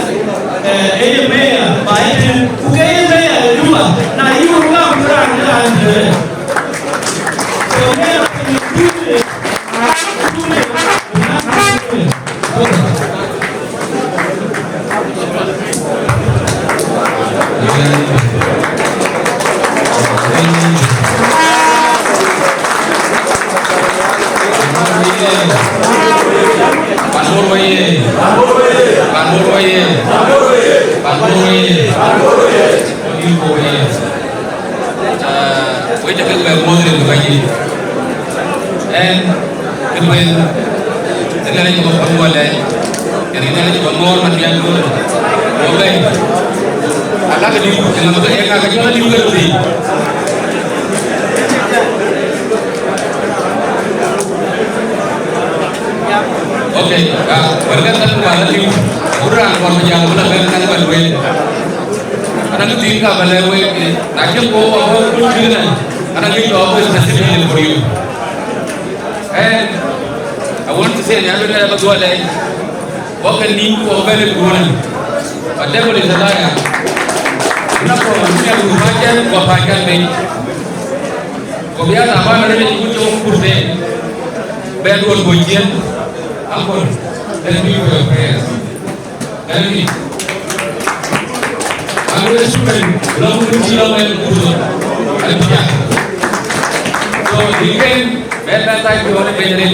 eh, ee ye meya baai tënë, ku ke ye meya de Juba, na yï wun ŋa wun raan, raan tënë. So, meya, Panmur oye! Panmur oye! Panmur oye! Panmur oye! Panmur oye! Ah, wek ca ke bɛ muɔ̈th rin bä yïn. Ɛn, kë ben, ë Nhialic bä kuɔn wä lɛc, ë Nhialic bä ŋɔɔr man bian duɔ̈n. Wä bɛ̈ny, alak diu, ë ŋa bä ke, ë ŋa ke jɔl diu ke röt thii. Okay, ah, wärkë thɛn ku bä lɔ diu, ku raan kɔn bï jam bï lɔ bɛ̈n thɛn bä lueel. Ana kë thiin ka bä lɛ̈k wek, na cïn ku wä bä kuc bï nɛn, ana kë jɔ bä specifically for you. And I want to say, ya bä lɛ̈k bä dhuɔl lɛc, wä ke nïn ku wä bä lɛ̈k dhuɔl, but devil is a liar. Na ko ni ya ku pa jɛn, ku pa jɛn bei. Ku bia na ba na ni ku jɔ ku te. Bɛ duɔl ku jɛn. Uncle, thank you for your prayers. Thank you. Alwe shukran, long kuchi long en kuto. Alipia. So, weekend, bɛn bɛn tai kuɔn ë Benjamin.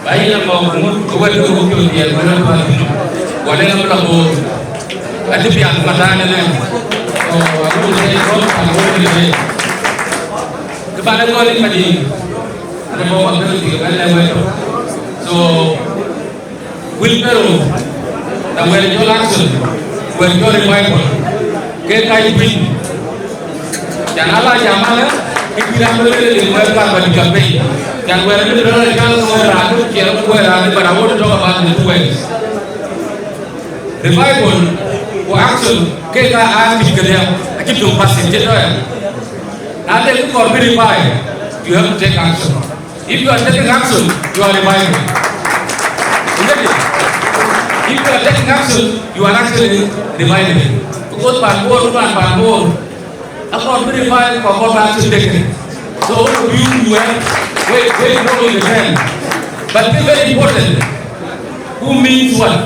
Ba yïn amɔ mut, wɛ̈t du ku piöth diɛɛr, wɛ̈t du pa thïn. Wale na bla bo. Alipia, matana ne. So, I want to say, God, I want to say. Kë bä de gɔl in madï, ade bɔ̈ bä bɛ̈n thïn ëbɛ̈n lɛ̈k wek. So, wheelbarrow, na wɛ̈t jɔl action, wɛ̈t jɔl revival, ke ka yï piny. Can ala jam alë, ke bï raan bï lëk rin wɛ̈t ka bä dï campaign. Can wɛ̈t bï raan raan wɛ̈t raan bï ciɛɛr wɛ̈t raan bï, but I want to talk about the two words. Revival ku action ke ka aa kïc këdë, acï tök passive cï tɔ̈ ya. Na de kë kɔɔr bï revive, you have to take action. If you are taking action, you are reviving. You get it? If you are taking action, you are actually reviving. Because pan Bor, pan, pan Bor, akɔɔr bï revive, ku akɔɔr bï action taken. So all of you, you have very, very role in the hand. But be very important. Who means what?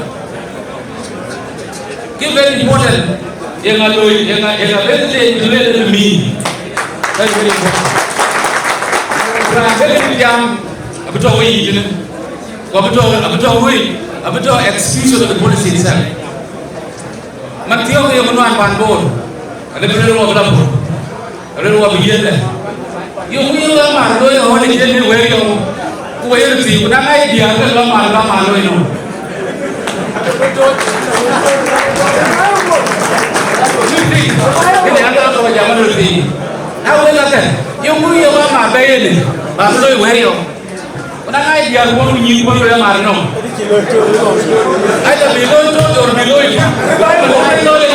Kë very important, yeŋa loi, yeŋa, yeŋa bɛ̈n de, de lueel de mi. Very, very important. Raan bɛ̈n de jam, abï tɔ̈ wei yic tënë. Ku abï tɔ̈, abï tɔ̈ wei, abï tɔ̈ execution of the policy itself. Man thiɔ̈k ye nuan pan Bor, alë bï rëër wɔ bï la Bor. Arëër wɔ bï yiëndɛ. Yöŋ, yöŋ ë mar looi ɣɔn ë jiël në wëër yɔu, ku wëër thii, ku daŋ aa ye diäär ke lɔ mar, lɔ mar looi nɔm. Luui thii, kënë aa lɔ jam luui thii. Na wël akɛn, yöŋ, yöŋ ë mar bɛ yen, mar looi wëër yɔu. Ku na ŋaai diäär kuɔn ku nyïïn kuɔn wek amar nɔm. Aidha bï looi tɔ̈ or bï looi tɔ̈. Ku looi looi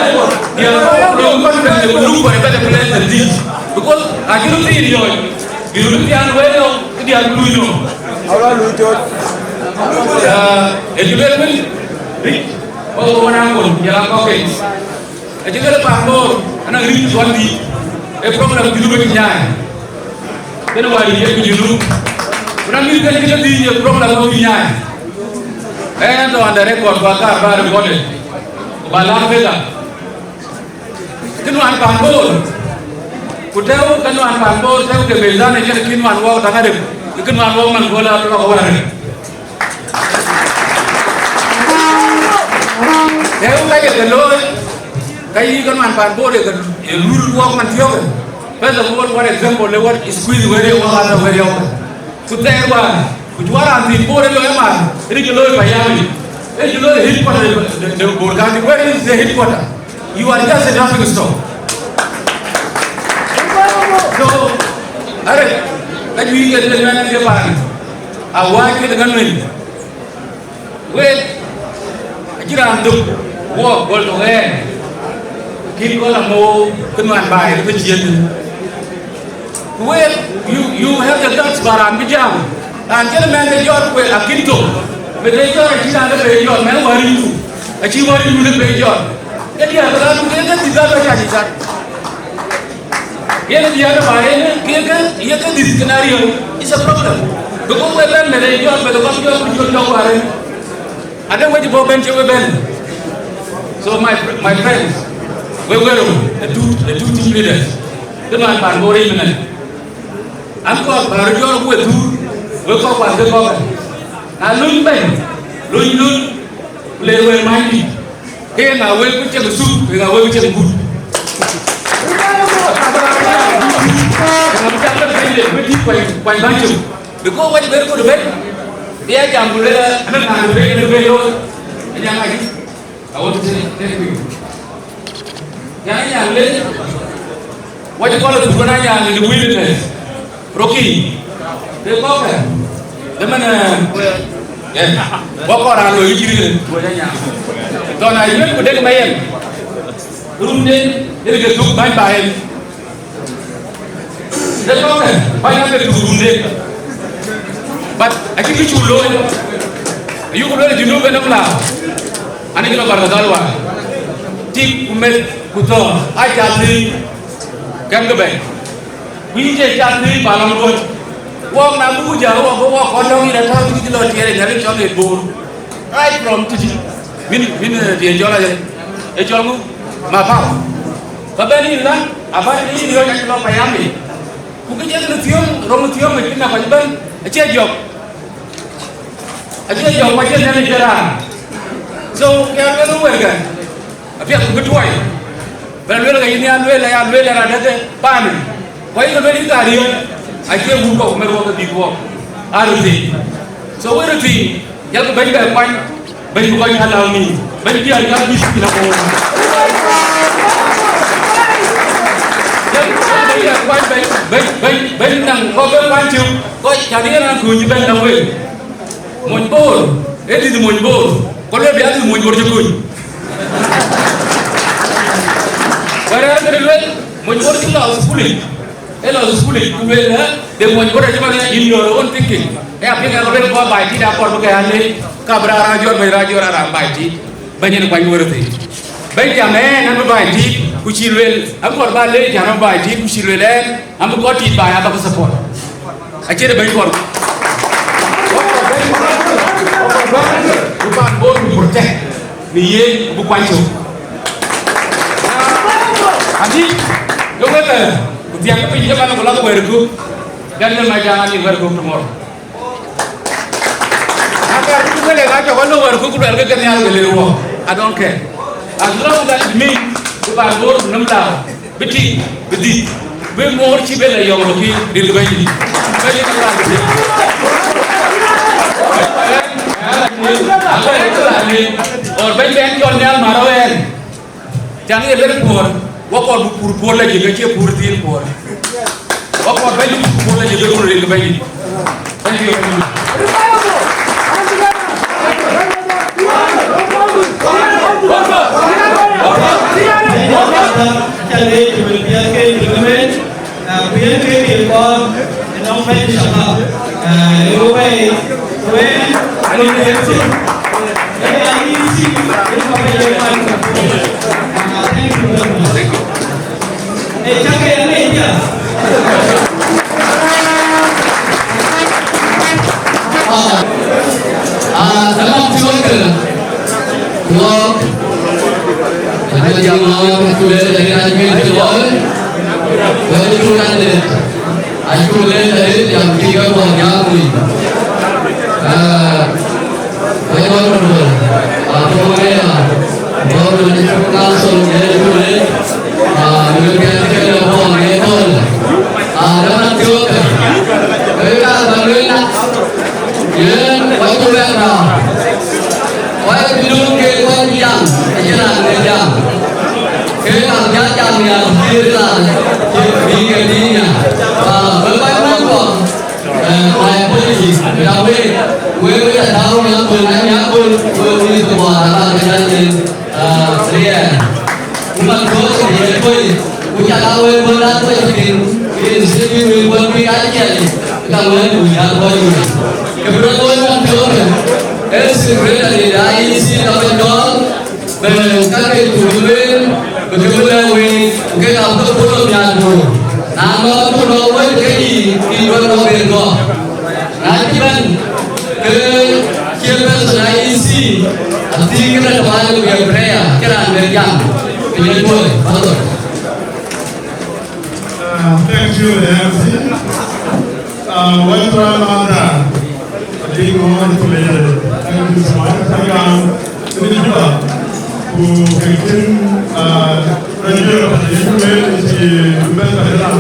diäär kuɔn ku looi kuɔn bɛ̈n ku luk kuɔn ë better place than this. Because acï röt thiin yɔɔc. Bï röt thiaan wëë yɔ̈ɔ̈k, ë diäär ku luui nɔm. Awla luui tɔ̈. Ah, ë cï lueel wën, rïc, ɣok ɣön aŋol, jɔl a kɔ̈k kec. Acï kë de pan Bor, anɔŋ rït thuɔn dït, ee problem Junub ë cï nyaai. Kënë wäär yiëk Junub. Ku na mïth kën cï ke dhïc ye problem ë cï nyaai. Ɣɛn tɔ̈ on the record, ku akaar bä recorded, ku bä laŋ fedha. Kë nuan pan Bor, ku tɛ̈u kë nuan pan Bor, tɛ̈u ke mizan ë cïn kë nuan wɔɔk täŋ arëk, kë nuan wɔɔk man kööl aa lɔk wär arëk. Tɛ̈u ka ye ke looi, ka yï kë nuan pan Bor ye ke, ye lur wɔɔk man thiɔ̈kë. First of all, what example, le what squeeze where you want to where you want. Ku thɛɛr wään, ku cuɔr raan thïn Bor ë lɔ ëmän, rin cï looi payam yic, ë cï looi headquarter de, de, de Bor County. Where is the headquarter? You are just a jumping stone. So, arëk, ka juëc ke lël mɛn ke paan, a wääc ke ŋän wën. Wek, acï raan dhuk, wok gɔl tɔ̈ ɣɛɛr, kïn gɔl amou, kë nuan baai, kë ciëën. Ku wek, you, you have the guts, ba raan bï jam. Raan cïn mɛnh de jɔt, ku akïn thok. Mɛnh de jɔt, acï raan de pe jɔt, mɛnh wäär yïndu. Acï wäär yïndu de pe jɔt. Ke diäär ke raan, ke ke dhïth raan, ke cä cï cat. Yen diäär de ba yen, ke ke, ye ke dhïth ke na riëëu. It's a problem. Because we bɛ̈n mɛnh de jɔt, mɛnh de kɔc jɔt, ku jɔt jɔt wäär. Ade wec bɔ̈ bɛ̈n cï we bɛ̈n. So my, my friends, we were the two, the two team leaders. Kë man pan Bor ëmënë. An kɔɔr bä röt jɔɔr ku we thur, we kɔ̈k kuan ke kɔ̈k. Na luny bɛ̈ny, luny luny, ku le we many dït. Ke ye ŋa wek ku cek thur, ke ye ŋa wek ku cek gut. Ke ŋa bï cak bɛ̈n bɛ̈ny le, we tït kuany, kuany bäny cök. Because what very good event, they are jam to the, and then I will bring the way. I want to say thank you. Yan yan le, what you call it, when I am in the wilderness. Rocky, the cocker. The man, eh, yeah. What call I know you? Don't I even put them in my hand. Room then, they get took by by. Ë tɔ̈ kë, bäny abï tuk runde. But acïn kë cuk looi. Ayuk lueel Junub ënɔm la. An, acï lɔ Barkadhal wäär. Tik ku meth ku thɔɔr, aa cath thïn. Kɛ̈m kë bɛ̈ny. Ku yïn cie cath thïn, ba lɔ̈ŋ luɔ̈c. Wɔɔk na buk jäl, wɔɔk, wɔɔk kɔn tɔ̈ yïn atɔ̈, cï lɔ tiɛɛr ë Nhialic cɔl ë Bor. Right from tïtï. Min, min, eh, diɛn cɔl aye. Ë cɔl ŋu? Ma pau. Ba bɛ̈n yïn la, abä yïn riɔ̈c acï lɔ payam yic. Ku kë jɔl thiöŋ, röŋ thiöŋ, acï na kɔc ëbɛ̈n, acie jɔk. Acie jɔk, ku acie Nhialic cï raan. So, ke ya lueel wërkë, apiɛth ku bï tuɔi. Bɛ lueel ke yïn ya lueel, ya lueel, ya raan dɛ̈t paanë. Ku ayï ke lueel yïn ka riëëc, acie wun kɔ̈k, ku mɛt wok ke bïk wok. Aa röt thïn. So, wek röt thïn, jɔlkï bɛ̈ny bɛ kuany, bɛ̈ny bï kɔc allow me, bɛ̈ny bï a yak bï thïn akoor. Jɔlkï bɛ̈ny bɛ kuany, bɛ̈ny, bɛ̈ny, bɛ̈ny, bɛ̈ny naŋ kɔc bɛ kuany cök, kɔc cä riëëc raan kuny bɛ̈ny naŋ wek. Mony Bor, ee dït mony Bor, ku lueel bï a dït mony Bor cï kuny. Wɛ̈t rɛ̈ɛ̈r këde lueel, mony Bor cï lɔ thukul yic. Ë lɔ thukul yic, ku lueel, ë, de mony Bor acï bä in your own thinking. Ë apiŋ ë rɔt bä baai tït akɔr bï ke a leec, ka bï raan raan jɔt, bɛ̈ny raan jɔt raan baai tït. Bɛ̈ny en kuany wërëth yic. Bɛ̈ny jam ëën an bï baai tït, ku cï lueel, akɔr bä leec an bï baai tït, ku cï lueel ëën, an bï kɔc tït baai abä ke support. Acie de bɛ̈ny kɔr. Ku pan Bor bï protect. Në yen bï kuany cök. Adï, ke wek, eh, ku thiaŋkï piny cï man ku lak wɛ̈ɛ̈r kuk, then the Majak and wɛ̈ɛ̈r kuk tomorrow. Na ka run wël ë ka cɔk ɣɔn lɔ wɛ̈ɛ̈r kuk ku luɛlkï ke nhial ke le ruɔ̈ɔ̈k. I don't care. As long as it means bï pan Bor bï nɔm la. Bï tïŋ, bï dhïc, bï moor cï ben la yɔŋ röt kï, rin ke bɛ̈ny dït. Bɛ̈ny dït raan bï tïŋ. Or bɛ̈ny bɛ̈n cɔl nhial marɔ ɛn. Caŋ ye lëk puɔ̈r, wä kɔɔr bï pur puɔ̈r la jëk, acie pur thiin puɔ̈r. Wä kɔɔr bɛ̈ny bï pur puɔ̈r la jëk, run rin ke bɛ̈ny dït. Thank you very much. Aca leec cï wël piɛth ke cï ke mec, ah, ku yen ke rin kɔn ënɔŋ bɛ̈ny shabab. Ah, ë wëi, wëi, ë wëi, ë ya yïn cï, ë kɔc ë man. Ah, thank you very much. Ë cak ke ya leec ya. Ah, ah, tamam, cï wek Wok, aka jam na wok ku le le na jin ke loy. Wok ku kan le. Aku le le jam ki ga ko ya ku. Ah, ai ko ko. Apo me ya. Ko le ni ku kan so le ku le. Ah, ni ke ke le ko me ko. Ah, da na tio ke. Ke ka ba le na. Yen, wek ku bɛ̈n raan. Wek bï dun ke wek jam, acïn raan ke jam. Ke raan bï a jam ya, cï raan, cï bï ke tïŋ ya. Ah, wek wek wek kɔn, eh, my apologies. Ya wek, wek wek ya tau ya bun, ya bun, wek wek ke bɔ̈, raan ke jam yen. Ah, yeah. Ku man kɔc cï bï ye kɔc, ku cak a wël bɔ̈ na kɔc cï tïŋ, yen cï bï wël bɔ̈ bï ka ciɛl, ka wël ku nya kɔc wël. Ke bï rɔt wël man tɔ̈ ke, ee secretary de I E C ka bï cɔɔl, bï ka ke ku bï lueel, bï ke bï lɛ̈k wël, ku ke ka bï ke bï rɔt nyan duöör. Na nɔŋ ku nɔŋ wël ke yï, yï duɔ̈t nɔŋ ben gɔ̈k. Na cï bɛ̈n, ke chairperson I E C, athiëëc kënë të bä lɔ wiɛɛr prayer, cï raan bɛ jam, ke ye tuɔɔi, Pastor. Uh, thank you, the M C. Uh, what do I want that? I think we want to play the, thank you so much. Thank you, um, to the people who can, uh, run your, uh, the people who made it, uh, best of the land.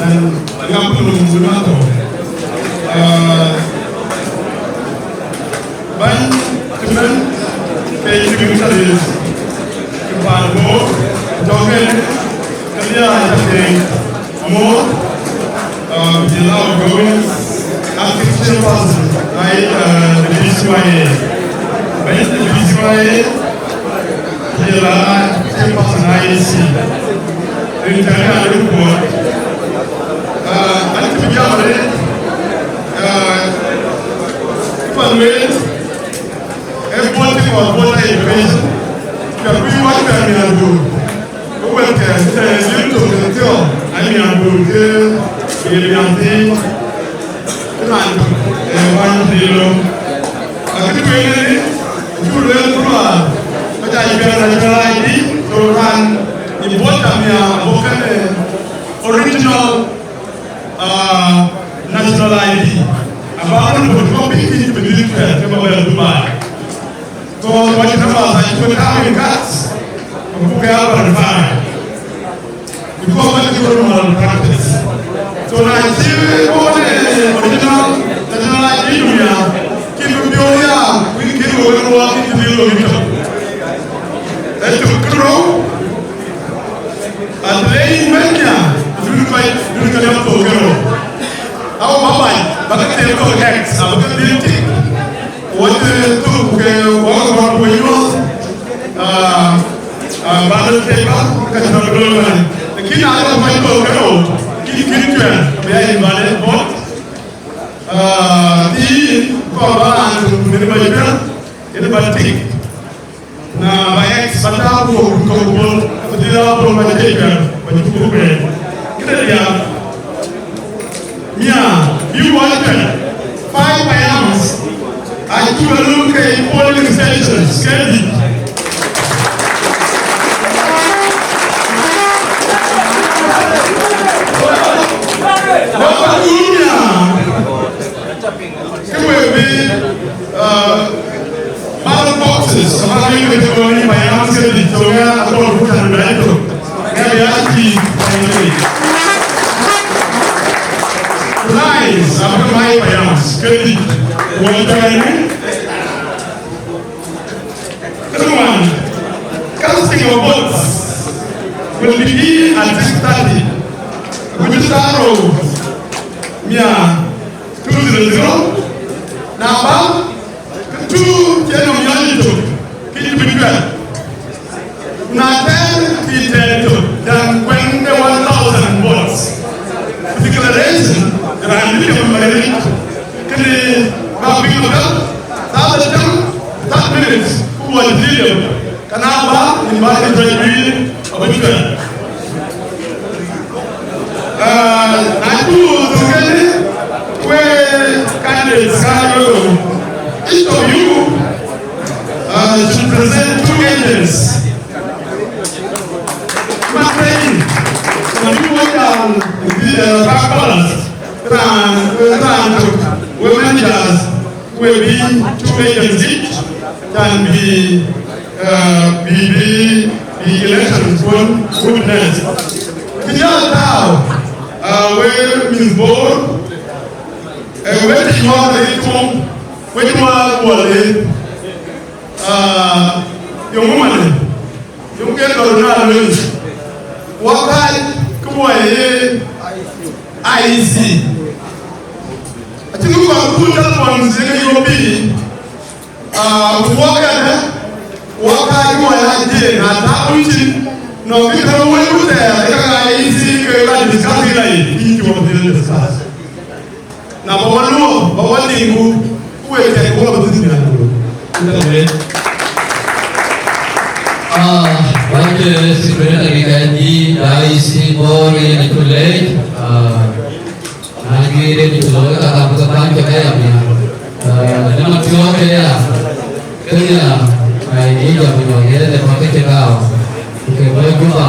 And I got to know, we want to. Uh, Bäny cï bɛ̈n ke yïn bï tɔ̈ ril, cï paan Bor, tɔ̈ ke, ke dhiëëth aca ke moth, uh, with the love of God, active chairperson, right, uh, the B C Y A. Bɛ̈ny the B C Y A, Jël a chairperson I E C. Rin tɛ̈n an röt kuɔɔt. Ah, an cï bï jam arëët, ah, pan wëët, ee bol cï kɔɔr bol tɛ̈ education, cä bï wak tɛ̈ miäk duur. Ku wek tɛ̈, tɛ̈ yïn tök tɛ̈ thiɔ̈k, an miäk duur ke ye miäk thiin. Raan tök, ee, bäny pïïr lɔ. Akë tueŋ ënë, acuk lueel ku luaar, ka ca yï piɛth national I D, so raan important ya abɔ̈ kënë original, ah, national I D. Abä run bɔ̈ cï bɔ̈ piny kï bï dhil piɛth ke bä bɛ̈n Dubai. So, what you tell us, I put time in cuts, ku ke a verify. Because what you do not practice. So na cï wok, eh, original, original I D dunia, kï bï piɔ̈u ya, kï, kï bï wek luɔk, kï bï lɔ yïtök. Ee tök kërou, athlete mania, dun kɔc, dun kɔc ya thok kërou. Au bä bac, bä ke thil kɔ̈k X, abä ke dhil tik. Wɔ cï thuk ke wɔ ke bɔ̈ ku nyuɔɔth, ah, ah, bä lɔ thiëc bä, ka cï rɔt bï looi bä. Lakin na lɔ bä cï thok ke rou, kï, kï cuɛn, bï ya yïn bä lɔ bɔ̈. Ah, yïn kɔɔr bä raan tök ku nïn bä yï piɛth, yen bä tik. Na ba X ba tääu ku ku kɔ̈k bol, ku dhil a bol ba cï cuɛn, ba cï ku bɛ̈n. Këde diäk. Mia, bï wɔ cuɛn. Five payams. Acuk a lum ke polling stations, ke dït. Wɔ ba lum ya. Kë wek bï, ah, ballot boxes, abä ke yök ëtök ë payam kedhie, so ŋɛ akɔɔr ku tän bɛ ëtök. Ŋɛ bï aa cï payam kedhie. Lines, abä ke mai payam kedhie. Wɔ jɔɛni. Kë ŋuan, casting of votes will begin at six thirty, which is arrow mia two zero zero, na ba, kë tu cï nɔm yɔ̈ɔ̈c yïtök, kë yï bï cuɛt. Ku na tɛ̈ɛ̈n, kë yï tɛ̈ɛ̈n yïtök, then kuɛn de one thousand votes. Declaration, raan bï jam Mayerit, kënë ba piŋ ëbɛ̈n, that the ten, that minutes, ku wɔ dït liep. Kana ba, in ba ke tɔc juiir, abï cuɛt. Ah, na cu thukënë, we candidates ka röör. Each of you, Present two agents. Makreny, na bï wɔ jam, bï, eh, Park Palace, raan, raan tök, we managers, we bï two agents each, can be, eh, bï, bï, bï elections won witness. Kï jɔl tääu, eh, we Miss Bor, eh, we të nyuɔɔth ë tuŋ, we të nyuɔɔth wɔ le. Ah, yöŋ ëmënë, yöŋ ke dhorou na lueel, wɔ kääc kë wɔ ye I E C. Acï kë kɔn kun telephone thiëëk ë yöŋ piny, ah, ku wɔ kënë, wɔ kääc kë wɔ ye I D A, na tääu wun cin, nɔŋ kë kärou wël ku thɛɛr, ë ka I E C ke la discuss ë la yï, yïn cï wɔ bï discuss. Na ba wɔ luɔk, ba wɔ liŋ ku, ku wek kɛ̈k ku wɔ bï dhil nhial ku. Ënde wek. Ah, wek, eh, secretary ka dï, dai si bor yen ku lec, ah, na gire ni ku loy ka ka ka ban ke ka ya mi. Ah, ne ma tio ke ya. Kenya, ai, ni jam ni wang yere de pakai cekau. Oke, boleh jumpa,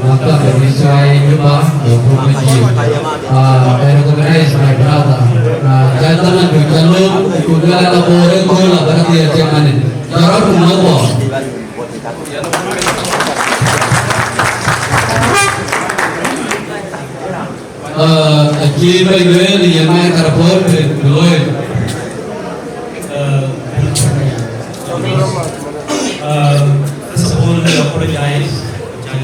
maka permisi ai jumpa, jumpa ji. Ah, I recognize my brother. Ah, jangan tu, jangan tu, jangan ada boleh kau lah, berarti ya, jangan ni. Jangan tu, jangan tu. Ah, acï bɛ̈ny lueel ye microphone bï, bï looi. Ah, ah, first of all, I apologize. Can,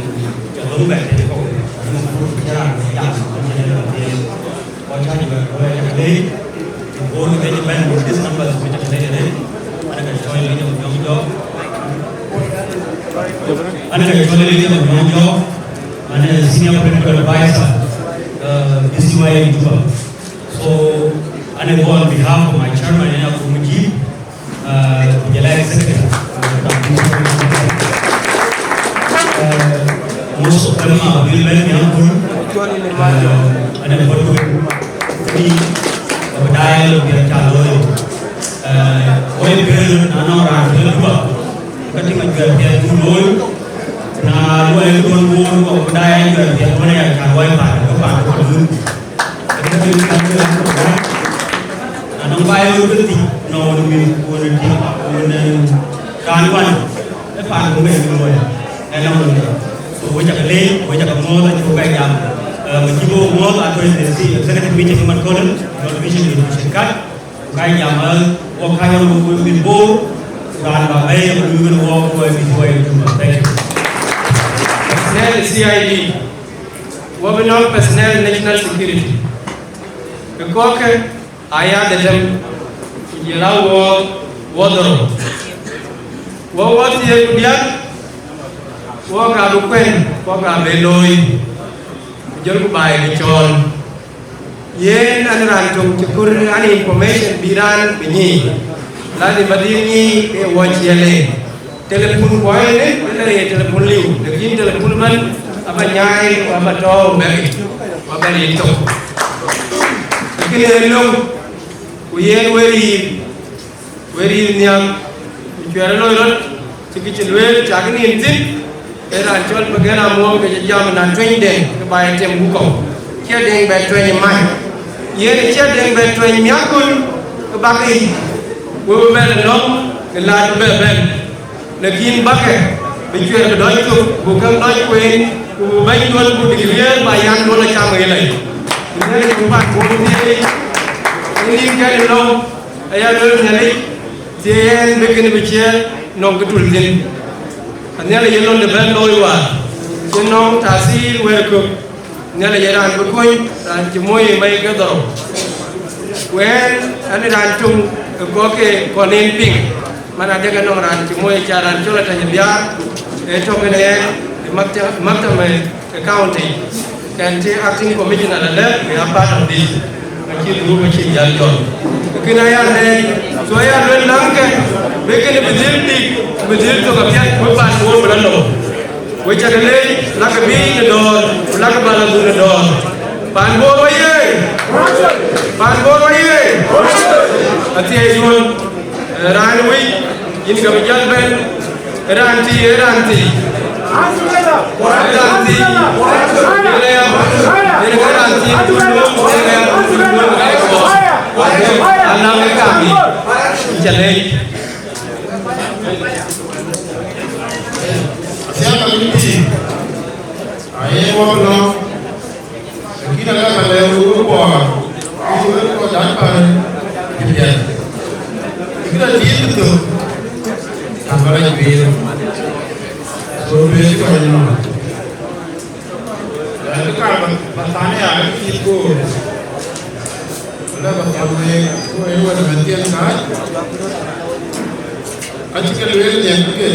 can look back at the call. You know, for the jar, yeah, I'm gonna get it. What can you, what can you, Before we get back with these numbers, we can make it. Ana ka cɔl William Nyong Jok. Ana ka cɔl William Nyong Jok. Ana senior political advisor, uh, B C Y in Juba. So, ana go on behalf of my chairman, ana committee, uh, ku jɔl a executive. Uh, most of them are will be young. Uh, ana go to me, uh, dialogue ya calo. Eh, wai bï rëër na nɔŋ raan tëde Juba, ka tïŋ ajuɛɛr piɛth buk looi, na luɔi ë duɔ̈n woor, kɔk bï daai ajuɛɛr piɛth duɔ̈n aya, can wai paan, ke paan ke duun. Ënë ke bï kan ke raan tök raan, na nɔŋ baai looi ke thic, nɔŋ wën mïth, wën tiŋ, wën, eh, raan wan, ë paan ke wën looi, ë nɔŋ wën. So, wek cä ke leec, wek cä ke muɔ̈ɔ̈th, acuk bɛ jam. Eh, wek cï bɔ̈ muɔ̈ɔ̈th, atuɔ̈c në executive meeting ëmën köölë, nɔn vision, vision card. Ka jam, eh, wɔ ka yɔm wɔ mïth Bor, raan ba bɛ̈ɛ̈i, wɔ luui wën wɔ, wɔ mïth wɔ ye Juba. Thank you. Personnel C I D, wɔ bï nɔŋ personnel national security. Ke kɔ̈kkë aya dhetem, ku jël a wɔ, wɔ dhorou. Wɔ, wɔ thiëëk ku diäk, wɔ ka bï kuɛ̈n, wɔ ka bï looi, ku jɔlku baai bï cɔɔl. Yen an raan töŋ cï kɔɔr an information bï raan bï nyic, lazim ba dhil nyic ke wɔ ciɛl en. Telepun kuɔ ënë, ënë ye telepun liu, lakin telepun man aba nyaai, aba tɔ̈ɔ̈u bɛ̈ɛ̈i, aba rin tök. Lakin ë löŋ, ku yen wël yiic, wël yiic nhiam, ku cuɛ̈ɛ̈r ë loi rɔt, cï kë cï lueel, cak nïïm thïn, ee raan cɔl Pagan Amuɔ̈ɔ̈m ke cï jam na tuɛnyden, ke ba ye tem ku kɔ̈u. Cï Deŋ bɛ tuɛny ë mac. Yen cï Deŋ bɛ tuɛny miäk köl, ke bak yic, wek bï bɛ̈n ë nɔm, ke laat bï bɛ bɛ̈n. Lakin bakë bï cuɛ̈ɛ̈r bï dɔc cök, buk käŋ dɔc kueen, ku bï bɛ̈ny duɔ̈n ku declare ba yan duɔ̈n acam ë lɛc. Ku Nhialic bï pan Bor thiëëc, ë nïn kɛn ë nɔm, aya lueel Nhialic, thiëëc ɛn bï kënë bï ciɛɛr nɔŋ kë tul thïn. Ka Nhialic ye londe bɛ̈n looi wäär, cïn nɔm tathir wɛ̈ɛ̈r kök. Nhialic ë raan bï kony, raan cï moi ë mɛi ke dhorou. Ku ɛn, ɛn ë raan töŋ ë kɔ̈k ke kɔn en piŋ, man adek anɔŋ raan cï moi ca raan cɔl Atany Biaar, ee tök en ɛn ë makta-, maktam ë county, kɛn cï acting commissioner alɛ̈k, we are part of this. Acï group acï jäl jɔl. Kën aya lɛɛc, so aya luel läŋkë, bï kënë bï dhil dït, bï dhil thök apiɛth, bï pan Bor bï la lɔ. Wek cä ke leec, lakë bïï në dɔ̈ɔ̈r, ku lakë bä la dhuk në dɔ̈ɔ̈r. Pan Bor wä ye! Pan Bor wä ye! Athiɛɛi duɔ̈n, eh, raan wec, yïn ka bï jäl bɛ̈n, Ranti, ranti. Ranti. Yen ke ranti. Anang kami. Challenge. Siapa ini? Aye, wak lɔ. Lakini ala ka lɛ̈k wek Bor, wek kɔc dac päl ë piɛth. Kë dït bï thök, ka bä rɛc guiir. So, bï kɔc nɔm. Ë, kë kaar bä, bä than aya, ë cït koor. Ala bä thɔn week, ku ë wɛ̈t ëmɛn thiëŋ kääc. Acï ke lueel nhiɛɛr ke.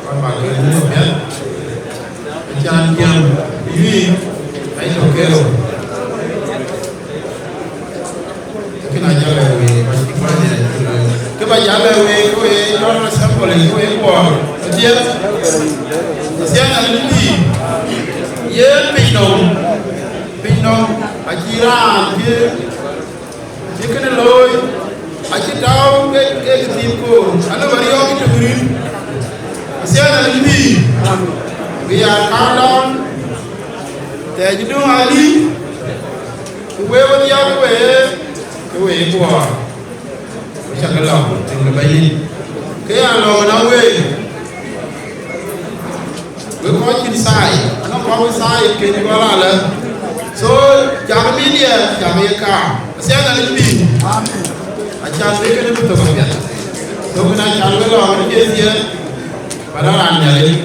Kɔc bä ke nu piɛth, acan tiam yï, ai tɔ kerou. Lakin a jal ë wei, kɔc cï kɔc ë cï lɔ. Kë bä jal ë wei, ke wei General Assembly, ke wei Bor. Athiɛth, athiɛth an bï, yen piny nɔm, piny nɔm, acï raan cï Cï kënë looi, acï tääu ke, ke thiin koor, anɔm ariɔ̈ɔ̈k ë tök rït. Athiɛɛn an bï, we are countdown, thɛɛr cï döŋ adï, ku wek wedhia ke we, ke we Bor. Ku cä ke lɔ, tiŋ de Bɛ̈nydït. Ke ya lɔ̈ŋ ënɔŋ week. Wek kɔc cïn thai, anɔŋ kɔc wïc thai keny gɔl alë. So, jam media, jam ye kaam. Athiɛɛn an bï. Acan bï kënë bï thök apiɛth. Thök kënë acan bï lɔ, wën cie thiëëth, bä raan Nhialic.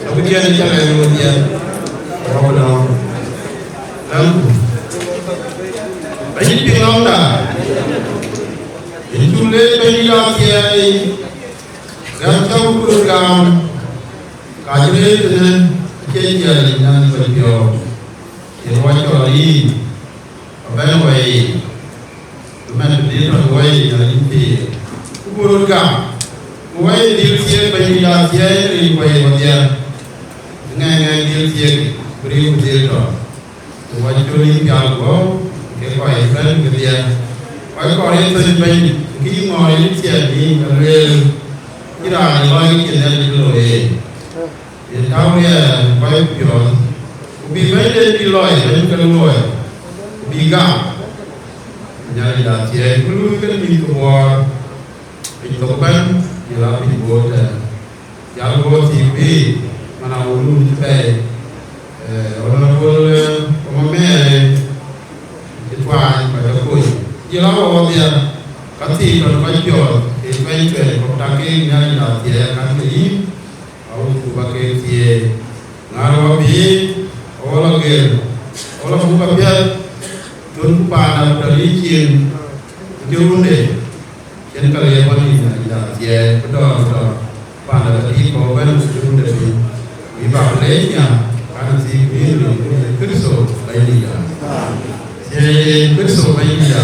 Thök këdiɛ̈n acä lɛ̈k wek dhiɛl. Rɔ̈k nɔm. Thank you. Bɛ̈ny piŋ lɔ̈ŋda. Yïn cuk leec Bɛ̈nydït athiɛɛi. Gäm cä wek röt gam, ka cï rëër tënë acie ciɛɛl yic nɛn kɔc piɔ̈ɔ̈th, yen wä cɔl yïn, abɛ̈n wɛi yic, bï mɛn bï dhil tɔ̈ wɛi yic nɛn yïn thiëëk. Ku buk röt gam, ku wɛi dhil thiëëk Bɛ̈nydït athiɛɛi rin wɛi wadhiɛ, ŋɛɛŋ ŋɛɛŋ dhil thiëëk, bï riëëu dhil tɔ̈. Ku wä col yïn pial guɔ̈p, ke kɔc ëbɛ̈n kedhie. Kɔc kɔɔr ye thöc Bɛ̈ny, kï ŋɔɔr yïn thiɛɛl yïn, ke lueel, cï raan ë lɔc cïn Nhialic looi yen. Yen täu riɛɛl kɔc piɔ̈ɔ̈th, ku bï Bɛ̈ny de bï lɔc, Bɛ̈ny ke luɔi, ku bï gam. Nhialic da thiɛɛi, ku luui kën mïth ke Bor, piny thok ëbɛ̈n, jɔl a piny Bor tɛ̈n. Jal guɔ thiik piny, man a wun wun cï bɛ̈ɛ̈i, eh, Honorable, eh, Mama Mary, cï tuany kɔc akuc. Jël awɔɔdhia, ka thiik tɔn kɔc piɔ̈ɔ̈th, ke tuɛny tuɛny, kɔk tak keek Nhialic na thiɛɛi akan ke yïn, awuku ba keek thiëëc. Ŋaar wä bï, awɔ lɔ gel, awɔ lɔ buk apiɛth, thon ku paan a tɔ̈ yï cin, ku cï runde. Cïn ka liep wan yïn Nhialic da thiɛɛi bï dɔɔr tɔ̈, panda ka dït kɔ̈u bɛ̈n ku cï runde piny, bï bak leec nhial, kan thiik bï yïn rin ku Yecu Kërtho Bɛ̈nydït da. Thiɛɛi Yecu Kërtho Bɛ̈nydït da.